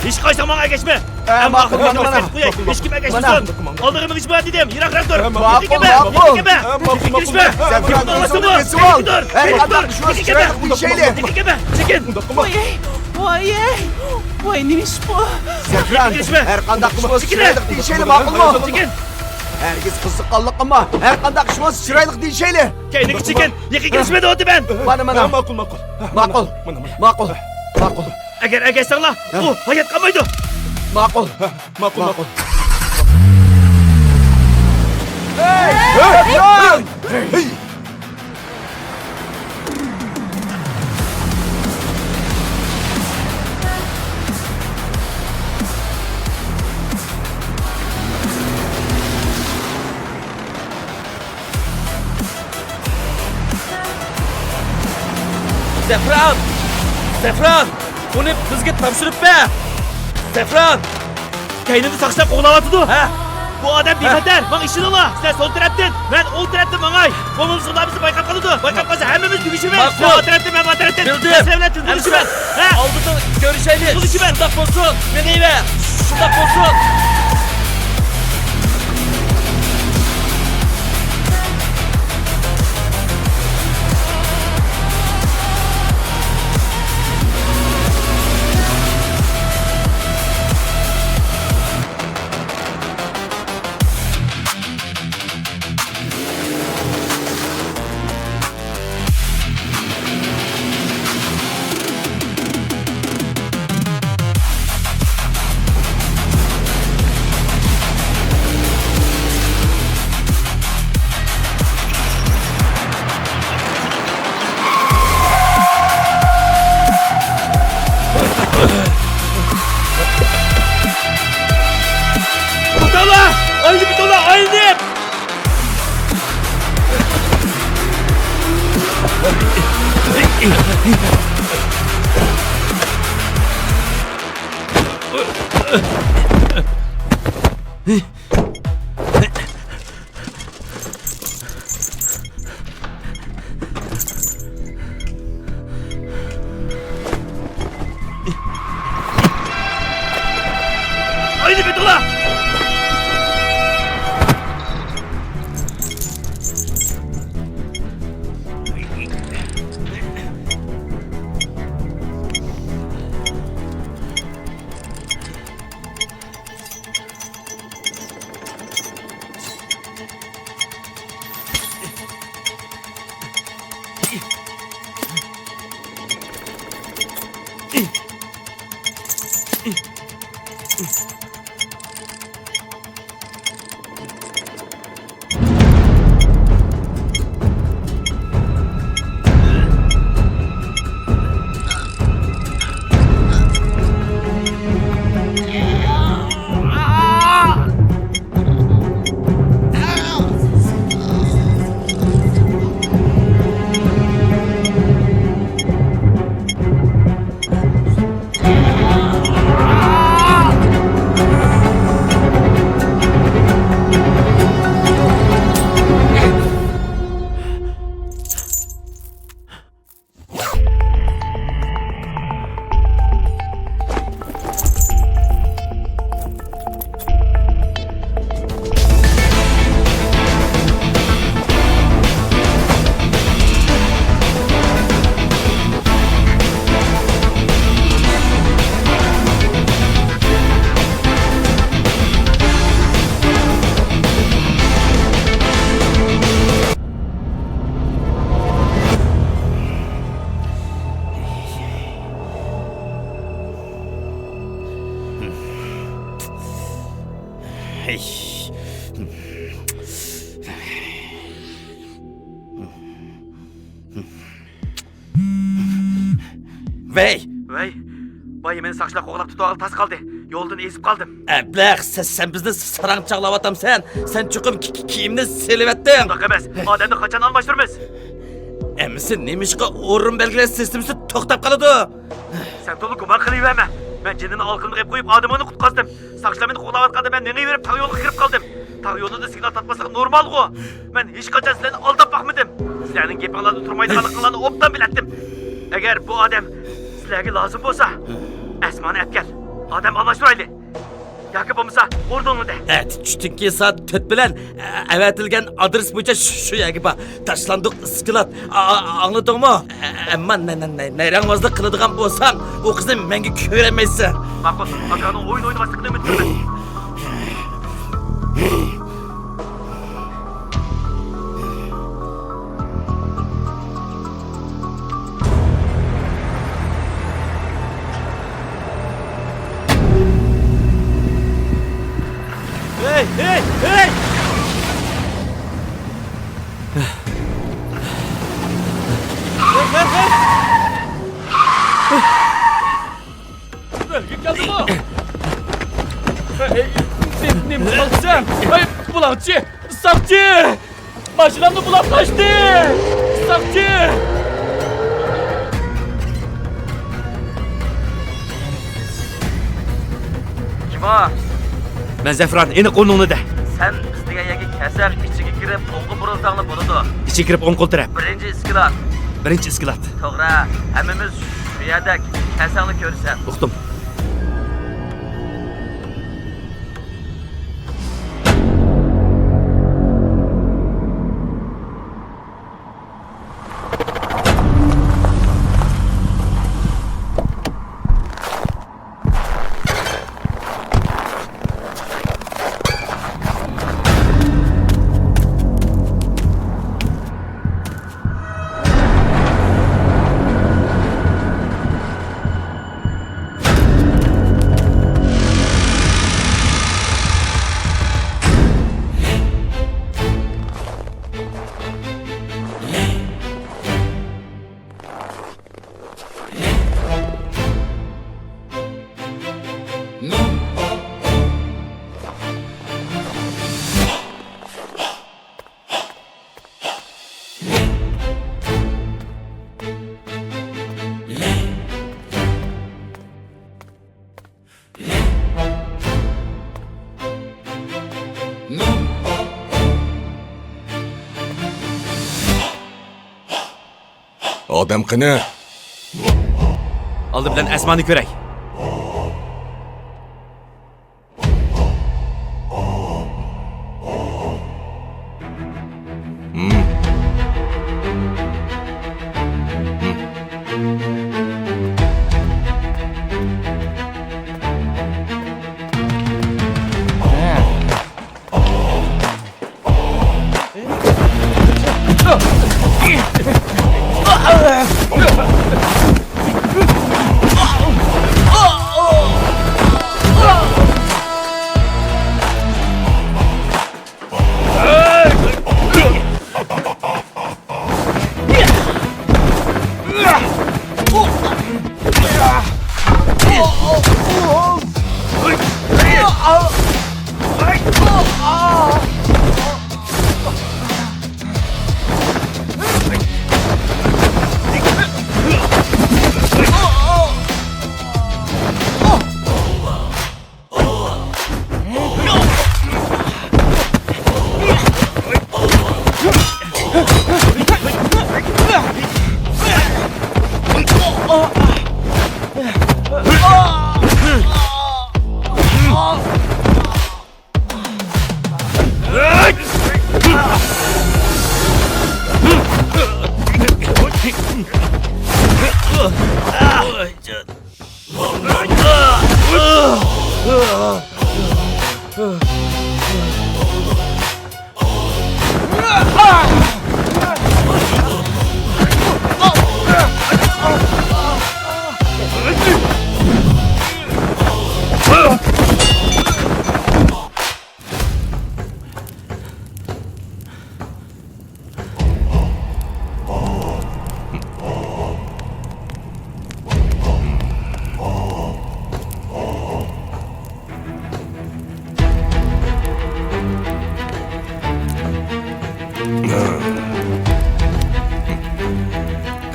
ھېچقايسىڭ ماڭا ئەگەشمە. ئە، ماقۇل، مانا، مانا. قوياي. ھېچكىم ئەگەشمىسۇن. مانا. ئالدىغا مېڭىشما دېدىم. يىراقراق تۇر. ھە، ماقۇل، ماقۇل. ھە، ماقۇل، ماقۇل. زەپەر، بۇنىڭ ئۈستىگە بېسىۋال. ھەر قانداق ئىش بولسا چىرايلىق دېيىشەيلى. چېكىن. ۋاي، ۋاي، ۋاي، نېمە ئىش بۇ؟ زەپەر، ھەر قانداق ئىش بولسا چىرايلىق دېيىشەيلى، ماقۇلمۇ؟ چېكىن. ھەرگىز قىزىققانلىق قىلما. ھەر قانداق ئىش بولسا چىرايلىق دېيىشەيلى. كەينىگە چېكىن. يېقىن كېلىشمە دەۋاتىمەن. مانا، مانا. ھە، ماقۇل، ماقۇل. ماقۇل. مانا، مانا. ماقۇل. ماقۇل. ئەگەر ئەگەشسەڭلار، ھە، ئۇ ھايات قالمايدۇ. ماقۇل. ھە، ماقۇل، ماقۇل. ماقۇل. ھەي! ھەي! ھەي! زەفران! زەفران! ئۇنى بىزگە تاپشۇرۇپ بەر! زەفران! كەينىمدە ساقچىلار قوغلاۋاتىدۇ. ھە؟ بۇ ئادەم بىخەتەر. ماڭا ئىشىنىڭلار. سىلەر سول تەرەپتىن، مەن ئوڭ تەرەپتىن ماڭاي. بولمىسا بىزنى بايقاپ قالىدۇ. بايقاپ قالسا ھەممىمىز تۈگىشىمىز. ماقۇل. سىلەر ئۇ تەرەپتىن، مەن بۇ تەرەپتىن. بىلدىم. مەن سىلەر بىلەن تىزلىشىمەن. ھە؟ ئالدىدا كۆرۈشەيلى. تىزلىشىمەن. شۇنداق بولسۇن. مېڭىۋەر. شۇنداق بولسۇن. توختاڭلار! ئايلىنىپ كېتىڭلار! ئايلىنىپ! ئايلىنىپ كېتىڭلار! ۋەي! ۋەي! بايا مېنى ساقچىلار قوغلاپ تۇتۇۋالغىلى تاس قالدى. يولدىن ئېزىپ قالدىم. ئەبلەخ، سە-، سەن بىزنى ساراڭ چاغلاۋاتامسەن؟ سەن چوقۇم كى-، كى-، كىيىمنى سېلىۋەتتىڭ. ئۇنداق ئەمەس. ئادەمنى قاچان ئالماشتۇرىمىز؟ ئەمىسە نېمىشقا ئورۇن بەلگىلەش سىستېمىسى توختاپ قالىدۇ؟ سەن تولا گۇمان قىلىۋەرمە. مەن جېنىنى ئالىقىنىمغا ئېلىپ قويۇپ، ئادىمىڭنى قۇتقۇزدىم. ساقچىلار مېنى قوغلاۋاتقاندا مەن مېڭىۋېرىپ تاغ يولىغا كىرىپ قالدىم. تاغ يولىدا سىگنال تارتماسلىق نورمالغۇ. مەن ھېچقاچان سىلەرنى ئالداپ باقمىدىم. سىلەرنىڭ گېپىڭلاردا تۇرمايدىغانلىقىڭلارنى ئوبدان بىلەتتىم. ئەگەر بۇ ئادەم سىلەرگە لازىم بولسا، ئەسمانى ئەپكەل. ئادەم ئالماشتۇرايلى. ياكى بولمىسا ئورنۇڭنى دە. ئەتە چۈشتىن كېيىن سائەت تۆت بىلەن، ئە، ئەۋەتىلگەن ئادرېس بويىچە شۇ، شۇ يەرگە بار. تاشلاندۇق ئىسكىلات. ئا-، ئا-، ئاڭلىدىڭمۇ؟ ئە-، ئەمما نە-، نە-، نە-، نەيرەڭۋازلىق قىلىدىغان بولساڭ، ئۇ قىزنى مەڭگۈ كۆرەلمەيسەن. ماقۇل، ئاكاڭنىڭ ئويۇن ئوينىماسلىقىنى ئۈمىد قىلىمەن. ھەي، ھەي، ھەي! ھەي، ھەي، ھەي! ئۆيگە كەلدىمۇ؟ ھەي، نېمە، نېمە قىلىۋاتىسەن؟ ھەي، بۇلاڭچى! ساقچى! ماشىنامنى بۇلاپ قاچتى! ساقچى! بۇ. مەن زەفران، ئېنىق ئورنۇڭنى دە. سەن بىز دېگەن يەرگە كەلسەڭ، ئىچىگە كىرىپ ئوڭغا بۇرۇلساڭلا بولىدۇ. ئىچىگە كىرىپ ئوڭ قول تەرەپ. بىرىنچى ئىسكىلات. بىرىنچى ئىسكىلات. توغرا، ھەممىمىز شۇ يەردە، كەلسەڭلا كۆرىسەن. ئۇقتۇم. ئادەم قېنى؟ ئالدى بىلەن ئەسمانى كۆرەي.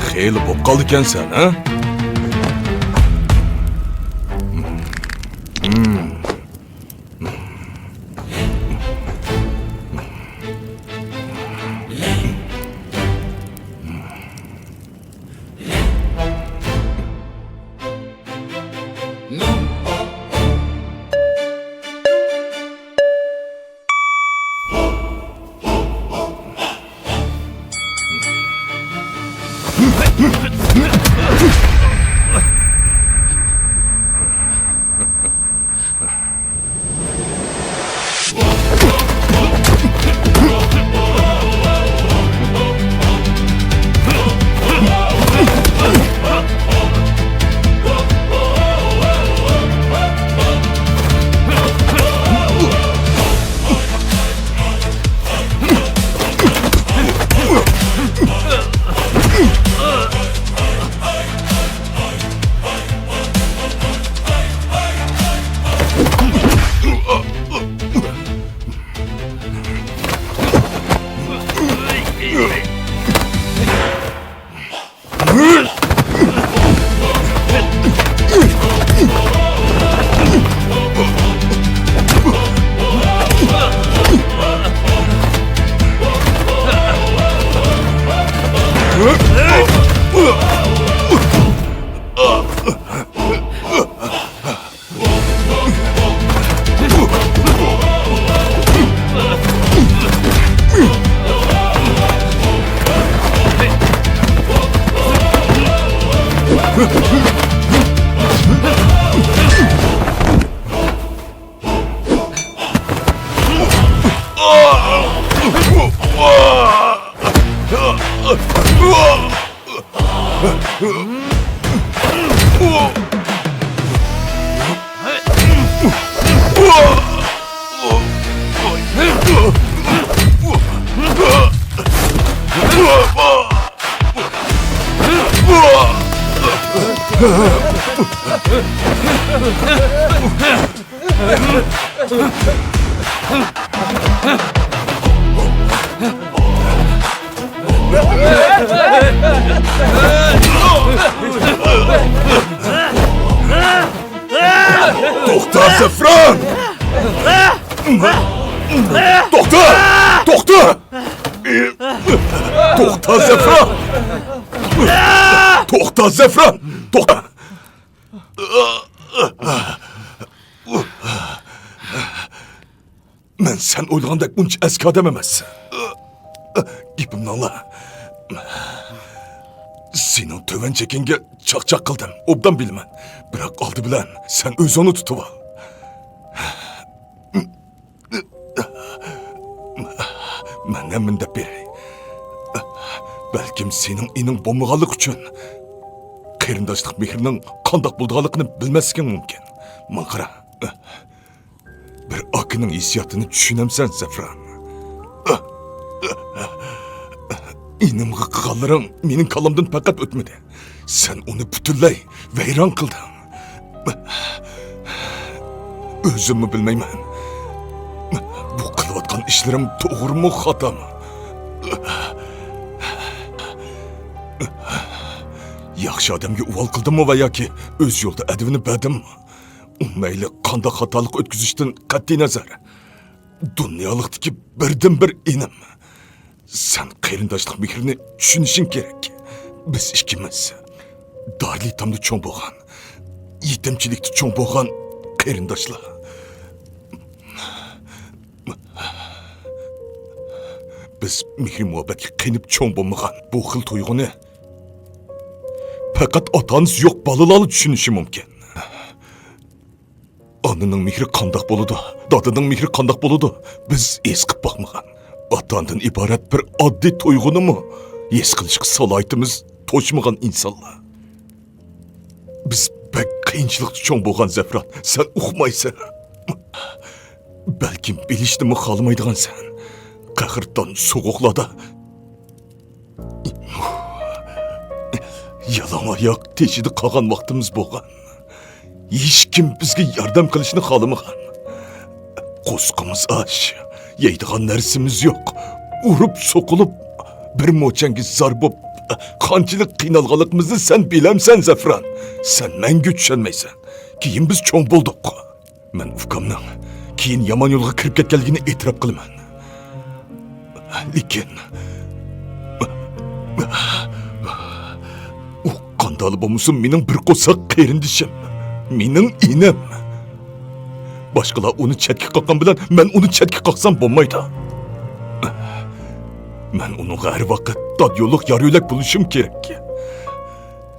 خېلى بولۇپ قالدىكەنسەن، ھە؟ توختا، زەفران! توختا! توختا! توختا، زەفران! توختا، زەفران! توختا! مەن سەن ئويلىغاندەك ئۇنچە ئەسكى ئادەم ئەمەس. گېپىمنى ئاڭلا. سېنىڭ تۆۋەن چېكىڭگە چاقچاق قىلدىم، ئوبدان بىلىمەن. بىراق ئالدى بىلەن سەن ئۆزۈڭنى تۇتۇۋال. مەن ھەممىنى دەپ بېرەي. بەلكىم سېنىڭ ئىنىڭ بولمىغانلىقى ئۈچۈن قېرىنداشلىق مېھرىنىڭ قانداق بولىدىغانلىقىنى بىلمەسلىكىڭ مۇمكىن. ماڭا قارا. بىر ئاكىنىڭ ھېسسىياتىنى چۈشىنەمسەن، زەفران؟ ئىنىمغا قىلغانلىرىڭ مېنىڭ كاللامدىن پەقەت ئۆتمىدى. سەن ئۇنى پۈتۈنلەي ۋەيران قىلدىڭ. ئۆزۈممۇ بىلمەيمەن، بۇ قىلىۋاتقان ئىشلىرىم توغرىمۇ، خاتامۇ؟ ياخشى ئادەمگە ئۇۋال قىلدىممۇ ۋە ياكى ئۆز يولىدا ئەدىۋىنى بەردىممۇ؟ ئۇ مەيلى قانداق خاتالىق ئۆتكۈزۈشتىن قەتئىينەزەر، دۇنيالىقتىكى بىردىنبىر ئىنىم. سەن قېرىنداشلىق مېھرىنى چۈشىنىشىڭ كېرەك. بىز ئىككىمىز دارلىتامدا چوڭ بولغان، يېتىمچىلىكتە چوڭ بولغان قېرىنداشلار. بىز مېھرى-مۇھەببەتكە قېنىپ چوڭ بولمىغان، بۇ خىل تۇيغۇنى پەقەت ئاتا-ئانىسى يوق بالىلارلا چۈشىنىشى مۇمكىن. ئانىنىڭ مېھرى قانداق بولىدۇ، دادىنىڭ مېھرى قانداق بولىدۇ، بىز ھېس قىلىپ باقمىغان. ئاتا-ئانىدىن ئىبارەت بىر ئاددىي تۇيغۇنىمۇ ھېس قىلىشقا سالاھىيىتىمىز توشمىغان ئىنسانلار. بىز بەك قىيىنچىلىقتا چوڭ بولغان، زەفران، سەن ئۇقمايسەن. بەلكىم بىلىشنىمۇ خالىمايدىغانسەن. قەھرىتان سوغۇقلاردا يالاڭ ئاياق تېشىدا قالغان ۋاقتىمىز بولغان. ھېچكىم بىزگە ياردەم قىلىشنى خالىمىغان. قورسىقىمىز ئاچ، يەيدىغان نەرسىمىز يوق. ئۇرۇپ سوقۇلۇپ، بىر موچەنگە زار بولۇپ، قانچىلىك قىينالغانلىقىمىزنى سەن بىلەمسەن، زەفران؟ سەن مەڭگۈ چۈشەنمەيسەن. كېيىن بىز چوڭ بولدۇق. مەن ئۇكامنىڭ كېيىن يامان يولغا كىرىپ كەتكەنلىكىنى ئېتىراپ قىلىمەن. لېكىن ئۇ قانداقلا بولمىسۇن، مېنىڭ بىر قورساق قېرىندىشىم، مېنىڭ ئىنىم. باشقىلار ئۇنى چەتكە قاققان بىلەن مەن ئۇنى چەتكە قاقسام بولمايدۇ. مەن ئۇنىڭغا ھەر ۋاقىت داد يوللۇق، يار يۆلەك بولۇشۇم كېرەك.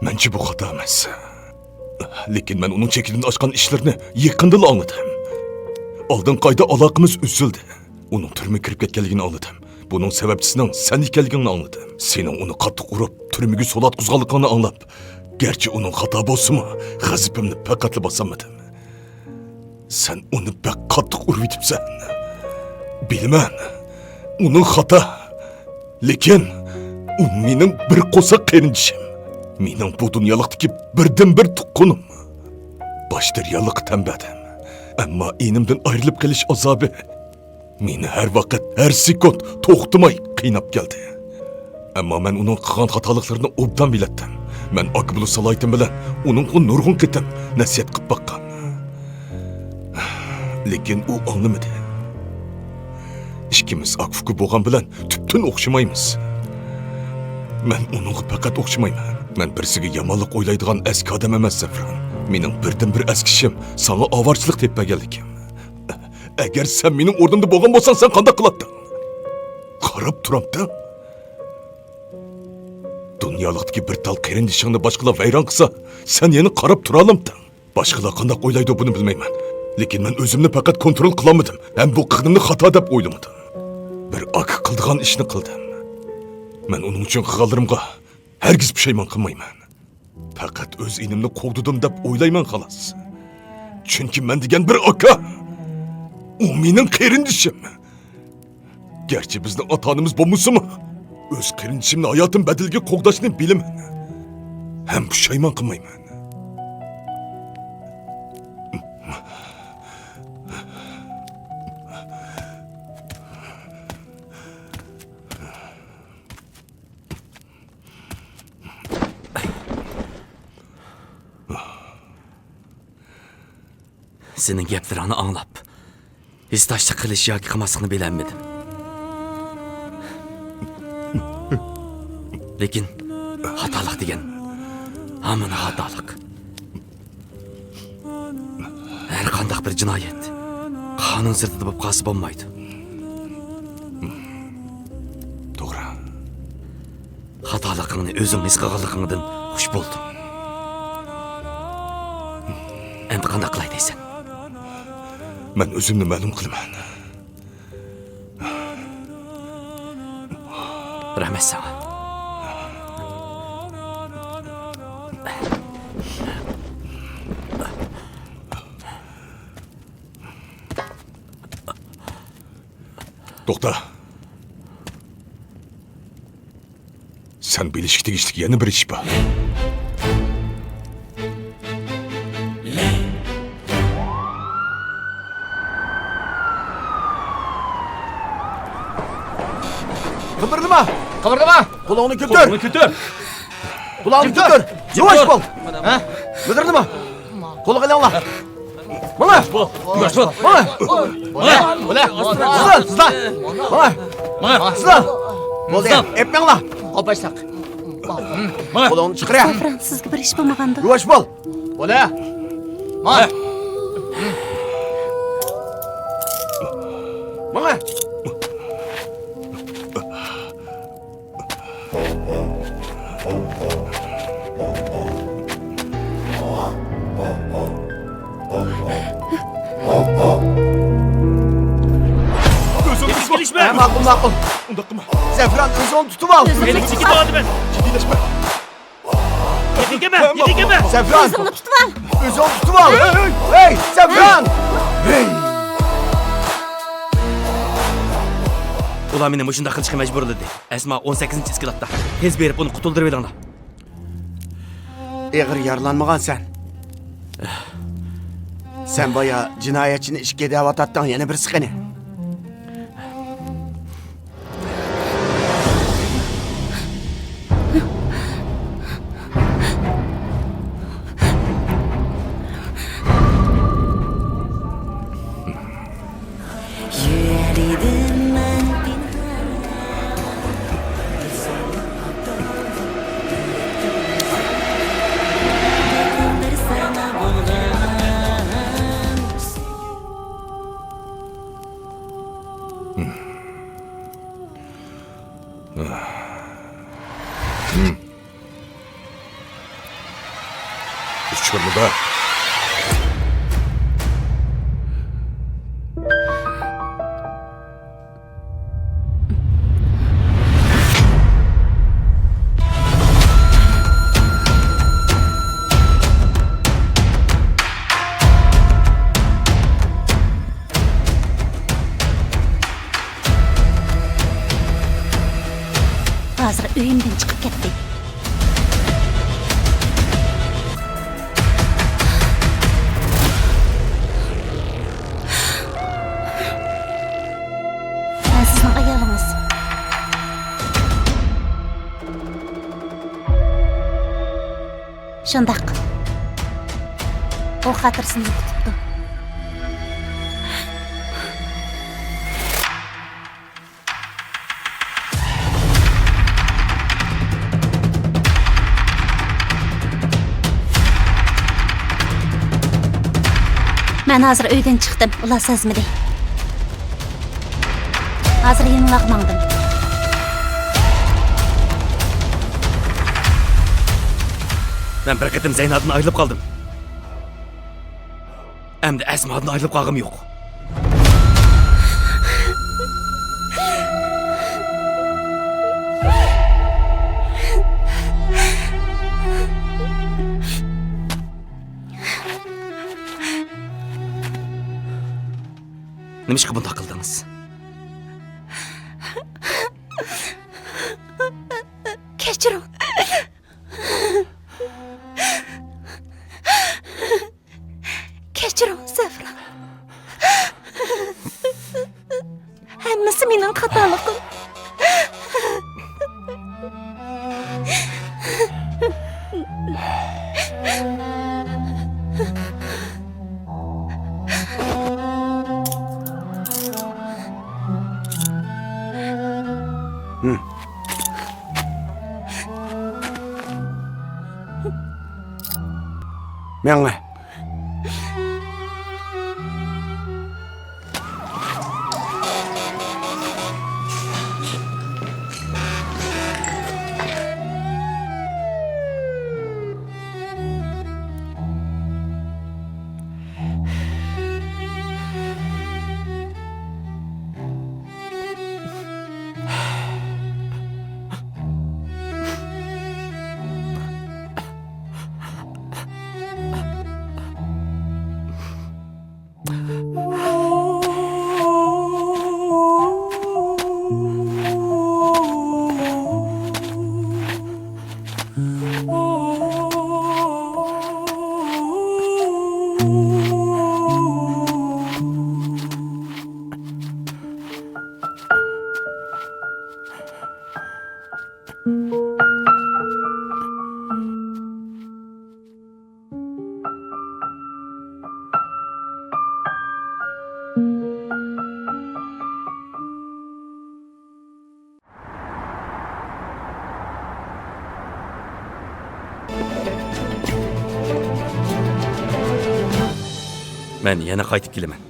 مەنچە بۇ خاتا ئەمەس. لېكىن مەن ئۇنىڭ چېكىدىن ئاشقان ئىشلىرىنى يېقىندىلا ئاڭلىدىم. ئالدىنقى ئايدا ئالاقىمىز ئۈزۈلدى. ئۇنىڭ تۈرمىگە كىرىپ كەتكەنلىكىنى ئاڭلىدىم. بۇنىڭ سەۋەبچىسىنىڭ سەن ئىكەنلىكىڭنى ئاڭلىدىم. سېنىڭ ئۇنى قاتتىق ئۇرۇپ، تۈرمىگە سولاتقۇزغانلىقىڭنى ئاڭلاپ، گەرچە ئۇنىڭ خاتا بولسىمۇ، غەزىپىمنى پەقەتلا باسالمىدىم. سەن ئۇنى بەك قاتتىق ئۇرۇۋېتىپسەن. بىلىمەن، ئۇنىڭ خاتا. لېكىن ئۇ مېنىڭ بىر قورساق قېرىندىشىم. مېنىڭ بۇ دۇنيالىقتىكى بىردىنبىر تۇغقىنىم. باشتا رېئاللىققا تەن بەردىم. ئەمما ئىنىمدىن ئايرىلىپ قېلىش ئازابى مېنى ھەر ۋاقىت، ھەر سېكۇنت توختىماي قىيناپ كەلدى. ئەمما مەن ئۇنىڭ قىلغان خاتالىقلىرىنى ئوبدان بىلەتتىم. مەن ئاكا بولۇش سالاھىيىتىم بىلەن ئۇنىڭغا نۇرغۇن قېتىم نەسىھەت قىلىپ باققان. لېكىن ئۇ ئاڭلىمىدى. ئىككىمىز ئاكا-ئۇكا بولغان بىلەن تۈپتىن ئوخشىمايمىز. مەن ئۇنىڭغا پەقەت ئوخشىمايمەن. مەن بىرسىگە يامانلىق ئويلايدىغان ئەسكى ئادەم ئەمەس، زەفران. مېنىڭ بىردىنبىر ئەسكى ئىشىم ساڭا ئاۋارىچىلىك تېپىپ بەرگەنلىكىم. ئەگەر سەن مېنىڭ ئورنۇمدا بولغان بولساڭ، سەن قانداق قىلاتتىڭ؟ قاراپ تۇرامتىڭ؟ دۇن ياقلىقتىكى بىر تال قېرىندىشىڭنى باشقىلار ۋەيران قىلسا، سەن يەنە قاراپ تۇرالامتىڭ؟ باشقىلار قانداق ئويلايدۇ، بۇنى بىلمەيمەن. لېكىن مەن ئۆزۈمنى پەقەت كونترول قىلالمىدىم ھەم بۇ قىلغىنىمنى خاتا دەپ ئويلىمىدىم. بىر ئاكا قىلىدىغان ئىشنى قىلدىم. مەن ئۇنىڭ ئۈچۈن قىلغانلىرىمغا ھەرگىز پۇشايمان قىلمايمەن. پەقەت ئۆز ئىنىمنى قوغدىدىم دەپ ئويلايمەن، خالاس. چۈنكى مەن دېگەن بىر ئاكا. ئۇ مېنىڭ قېرىندىشىم. گەرچە بىزنىڭ ئاتا-ئانىمىز بولمىسىمۇ، ئۆز قېرىندىشىمنى ھاياتىم بەدىلىگە قوغداشنى بىلىمەن. ھەم پۇشايمان قىلمايمەن. سېنىڭ گەپلىرىڭنى ئاڭلاپ، ھېسداشلىق قىلىش ياكى قىلماسلىقنى بىلەلمىدىم. لېكىن خاتالىق دېگەن ھامان خاتالىق. ھەر قانداق بىر جىنايەت قانۇن سىرتىدا بولۇپ قالسا بولمايدۇ. توغرا. خاتالىقىڭنى ئۆزۈڭ ھېس قىلغانلىقىڭدىن خۇش بولدۇم. ئەمدى قانداق قىلاي دەيسەن؟ مەن ئۆزۈمنى مەلۇم قىلىمەن. رەھمەت ساڭا. توختا. سەن بىلىشكە تېگىشلىك يەنە بىر ئىش بار. قىمىرلىما! قىمىرلىما! قولۇڭنى كۆتۈر! قولۇڭنى كۆتۈر! قۇلاقنى كۆتۈر! ياۋاش بول! ھە؟ مىدىرلىما! قولغا ئېلىڭلار! ماڭا! بول! بول! ماڭا! ماڭا! بولە! بولە! سىزلار! سىزلار! ماڭا! ماڭا! سىزلار! بولدى! ئېپمەڭلار! قوپاشلاق! ماڭا! قولۇڭنى چىقىرە! سافران، سىزگە بىر ئىش بولمىغاندۇ؟ ياۋاش بول! بولە! ماڭا! ماڭا! ئۆزۈڭنى تۇتۇۋال. ھە، ماقۇل، ماقۇل. ئۇنداق قىلما. زەفران، ئۆزۈڭنى تۇتۇۋال. مېنى چېكىپ ئالدىمەن. جىددىيلەشمە. يېتىگەنمەن، يېتىگەنمەن. زەفران. ئۆزۈڭنى تۇتۇۋال. ئۆزۈڭنى تۇتۇۋال. ھەي، ھەي، ھەي، زەفران. ھەي. ئۇلار مېنى مۇشۇنداق قىلىشقا مەجبۇرلىدى. ئەسما ئون سەككىزىنچى ئىسكىلاتتا. تېز بېرىپ ئۇنى قۇتۇلدۇرۇۋېلىڭلار. ئېغىر يارىلانمىغانسەن. سەن بايا جىنايەتچىنى ئىككى دەۋاتاتتىڭ، يەنە بىرسى قېنى؟ ئۇچۇرمىدا. ھازىر ئۆيۈمدىن چىقىپ كەتتى. مەن سىزنىڭ ئايالىڭىز. شۇنداق. ئۇ خاتىرىسىنى يوقىتىپتۇ. مەن ھازىر ئۆيدىن چىقتىم، ئۇلار سەزمىدى. ھازىر يېڭىلارغا ماڭدىم. مەن بىر قېتىم زەينادىن ئايرىلىپ قالدىم. ئەمدى ئەسمادىن ئايرىلىپ قالغۇم يوق. نېمىشقا بۇنداق قىلدىڭىز؟ كەچۈرۈڭ. كەچۈرۈڭ، زەھرا. ھەممىسى مېنىڭ خاتالىقىم. مېڭە. مەن يەنە قايتىپ كېلىمەن.